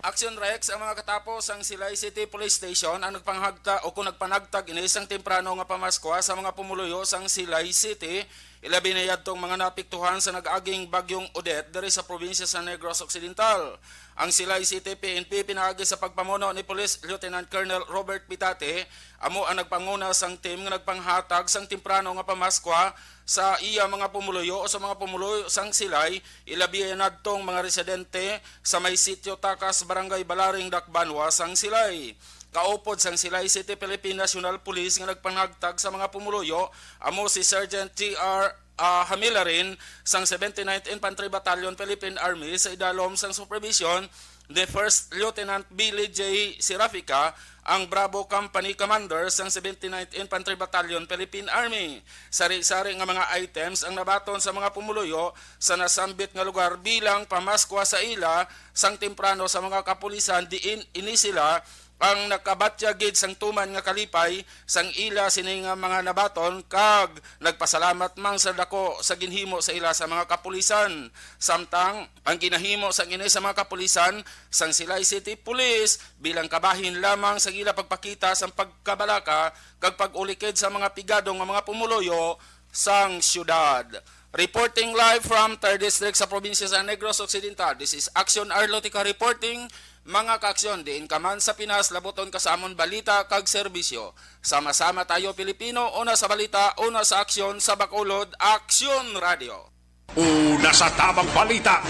Aksyon Rex, ang mga katapo sang Silay City Police Station ang nagpanghagta o kung nagpanagtag ini sang temprano nga pamaskwa sa mga pumuluyo sang Silay City Ilabi na yadtong mga naapektuhan sa nag-aging Bagyong Odette diri sa probinsya sa Negros Occidental. Ang Silay City P N P pinaagi sa pagpamuno ni Police Lieutenant Colonel Robert Pitate amo ang nagpanguna sang team nga nagpanghatag sang temprano nga pamaskwa sa iya mga pumuluyo o sa mga pumuluyo sang Silay, ilabi na yadtong mga residente sa may Sitio Takas, Barangay Balaring, Dakbanwa sang Silay. Kaupod sang Silay City Philippine National Police nga nagpanagtag sa mga pumuluyo amo si Sergeant G R, ah, Hamilarin sang seventy-ninth Infantry Battalion Philippine Army sa idalom sang supervision ni First Lieutenant Billy J Serafica, ang Bravo Company Commander sang seventy-ninth Infantry Battalion Philippine Army. Sari-sari nga mga items ang nabaton sa mga pumuluyo sa nasambit nga lugar bilang pamaskwa sa ila sang temprano sa mga kapulisan, diin ini sila ang nakabatya gid sang tuman nga kalipay sang ila sini nga mga nabaton, kag nagpasalamat man sa dako sa ginhimo sa ila sa mga kapulisan. Samtang ang ginahimo sang ini sa mga kapulisan sang Silay City Police bilang kabahin lamang sa ila pagpakita sang pagkabalaka kag pag-ulikid sa mga pigado nga mga pumuluyo sang siyudad. Reporting live from Third District sa probinsya sa Negros Occidental, this is Aksyon Arlotica reporting. Mga kaaksyon, diin ka man sa Pinas, labuton ka sa amon balita kag serbisyo. Sama-sama tayo, Pilipino, una sa balita, una sa aksyon, sa Bacolod, Aksyon Radio. Una sa tamang balita,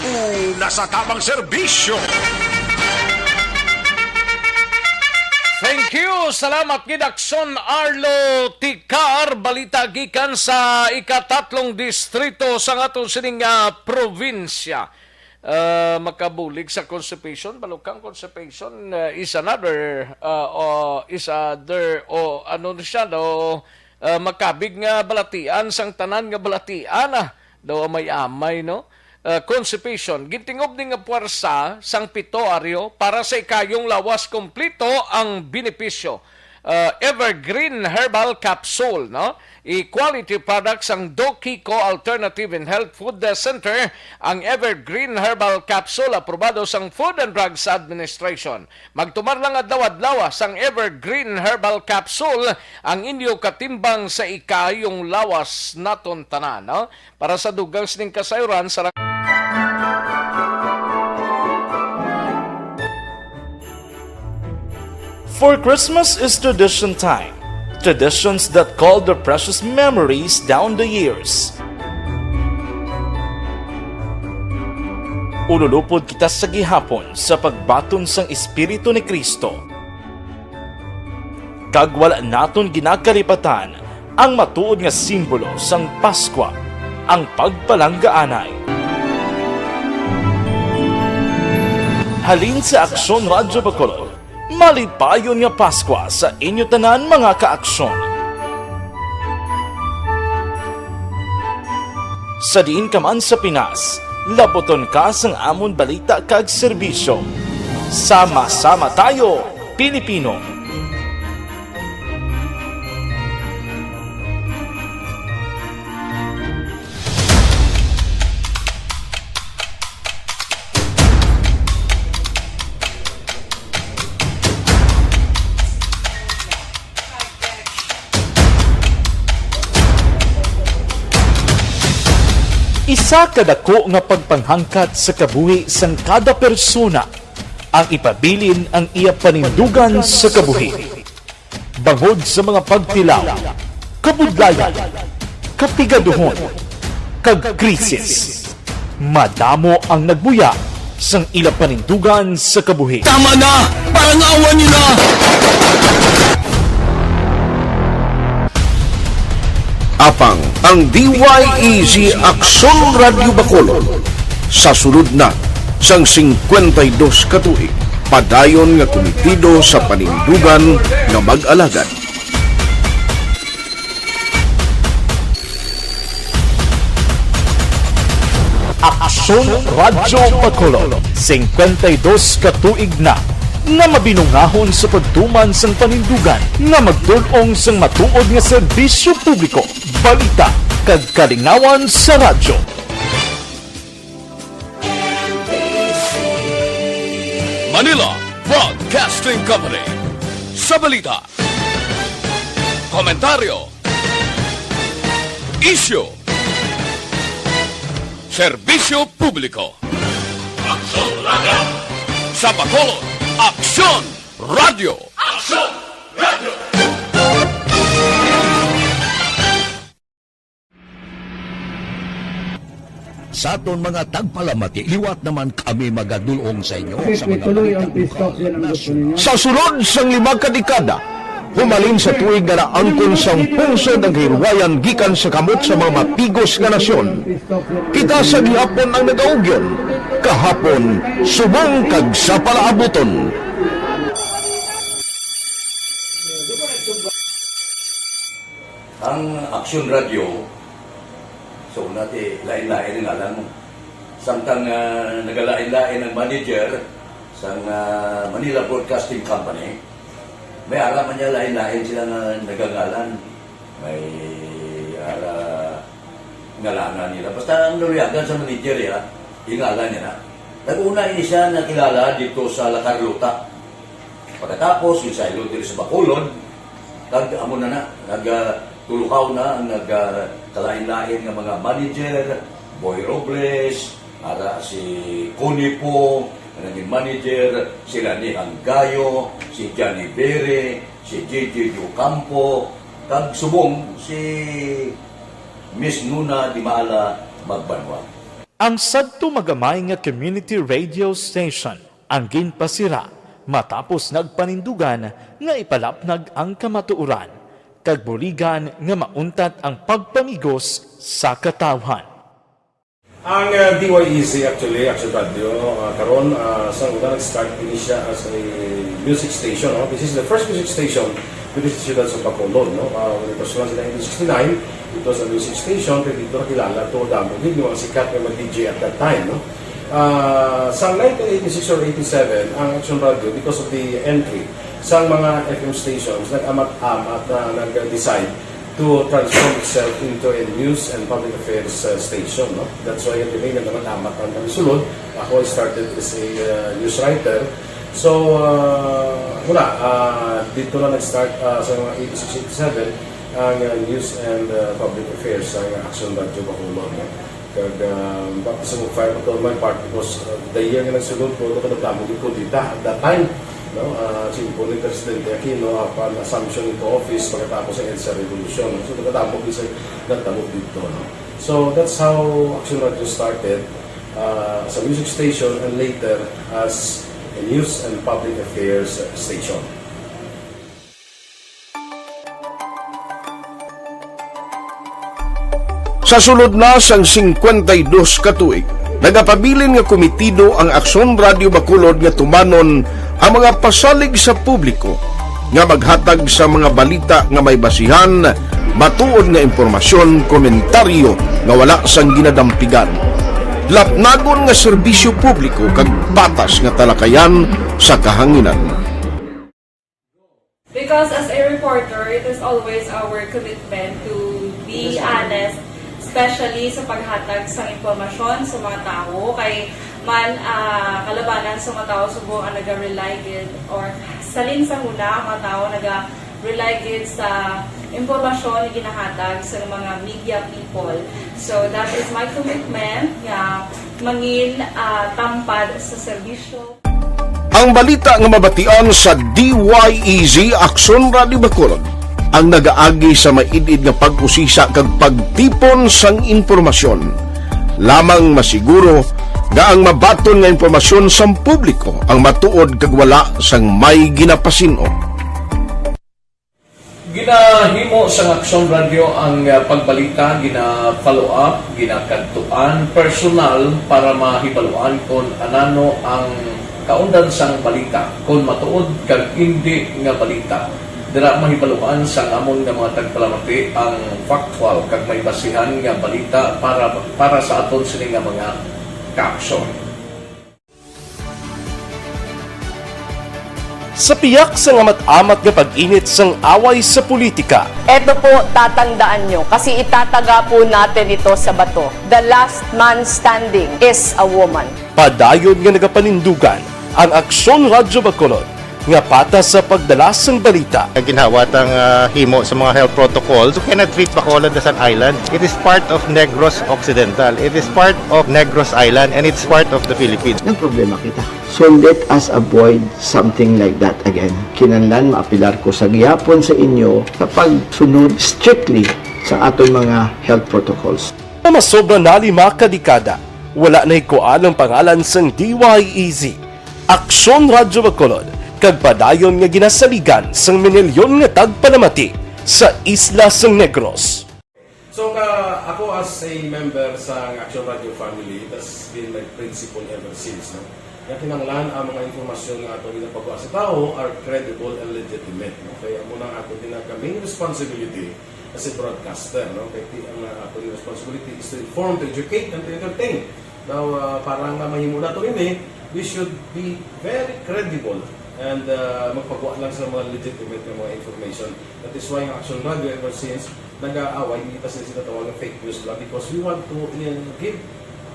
una sa tamang serbisyo. Thank you. Salamat gid, Aksyon Arlo Ticar. Balita gikan sa ikatatlong distrito sa aton sining, ah, probinsya. Ah, makabulig sa constipation, balukang constipation, ah, is another, ah, o is other, o ano na siya, no? Ah, makabig nga balatian sang tanan nga balatian, ah, daw amay-amay, no? Ah, constipation. Gintingob ni nga puwersa sang pito aryo para sa ikayong lawas, kompleto ang benepisyo. Ah, Evergreen Herbal Capsule, no? I-quality product sang Dokiko Alternative and Health Food Center ang Evergreen Herbal Capsule, aprobado sang Food and Drugs Administration. Magtumar lang adlaw-adlaw sang Evergreen Herbal Capsule, ang inyo katimbang sa ikayong lawas naton tanan, no? Para sa dugang sining kasayuran sa For Christmas is tradition time. Traditions that call their precious memories down the years. Ululupod kita sa gihapon sa pagbaton sang Espiritu ni Cristo. Kag wala naton ginakalipatan ang matuod nga simbolo sang Paskwa, ang pagpalanggaanay. Halin sa Aksyon Radyo Bacolod, malipayon nga Paskwa sa inyo tanan, mga kaaksyon. Sa diin ka man sa Pinas, labuton ka sang amon balita kag serbisyo. Sama-sama tayo, Pilipino! Isa ka dako nga pagpanghangkat sa kabuhi sang kada persona ang ipabilin ang iya panindugan sa kabuhi. Bangod sa mga pagtilaw, kabudlayan, kapigaduhon, kag krisis, madamo ang nagbuya sang ila panindugan sa kabuhi. Tama na! Parangawan niyo na! Apang ang D Y E G Aksyon Radyo Bacolod sa sulod na sang singkwenta y dos ka tuig, padayon nga kumitido sa panindugan nga mag-alagad. Aksyon Radyo Bacolod, singkwenta y dos ka tuig na nga mabinungahon sa pagtuman sang panindugan nga magtul-ong sang matuod nga serbisyo publiko, balita, kag kalingawan sa radyo. Manila Broadcasting Company. Sa balita, komentaryo, isyu, Serbisyo publiko. Aksyon Radio. Sa Bacolod, Aksyon Radio. Aksyon Radio. Sa aton mga tagpalamati, liwat naman kami magadulong sa inyo sa mga balita nasyonal. Sa sulod sang lima ka dekada, humalin sa tuig nga naangkon sang pungsod ang kahilwayan gikan sa kamot sa mga mapigos nga nasyon, kita sa gihapon ang nagaugyon, kahapon, subong kag sa palaabuton. Ang Aksyon Radio, so, una ti, lain-lain ang ngalan mo. Samtang, ah, nagalain-lain ang manager sang, ah, Manila Broadcasting Company, may ara man niya lain-lain sila nga nagangalan. May ara ngalanan nila. Basta ang naluyagan sa manager, ya, ingalan niya na. Nag-una ini siya nakilala dito sa La Carlota. Pagkatapos, ginsaylo diri sa Bacolod, kag amo na na, nag, ah, tulukaw na ang nag, ah, kalain-lain nga mga manager, Boy Robles, ara si Connie Po, nga naging manager, si Lani Anggayo, si Johnny Bere, si J J Ocampo, kag subong si Miss Nuna Dimala Magbanwa. Ang sadto magamay nga community radio station ang ginpasira matapos nagpanindugan nga ipalapnag ang kamatuoran kag buligan nga mauntat ang pagpamigos sa katawhan. Ang, uh, D Y E Z actually, Action Radio, uh, karon, uh, sa una nag-start ini siya as a music station, no? This is the first music station diri sa siyudad sa Bacolod, no? Uh, when it was launched in nineteen sixty-nine, it was a music station, kay dito nakilala to damo gid mga sikat nga mga D J at that time, no? Ah, sa nineteen eighty-six or eighty-seven, ang Action Radio, because of the entry sa mga F M stations, nag-amat-amat na nag-decide to transform itself into a news and public affairs, uh, station, no? That's why the name nag-amat-amat ang kami sulod. Ako, I started as a, uh, news writer. So, uh, wala, uh, dito na nag-start, uh, sa mga eighty-six, eighty-seven, ang, uh, news and, uh, public affairs sa Action Radio Bacolod, no? Kag, ah, baptism of fire pa to on my part because, ah, the year nga nagsulod ko, ito kadamo gid kudeta at that time, no? Ah, si Impuling Presidente Aquino, apan assumption into office pagkatapos sa EDSA Revolution, no? So, kadamo gid sa nagtabo dito, no? So, that's how Action Radio started, ah, as a music station and later as a news and public affairs station. Sa sulod na sang singkwenta y dos ka tuig, nagapabilin nga komitido ang Aksyon Radio Bacolod nga tumanon ang mga pasalig sa publiko nga maghatag sa mga balita nga may basihan, matuod nga impormasyon, komentaryo nga wala sang ginadampigan, lapnagon nga serbisyo publiko kag patas nga talakayan sa kahanginan. Because as a reporter, it is always our commitment to be honest, especially sa paghatag sang impormasyon sa mga tawo. Kay man, ah, kalabanan sa mga tawo subong ang naga-rely gid, or salin sa huna ang mga tawo naga-rely gid sa impormasyon nga ginahatag sa mga media people. So that is my commitment nga mangin, ah, tampad sa serbisyo. Ang balita nga mabatian sa D Y E Z Aksyon Radio Bacolod ang nagaagi sa maid-id nga pag-usisa kag pagtipon sang impormasyon, lamang masiguro nga ang mabaton nga impormasyon sang publiko ang matuod kag wala sang may ginapasin-o. Ginahimo sang Aksyon Radio ang, ah, pagbalita, gina-follow up, ginakadtuan personal para mahibaluan kon anano ang kaundan sang balita, kon matuod kag indi nga balita. Dira mahibaluan sang amon nga mga tagpalamati ang factual kag may basihan nga balita para, para sa aton sini nga mga kaaksyon. Sa piyak sang amat-amat nga pag-init sang away sa politika, Eto po, tatandaan nyo, kasi itataga po natin ito sa bato. The last man standing is a woman. Padayon nga nagapanindugan ang Aksyon Radyo Bacolod nga patas sa pagdala sang balita. Ginhawa tang, ah, himo sa mga health protocols. You cannot treat Bacolod as an island. It is part of Negros Occidental. It is part of Negros Island, and it's part of the Philippines. Nagproblema kita. So let us avoid something like that again. Kinahanglan maapelar ko sa gihapon sa inyo sa pagsunod strictly sa aton mga health protocols. Nga masobra na lima ka dekada, wala na ikuan ang pangalan sang D Y E Z, Aksyon Radyo Bacolod, kag padayon nga ginasaligan sang minilyon nga tagpalamati sa isla sang Negros. So, ka, ako as a member sa Action Radio family, that's been my principle ever since, no? Nga kinahanglan ang mga impormasyon nga ato ginapagawa sa tawo are credible and legitimate, no? Kaya amo na ang ato ginaka main responsibility as a broadcaster, no? Kaya ti-, ang, uh, ato responsibility is to inform, to educate, and to entertain. Now, uh, para nga mahimo nato ini, we should be very credible and, uh, magpagawa lang sa mga legitimate nga mga information. That is why ang Action Radio ever since nag-aaway kita sa sinatawag nga fake news lang, because we want to, uh, give,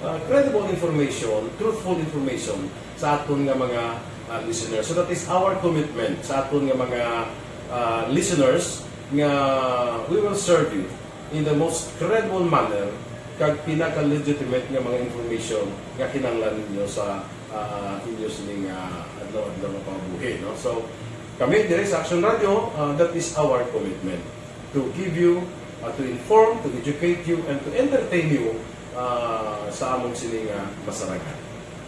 uh, credible information, truthful information sa aton nga mga, uh, listeners. So that is our commitment sa aton nga mga, uh, listeners, nga we will serve you in the most credible manner kag pinaka-legitimate nga mga information nga kinahanglan ninyo sa, ah, inyo sining, ah, adlaw-adlaw nga pangabuhi, no? So, kami diri sa Action Radio, ah, that is our commitment, to give you, ah, to inform, to educate you, and to entertain you, ah, sa among sining, ah, masarangan.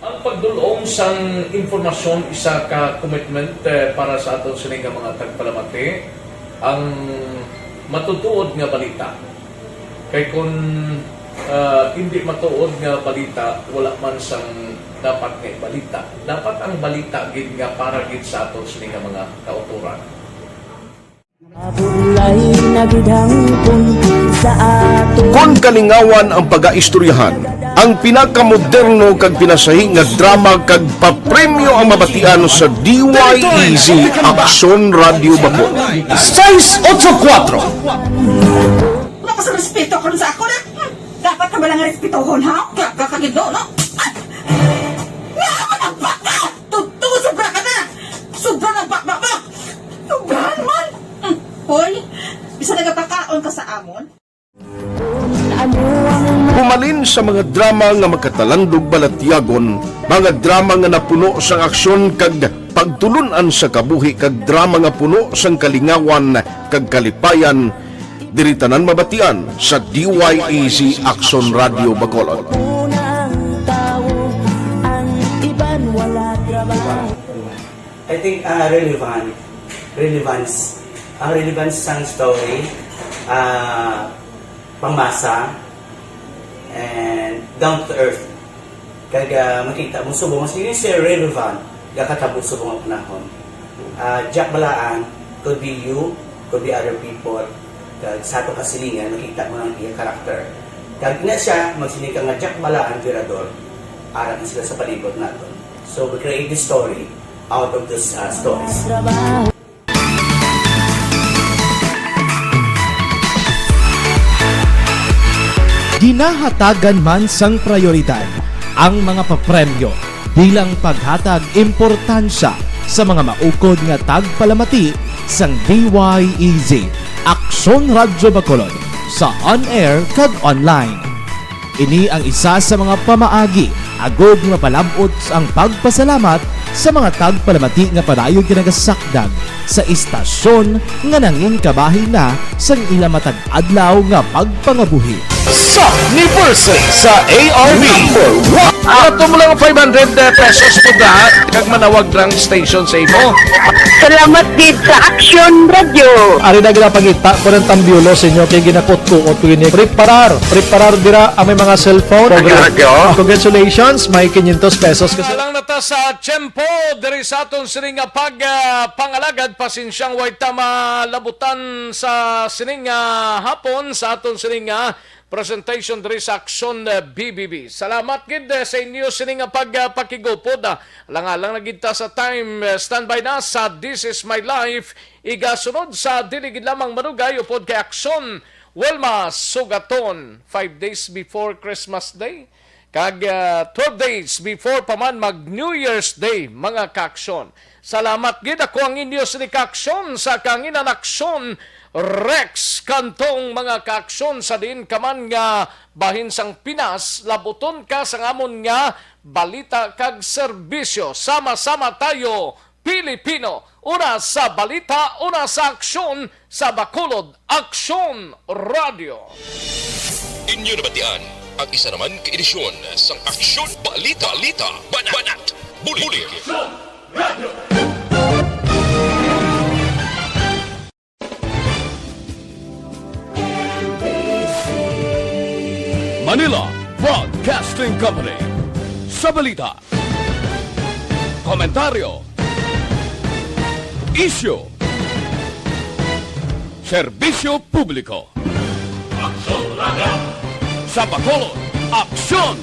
Ang pagdul-ong sang impormasyon isa ka commitment, eh, para sa aton sini nga mga tagpalamati, ang matutuod nga balita. Kay kun, ah, indi matuod nga balita, wala man sang dapat nga ibalita. Dapat ang balita gid nga para gid sa aton sini nga mga kautoran. Mabulay na gid hangpon sa ato. Kon kalingawan ang pagaistoryahan, ang pinakamoderno kag pinasahi nga drama kag papremyo ang mabatian sa D Y E Z Aksyon Radio Bacolod. Sais otso kuwatro. Wala ka sa respeto karon sa ako na. Hmm, dapat ka bala nga respetohon, ha? Gaga ka gid, no? Ah! Nga naman ang bata! Totoo, sobra ka na! Sobra na ba, ba, ba? Sobrahan man! Hmm. Hoy, bisan nagapakaon ka sa amon? Humalin sa mga drama nga makatalandog balatyagon, mga drama nga napuno sang aksyon kag pagtulun-an sa kabuhi, kag drama nga puno sang kalingawan kag kalipayan, diri tanan mabatian sa D Y E Z Aksyon Radio Bacolod. Unang tawo, ang iban wala trabaho. I think, ah, relevant, relevance, ang relevance sang story, ah, pangmasa, and down to earth. Kag, ah, makita mo subong, mas yun siya relevant, gakatabo subong ang panahon. Ah, Jack Balaan, could be you, could be other people, kag sa ato kasilingan, makita mo ang iya character. Kag na siya, magsiling ka nga Jack Balaan, Virador, ara na sila sa palibot naton. So, we create this story out of those, uh, stories. Ginahatagan man sang prayoridad ang mga papremyo bilang paghatag importansya sa mga maukod nga tagpalamati sang D Y E Z, Aksyon Radyo Bacolod, sa on-air kag online. Ini ang isa sa mga pamaagi agod nga mapalab-ot ang pagpasalamat sa mga tagpalamati nga padayon nga nagasakdag sa istasyon nga nangin kabahin na sang ila matag adlaw nga pagpangabuhi. Sa anniversary sa A R B. Number one. Ato mo lang five hundred pesos po da, kag manawag lang station sa imo. Salamat gid sa Action Radio. Ari na ginapangita ko ng tambyulo sa inyo kay ginakutkuot ko ini. Preparar, preparar dira ang may mga cellphone. Action Radio. Congratulations, may quinientos pesos ka. Lang na ta sa tiyempo diri sa aton sining nga pag, ah, pangalagad. Pasensyang way ta malabutan sa sining nga hapon sa aton sining nga presentation diri sa Aksyon, eh, B B B. Salamat gid, eh, sa inyo sini nga pag, ah, pakigupod, ah. Alang-alang na gid ta sa time, eh, standby na sa This Is My Life. Igasunod sa dili gid lamang madugay upod kay Aksyon, Wilma Sugaton. Five days before Christmas Day, Kag, ah, twelve days before pa man mag New Year's Day, mga kaaksyon. Salamat gid, ako ang inyo sini kaaksyon sa kahanginan, Aksyon Rex Cantong, mga kaaksyon, sa diin ka man nga bahin sang Pinas, labuton ka sang amon nga balita kag serbisyo. Sama-sama tayo, Pilipino. Una sa balita, una sa aksyon, sa Bacolod Aksyon Radio. Inyo nabatian ang isa naman ka edisyon sang Aksyon Balita, Balita, Banat, Banat, Bulig. Manila Broadcasting Company. Sa balita, komentaryo, isyu, serbisyo publiko. Sa Bacolod, Aksyon